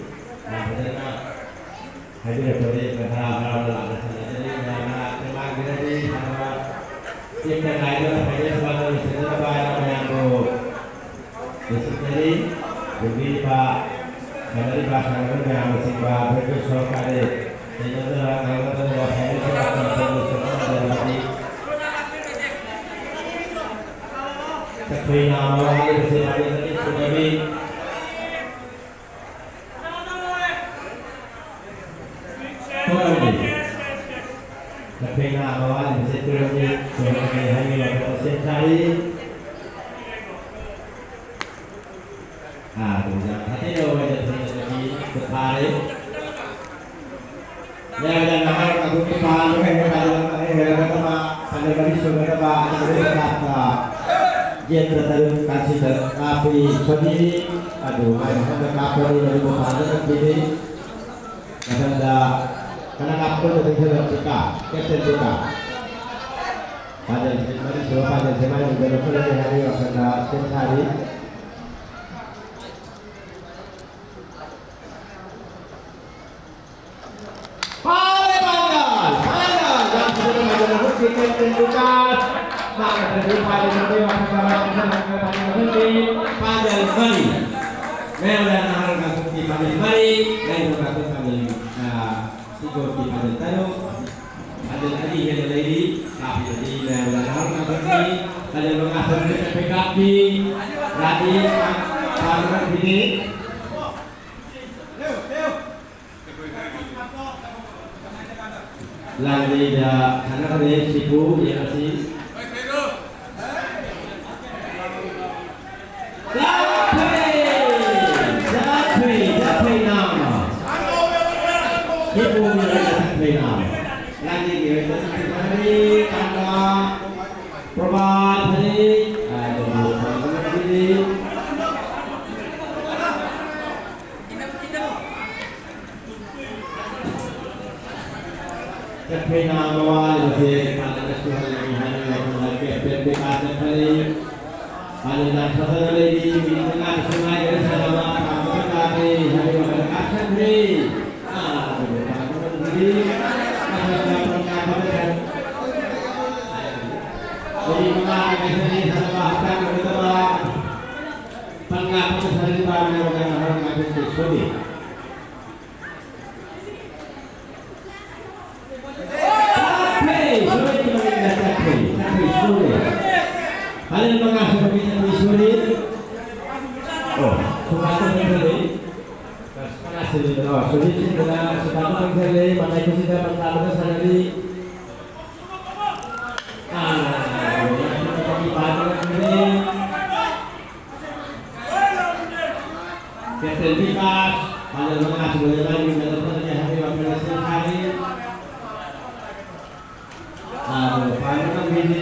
ꯌꯥꯝ ꯐꯖꯅ ꯍꯥꯏꯕꯤꯔꯛꯄꯗꯒꯤ ꯑꯩꯈꯣꯏ ꯍꯔꯥꯎ ꯍꯔꯥꯎꯅ ꯂꯥꯛꯅ ꯁꯥꯟꯅꯖꯔꯤ꯫ ꯃꯌꯥꯝꯅ ꯈꯪꯍꯟꯕꯤꯔꯗꯤ ꯁꯥꯟꯅꯕ ꯇꯦꯛꯇ ꯀꯥꯏꯗꯅ final ꯁꯥꯟꯅꯕ ꯂꯣꯏꯁꯤꯟꯒꯗꯕ ꯍꯥꯏꯅ ꯃꯌꯥꯝꯕꯨ ꯅꯨꯡꯁꯤꯖꯔꯤ꯫ ꯌꯦꯡꯕꯤꯔꯤꯕ, ꯁꯥꯟꯅꯔꯤꯕ ꯁꯥꯟꯅꯔꯣꯏ ꯃꯌꯥꯝꯅꯆꯤꯡꯕ ꯑꯩꯈꯣꯏꯒꯤ ꯁꯣꯔꯣꯛ ꯀꯥꯔꯦ ꯂꯩꯅꯗꯅ ꯉꯥꯡꯅꯗꯅ ꯐꯥꯏꯅꯦꯜ ꯁꯥꯟꯅꯕ ꯂꯣꯏꯁꯤꯟꯕ ꯉꯝꯗꯕꯗꯤ ꯇꯈꯣꯏꯅ ꯃꯋꯥ ꯂꯦꯝꯕꯁꯦ ꯐꯥꯏꯅꯦꯜꯗꯒꯤ ꯁꯨꯗꯕꯤ ꯇꯣꯛꯂꯝꯃꯤ꯫ ꯇꯈꯣꯏꯅ ꯃꯋꯥ ꯂꯦꯝꯕꯁꯦ ꯇꯣꯛꯂꯝꯃꯤ꯫ ꯇꯣꯛꯂꯝꯃꯤ ꯍꯥꯏꯕꯒꯤ ꯋꯥꯐꯝ ꯑꯁꯤ ꯊꯥꯔꯤ꯫ ꯑꯥ, ꯑꯗꯨꯝꯅ ꯐꯠꯇꯦ ꯇꯧꯕ ꯍꯥꯏꯁꯦ ꯐꯠꯇꯕꯒꯤ ꯈꯨꯠ ꯊꯥꯔꯦ꯫ ꯌꯥꯏꯗ, ꯅꯍꯥꯛ ꯑꯗꯨꯒꯤ ꯄꯥꯜꯂꯒ ꯍꯦꯛ ꯄꯥꯜꯂꯒ ꯍꯦꯛ ꯍꯦꯛ ꯍꯦꯛ ꯁꯥꯟꯅꯕꯒꯤ ꯁꯣꯏꯒꯗꯕ ꯑꯗꯨꯒꯤ ꯃꯅꯥꯛꯇ ꯌꯦꯠꯇ ꯇꯔꯨꯛ ꯀꯥꯁꯤꯗ ꯀꯥꯞꯄꯤ ꯁꯣꯗꯤ꯫ ꯑꯗꯨ ꯃꯥꯏ ꯃꯊꯪꯗ ꯀꯥꯞꯄꯅꯤ, ꯃꯗꯨꯕꯨ ꯄꯥꯟꯗꯅ ꯄꯤꯔꯤ꯫ ꯃꯊꯪꯗ ꯀꯅꯥ ꯀꯥꯞꯄꯅꯣ? ꯃꯊꯪꯗ ꯄꯤꯀꯥ, ꯀꯦꯞꯇꯦꯟ ꯄꯤꯀꯥ꯫ ꯄꯥꯟꯖꯜ, ꯃꯔꯤꯁꯨꯕ ꯄꯥꯟꯖꯜꯁꯦ ꯃꯥꯏ ꯃꯤꯡꯗ ꯂꯧꯁꯤꯜꯂꯒꯦ ꯍꯥꯏꯕꯒꯤ ꯋꯥꯈꯜꯗ ꯁꯦꯝ ꯁꯥꯔꯤ꯫ ꯐꯥꯔꯦ ꯄꯥꯟꯖꯜ! ꯄꯥꯟꯖꯜ! ꯌꯥꯝ ꯐꯖꯅ ꯄꯥꯟꯖꯜ ꯃꯍꯨꯠꯀꯤ ꯀꯦꯞꯇꯦꯟ ꯂꯨꯀꯥꯁ꯫ ꯃꯥ ꯅꯠꯇ꯭ꯔꯗꯤ ꯎꯄꯥꯏ ꯂꯩꯇꯕꯒꯤ ꯋꯥꯈꯜꯗ ꯃꯥ ꯄꯥꯟꯖꯜ ꯃꯍꯨꯠꯀꯤ ꯄꯥꯟꯖꯜ ꯃꯔꯤ꯫ ꯃꯌꯥꯝꯅ ꯅꯍꯥꯔꯣꯜ ꯀꯥꯡꯂꯨꯞꯀꯤ ꯄꯥꯟꯖꯜ ꯃꯔꯤ, ꯂꯩꯉꯥꯛꯂꯣꯟ ꯀꯥꯡꯂꯨꯞ ꯄꯥꯟꯖꯜ, ꯑ, ꯏꯀꯣꯠꯀꯤ ꯄꯥꯟꯖꯜ ꯇꯔꯨꯛ, ꯄꯥꯟꯖꯜ ꯑꯅꯤ ꯍꯦꯟꯅ ꯂꯩꯔꯤ꯫ ꯀꯥꯞꯄꯤꯕꯗꯤ ꯃꯌꯥꯝꯅ ꯅꯍꯥꯔꯣꯜ ꯀꯥꯡꯂꯨꯞꯀꯤ ꯄꯥꯟꯖꯜ ꯃꯉꯥ ꯇꯔꯨꯛ ꯆꯠꯄꯩ ꯀꯥꯞꯄꯤ꯫ ꯔꯥꯖꯤ ꯄꯥꯟꯖꯜ ꯃꯔꯤ꯫ ꯂꯥꯡꯂꯩꯗ ꯁꯥꯟꯅꯈ꯭ꯔꯦ ꯁꯤꯕꯨ ꯌꯦꯡꯉꯁꯤ꯫ ꯆꯠꯈ꯭ꯔꯦ! ꯆꯠꯈ꯭ꯔꯦ! ꯆꯠꯈ꯭ꯔꯦ ꯅꯥꯕ! ꯁꯤꯕꯨ ꯌꯦꯡꯉꯁꯤ ꯆꯠꯈ꯭ꯔꯦ ꯅꯥꯕ! ꯂꯥꯡꯂꯩꯒꯤ ꯑꯣꯏꯅ ꯆꯠꯈ꯭ꯔꯦ ꯀꯥꯟꯅ ꯄ꯭ꯔꯚꯥꯠ ꯐꯖꯩ꯫ ꯑꯗꯨꯕꯨ ꯐꯖꯅ ꯄꯤꯔꯤ꯫ ꯆꯠꯈ꯭ꯔꯦ ꯅꯥꯕ ꯋꯥꯔꯤꯕꯁꯦ ꯄꯥꯟꯖꯜꯅ ꯁꯨꯍꯜꯂꯒꯦ ꯍꯥꯏꯅ ꯂꯩꯐꯝꯗ ꯀꯦꯞꯇꯦꯟ ꯕꯤꯀꯥꯁꯅ ꯈꯜꯂꯤ꯫ ꯄꯥꯟꯖꯜꯅ ꯁꯣꯠꯊꯗꯨꯅ ꯂꯩꯔꯤ꯫ ꯃꯤꯅꯤꯠ ꯃꯉꯥꯗꯁꯨ ꯉꯥꯏꯔꯦ ꯁꯥꯟꯅꯕ꯫ ꯄꯥꯟꯖꯜ ꯇꯥꯗꯦ ꯍꯥꯏꯕꯒꯤ ꯋꯥꯈꯜ ꯀꯥꯞꯁꯟꯈ꯭ꯔꯦ꯫ ꯑꯥ, ꯑꯗꯨꯕꯨ ꯄꯥꯟꯖꯜ ꯉꯝꯗ꯭ꯔꯤ꯫ ꯃꯊꯪꯗ ꯄꯟꯖꯥꯕ ꯐꯖꯅ ꯃꯤꯅꯤꯠ ꯃꯉꯥ ꯉꯥꯏꯖꯔꯤ ꯁꯥꯟꯅꯕ ꯍꯛꯆꯥꯡ ꯐꯒꯗꯕ꯫ ꯄꯟꯖꯥꯕ ꯐꯖꯅ ꯁꯥꯟꯅꯔꯤ ꯄꯥꯟꯖꯜ ꯉꯝꯗ꯭ꯔꯤ꯫ ꯆꯠꯈ꯭ꯔꯦ! ꯁꯣꯏꯔꯦ, ꯃꯃꯤꯡꯗ ꯆꯠꯈ꯭ꯔꯦ꯫ ꯆꯠꯈ꯭ꯔꯦ, ꯁꯣꯏꯔꯦ꯫ ꯐꯥꯏꯅꯦꯜ ꯃꯉꯥ ꯁꯨꯕꯒꯤ ꯆꯠꯈ꯭ꯔꯦ, ꯁꯣꯏꯔꯦ꯫ ꯑꯣ, ꯁꯨꯕꯥꯁꯇ ꯆꯠꯈ꯭ꯔꯦ꯫ ꯀꯅꯥ ꯁꯤꯜꯂꯤꯕꯅꯣ? ꯁꯨꯖꯤꯠ ꯁꯤꯟꯕꯅ ꯁꯨꯕꯥꯁꯇ ꯆꯠꯈ꯭ꯔꯦ꯫ ꯃꯇꯥꯏ ꯈꯨꯁꯤꯗ ꯄꯟꯖꯥꯕꯗ ꯁꯥꯟꯅꯔꯤ꯫ ꯑꯥ, ꯀꯦꯞꯇꯦꯟ ꯕꯤꯀꯥꯁ, ꯄꯥꯟꯖꯜ ꯃꯉꯥꯁꯨꯕꯗ ꯃꯥꯒꯤ ꯃꯤꯡꯗ ꯂꯧꯈꯠꯂꯒꯦ ꯍꯥꯏꯕꯒꯤ ꯋꯥꯈꯜꯗ ꯁꯦꯝ ꯁꯥꯔꯤ꯫ ꯑꯥ, ꯄꯥꯟꯕ ꯉꯝꯈꯤꯗꯦ꯫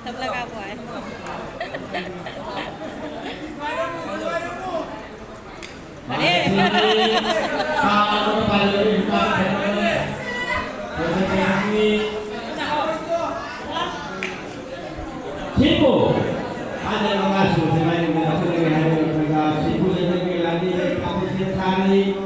तब लगा हुआ है। Sipu. Ada yang masuk selain mengatur dengan hari yang tanggal Sipu dan lagi tapi setiap hari.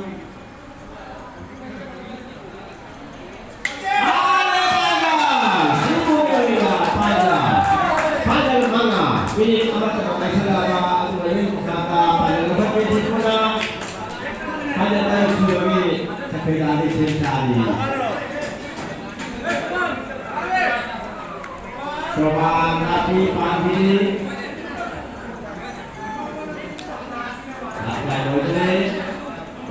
Coba tapi pagi. Apa yang boleh?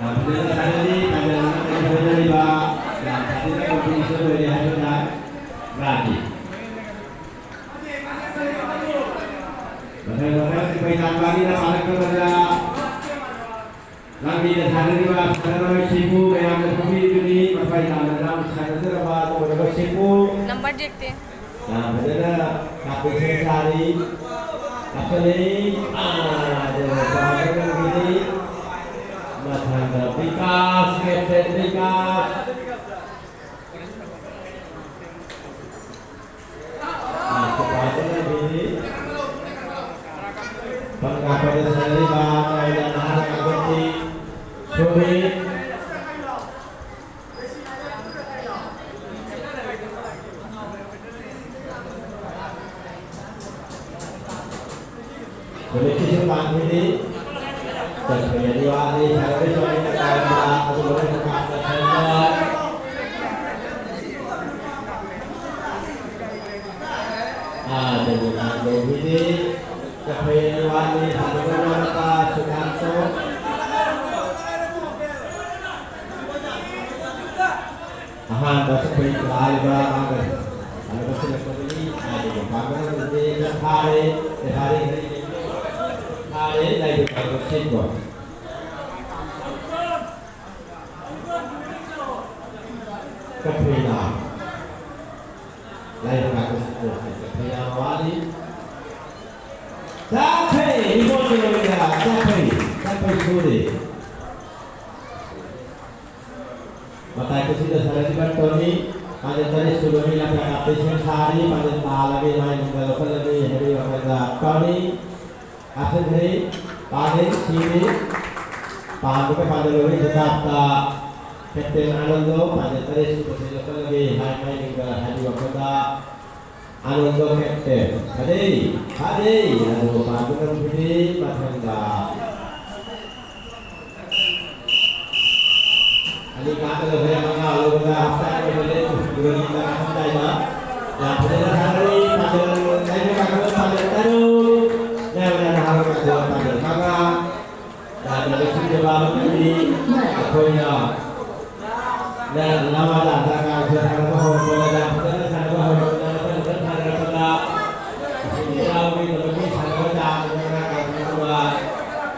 Nah, benar tadi, pada nama yang boleh, Pak. Nah, tadi kan kompetisi boleh dihadirkan. Berarti. Bahkan, bahkan, supaya tambah ni dah salah kepada lagi dah sana ni, Pak. Sekarang Sipu, yang ada kopi itu ni, Bapak yang ada dalam sana tu, Bapak, tu, Bapak Sipu. Number देखते हैं। Nah, benar dah. Tapi saya cari. Apa ni? Ah, dia, Bapak, begini. Macam dah Vikas, Kapten Vikas. Nah, sepatu lagi. Pengkapan sendiri, Pak, yang harus ngerti. Sulit. Demikian Pak ini. Dan menjadi wali, saya sudah minta kata, aku boleh buka Desember. ꯑꯍꯥꯟꯕ ꯑꯩꯈꯣꯏ ꯂꯥꯛꯂꯤꯕ ꯑꯉꯥꯡ ꯑꯗꯨ ꯁꯤꯜꯂꯛꯄꯗꯒꯤ ꯂꯥꯏꯕꯨ ꯄꯥꯡꯒꯗꯕꯁꯦ ꯊꯥꯔꯦ, ꯊꯥꯔꯦ, ꯊꯥꯔꯦ, ꯂꯥꯏꯕꯨ ꯄꯥꯡꯒ ꯁꯤꯟꯕ꯫ ꯀꯠꯊꯣꯛꯏꯅ ꯂꯥꯏꯕꯨ ꯄꯥꯡꯒ ꯁꯤꯟꯕ ꯀꯠꯊꯣꯛꯏꯅ ꯋꯥꯠꯂꯤ꯫ ꯆꯠꯈ꯭ꯔꯦ, ꯏꯕꯣꯟ ꯀꯤꯂꯣꯃꯤꯇꯔ ꯆꯠꯈ꯭ꯔꯦ, ꯆꯠꯄꯩ ꯁꯨꯔꯦ꯫ ꯃꯇꯥꯏ ꯀꯨꯁꯤꯗ ꯁꯥꯟꯅꯈꯤꯕ ꯇꯣꯅꯤ, ꯄꯥꯟꯖꯟ ꯇꯔꯦꯠ ꯁꯨꯕ ꯃꯤ ꯂꯝꯄꯥꯛ ꯀꯥꯞꯄꯩ ꯁꯦꯝ ꯁꯥꯔꯤ, ꯄꯥꯟꯖꯟ ꯇꯥꯜꯂꯒꯦ, ꯃꯥꯏ ꯃꯤꯡꯗ ꯂꯧꯈꯠꯂꯒꯦ ꯍꯥꯏꯕꯒꯤ ꯋꯥꯈꯜꯗ ꯇꯣꯅꯤ ꯀꯥꯞꯁꯤꯟꯈ꯭ꯔꯦ, ꯄꯥꯟꯖꯟ ꯁꯤꯔꯤ, ꯄꯥꯟꯕꯒ ꯄꯥꯟꯖꯟ ꯂꯧꯔꯤ ꯈꯨꯗꯥꯞꯇ ꯀꯦꯞꯇꯦꯟ ꯑꯥꯅꯟꯗꯣ, ꯄꯥꯟꯖꯟ ꯇꯔꯦꯠ ꯁꯨꯕꯁꯤ ꯂꯧꯈꯠꯂꯒꯦ ꯍꯥꯏ, ꯃꯥꯏ ꯃꯤꯡꯗ ꯍꯥꯏꯕꯒꯤ ꯋꯥꯈꯜꯗ ꯑꯥꯅꯟꯗꯣ ꯀꯦꯞꯇꯦꯟ꯫ ꯐꯖꯩ, ꯐꯖꯩ, ꯑꯗꯨꯕꯨ ꯄꯥꯟꯕ ꯉꯝꯈꯤꯗꯦ, ꯃꯊꯪꯗ ꯑꯅꯤ ꯀꯥꯗꯒ ꯍꯣꯔꯦꯟ ꯃꯉꯥ ꯂꯧꯕꯗ half time ꯑꯣꯏꯕ ꯂꯦꯞꯄꯨ꯫ ꯏꯔꯣꯏꯒꯤ ꯃꯉꯥ ꯍꯥꯞꯄꯝꯗꯥꯏꯗ ꯌꯥꯝ ꯐꯖꯅ ꯁꯥꯟꯅꯔꯤ꯫ ꯄꯥꯟꯖꯜ ꯂꯩꯃ ꯀꯥꯡꯕꯨ ꯄꯥꯟꯖꯜ ꯇꯔꯨꯛ, ꯅꯦꯔꯣꯅ ꯅꯍꯥꯔꯣꯜ ꯀꯥꯡꯕꯨ ꯄꯥꯟꯖꯜ ꯃꯉꯥ꯫ ꯌꯥꯝꯅ ꯂꯦꯞꯁꯤꯟꯗꯕ ꯑꯃꯅꯤ꯫ ꯑꯩꯈꯣꯏꯅ ꯂꯃꯥꯗꯥꯟꯗ ꯀꯥꯡꯁꯦ ꯁꯥꯟꯅꯕ ꯍꯧꯔꯛꯄꯗ, ꯌꯥꯝ ꯐꯖꯅ ꯁꯥꯟꯅꯕ ꯍꯧꯔꯛꯄꯗ, ꯃꯊꯪ ꯃꯊꯪ ꯁꯥꯟꯅꯔꯛꯄꯗ ꯌꯥꯎꯔꯣꯏꯗꯕꯒꯤ ꯁꯥꯟꯅꯕ ꯆꯥꯡ ꯑꯗꯨꯅ ꯀꯥꯡꯁꯤꯒꯨꯝꯕ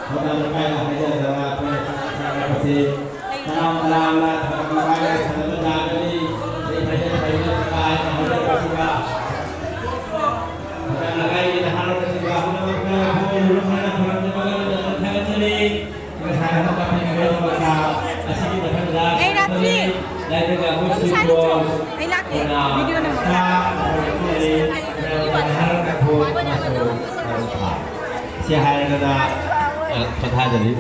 ꯍꯣꯠꯅꯕ ꯀꯥꯏꯅ ꯍꯥꯏꯖꯗꯅ ꯑꯩꯈꯣꯏꯅ ꯁꯥꯟꯅꯕꯁꯤ ꯇꯔꯥꯝ ꯇꯔꯥꯝꯅ ꯊꯧꯔꯝ ꯀꯥꯏꯅ ꯁꯥꯟꯅꯕ ꯇꯥꯔꯒꯗꯤ ꯁꯤ ꯐꯖꯅ ꯐꯖꯅ ꯀꯥꯏꯅ ꯍꯣꯠꯅꯕꯁꯤꯗ ꯃꯊꯪ ꯂꯩꯀꯥꯏꯒꯤ ꯅꯍꯥꯔꯣꯜꯁꯤꯡꯒ ꯍꯧꯅꯃꯛꯇ ꯈꯣꯡ ꯂꯨꯝꯅ ꯈꯨꯔꯨꯝꯖꯕꯒ ꯂꯣꯏꯅꯅ ꯊꯥꯒꯠꯆꯔꯤ꯫ ꯉꯁꯥꯏ ꯍꯧꯒꯠꯄꯤꯕꯒꯤꯗꯃꯛꯇ ꯑꯁꯤꯒꯤ ꯃꯊꯪꯗ ꯑꯩ ꯂꯥꯛꯇ꯭ꯔꯤ꯫ ꯂꯥꯏꯕ꯭ꯔꯦꯔꯤꯒ ꯑꯩꯈꯣꯏ ꯉꯁꯥꯏꯗꯤ ꯁ꯭ꯀꯨꯜ ꯆꯣ-, ꯑꯩ ꯂꯥꯛꯇꯦ꯫ ꯑꯣꯏꯅ ꯚꯤꯗꯤꯑꯣ ꯅꯝꯕ ꯁꯥ ꯂꯥꯛꯇꯦ꯫ ꯑꯩ ꯂꯥꯛꯇꯦ꯫ ꯁꯤ ꯍꯥꯏꯔꯒꯅ, ꯑ, ꯄꯣꯊꯥꯖꯔꯤ꯫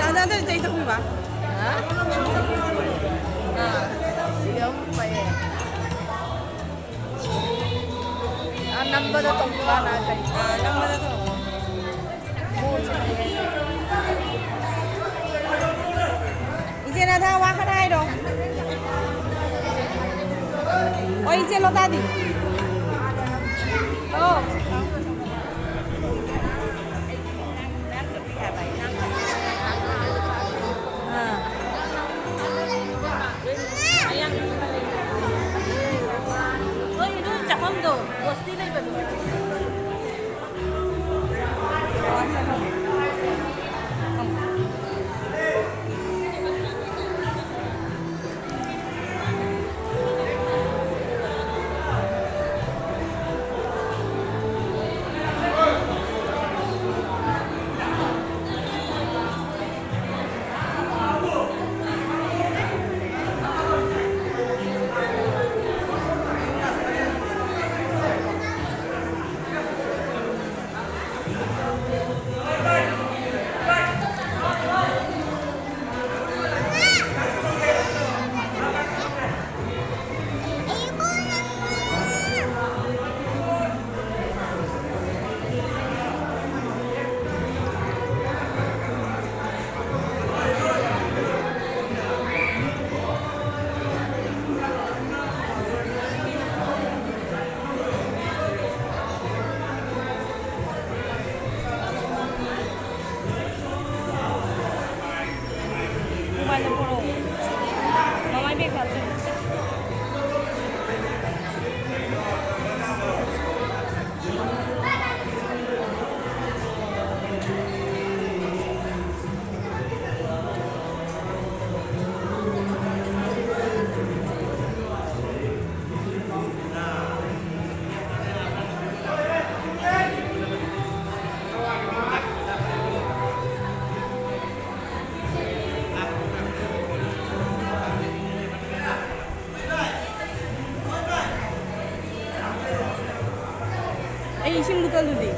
ꯑꯗ, ꯑꯗ, ꯑꯗ, ꯑꯗ, ꯑꯗ꯫ ꯍꯥ? ꯑ, ꯁꯤꯗ ꯑꯃꯨꯛ ꯄꯛꯑꯦ꯫ ꯑ, ꯅꯝꯕꯗ ꯇꯧꯕ ꯅꯠꯇ꯭ꯔꯗꯤ꯫ ꯑ, ꯅꯝꯕꯗ ꯇꯧ꯫ ꯏꯆꯦ ꯅꯊꯥ ꯋꯥ ꯈꯔ ꯍꯥꯏꯔꯣ꯫ ꯑꯣ, ꯏꯆꯦ ꯂꯣꯇꯥꯗꯤ꯫ ꯑꯣ꯫ ꯑꯥ꯫ ꯄꯣꯔꯛꯑꯣ꯫ ꯃꯃꯥꯏ ꯕꯦꯒ ꯍꯥꯞꯆꯤꯜꯂꯨ꯫ ꯑꯩ ꯏꯁꯤꯡ ꯕꯣꯇꯜꯗꯨꯗꯤ?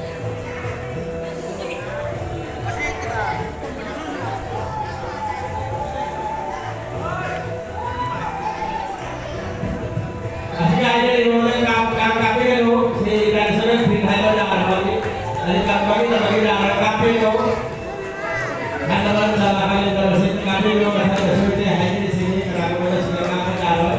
ꯑꯁꯤꯒ ꯍꯥꯏꯖꯔꯤꯕ ꯃꯣꯏ ꯀꯥꯞ-, ꯀꯥꯞ-, ꯀꯥꯞꯄꯤꯒꯅꯨ꯫ ꯁꯤ ꯀꯥꯟꯁꯟ ꯐꯤꯜ ꯍꯥꯏꯕ ꯌꯥꯔꯕꯅꯤ꯫ ꯑꯗꯩ ꯀꯥꯞꯄꯒꯤ ꯇꯧꯕꯒꯤ ꯌꯥꯔꯣꯏ, ꯀꯥꯞꯄꯤꯒꯅꯨ꯫ ꯍꯥꯏꯅꯕ ꯆꯠꯂ ꯍꯥꯏꯅꯕꯁꯤ ꯀꯥꯞꯄꯤꯒꯅꯨ, ꯃꯊꯪꯗꯁꯨ ꯏꯆꯦ ꯍꯥꯏꯕꯤꯔꯤꯁꯤꯅꯤ, ꯀꯅꯥꯒꯨꯝꯕꯗ ꯁꯤꯗ ꯀꯥꯞꯄ ꯌꯥꯔꯣꯏ꯫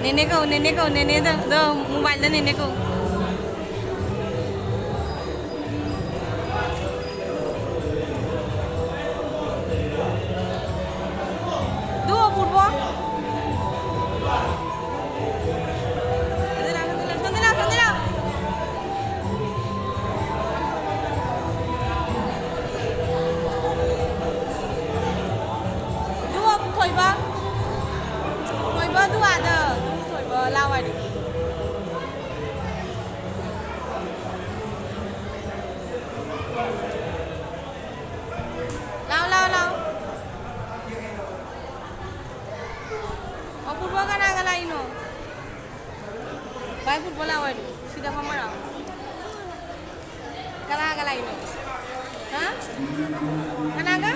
ꯅꯦꯅꯦ ꯀꯧ, ꯅꯦꯅꯦ ꯀꯧ, ꯅꯦꯅꯦꯗ, ꯗꯣ, ꯃꯣꯕꯥꯏꯜꯗ ꯅꯦꯅꯦ ꯀꯧ꯫ ꯗꯨ ꯑꯄꯨꯔꯕ? ꯁꯣꯝꯗ ꯂꯥꯎ, ꯁꯣꯝꯗ ꯂꯥꯎ, ꯁꯣꯝꯗ ꯂꯥꯎ꯫ ꯗꯨ ꯊꯣꯏꯕ꯫ ꯊꯣꯏꯕ, ꯗꯨ ꯑꯥꯗ꯫ ꯊꯣꯏꯕ, ꯂꯥꯎ ꯍꯥꯏꯗꯨꯗꯤ꯫ ꯂꯥꯎ, ꯂꯥꯎ, ꯂꯥꯎ꯫ ꯑꯣ, ꯐꯨꯠꯕꯣꯜ ꯀꯅꯥꯒ ꯂꯥꯛꯏꯅꯣ? ꯚꯥꯏ, ꯐꯨꯠꯕꯣꯜ ꯂꯥꯛꯑꯣ ꯍꯥꯏꯗꯨꯗꯤ꯫ ꯁꯤꯗ ꯐꯝꯃꯣ ꯂꯥꯛꯑꯣ꯫ ꯀꯅꯥꯒ ꯂꯥꯛꯏꯅꯣ? ꯍꯥ? ꯀꯅꯥꯒ?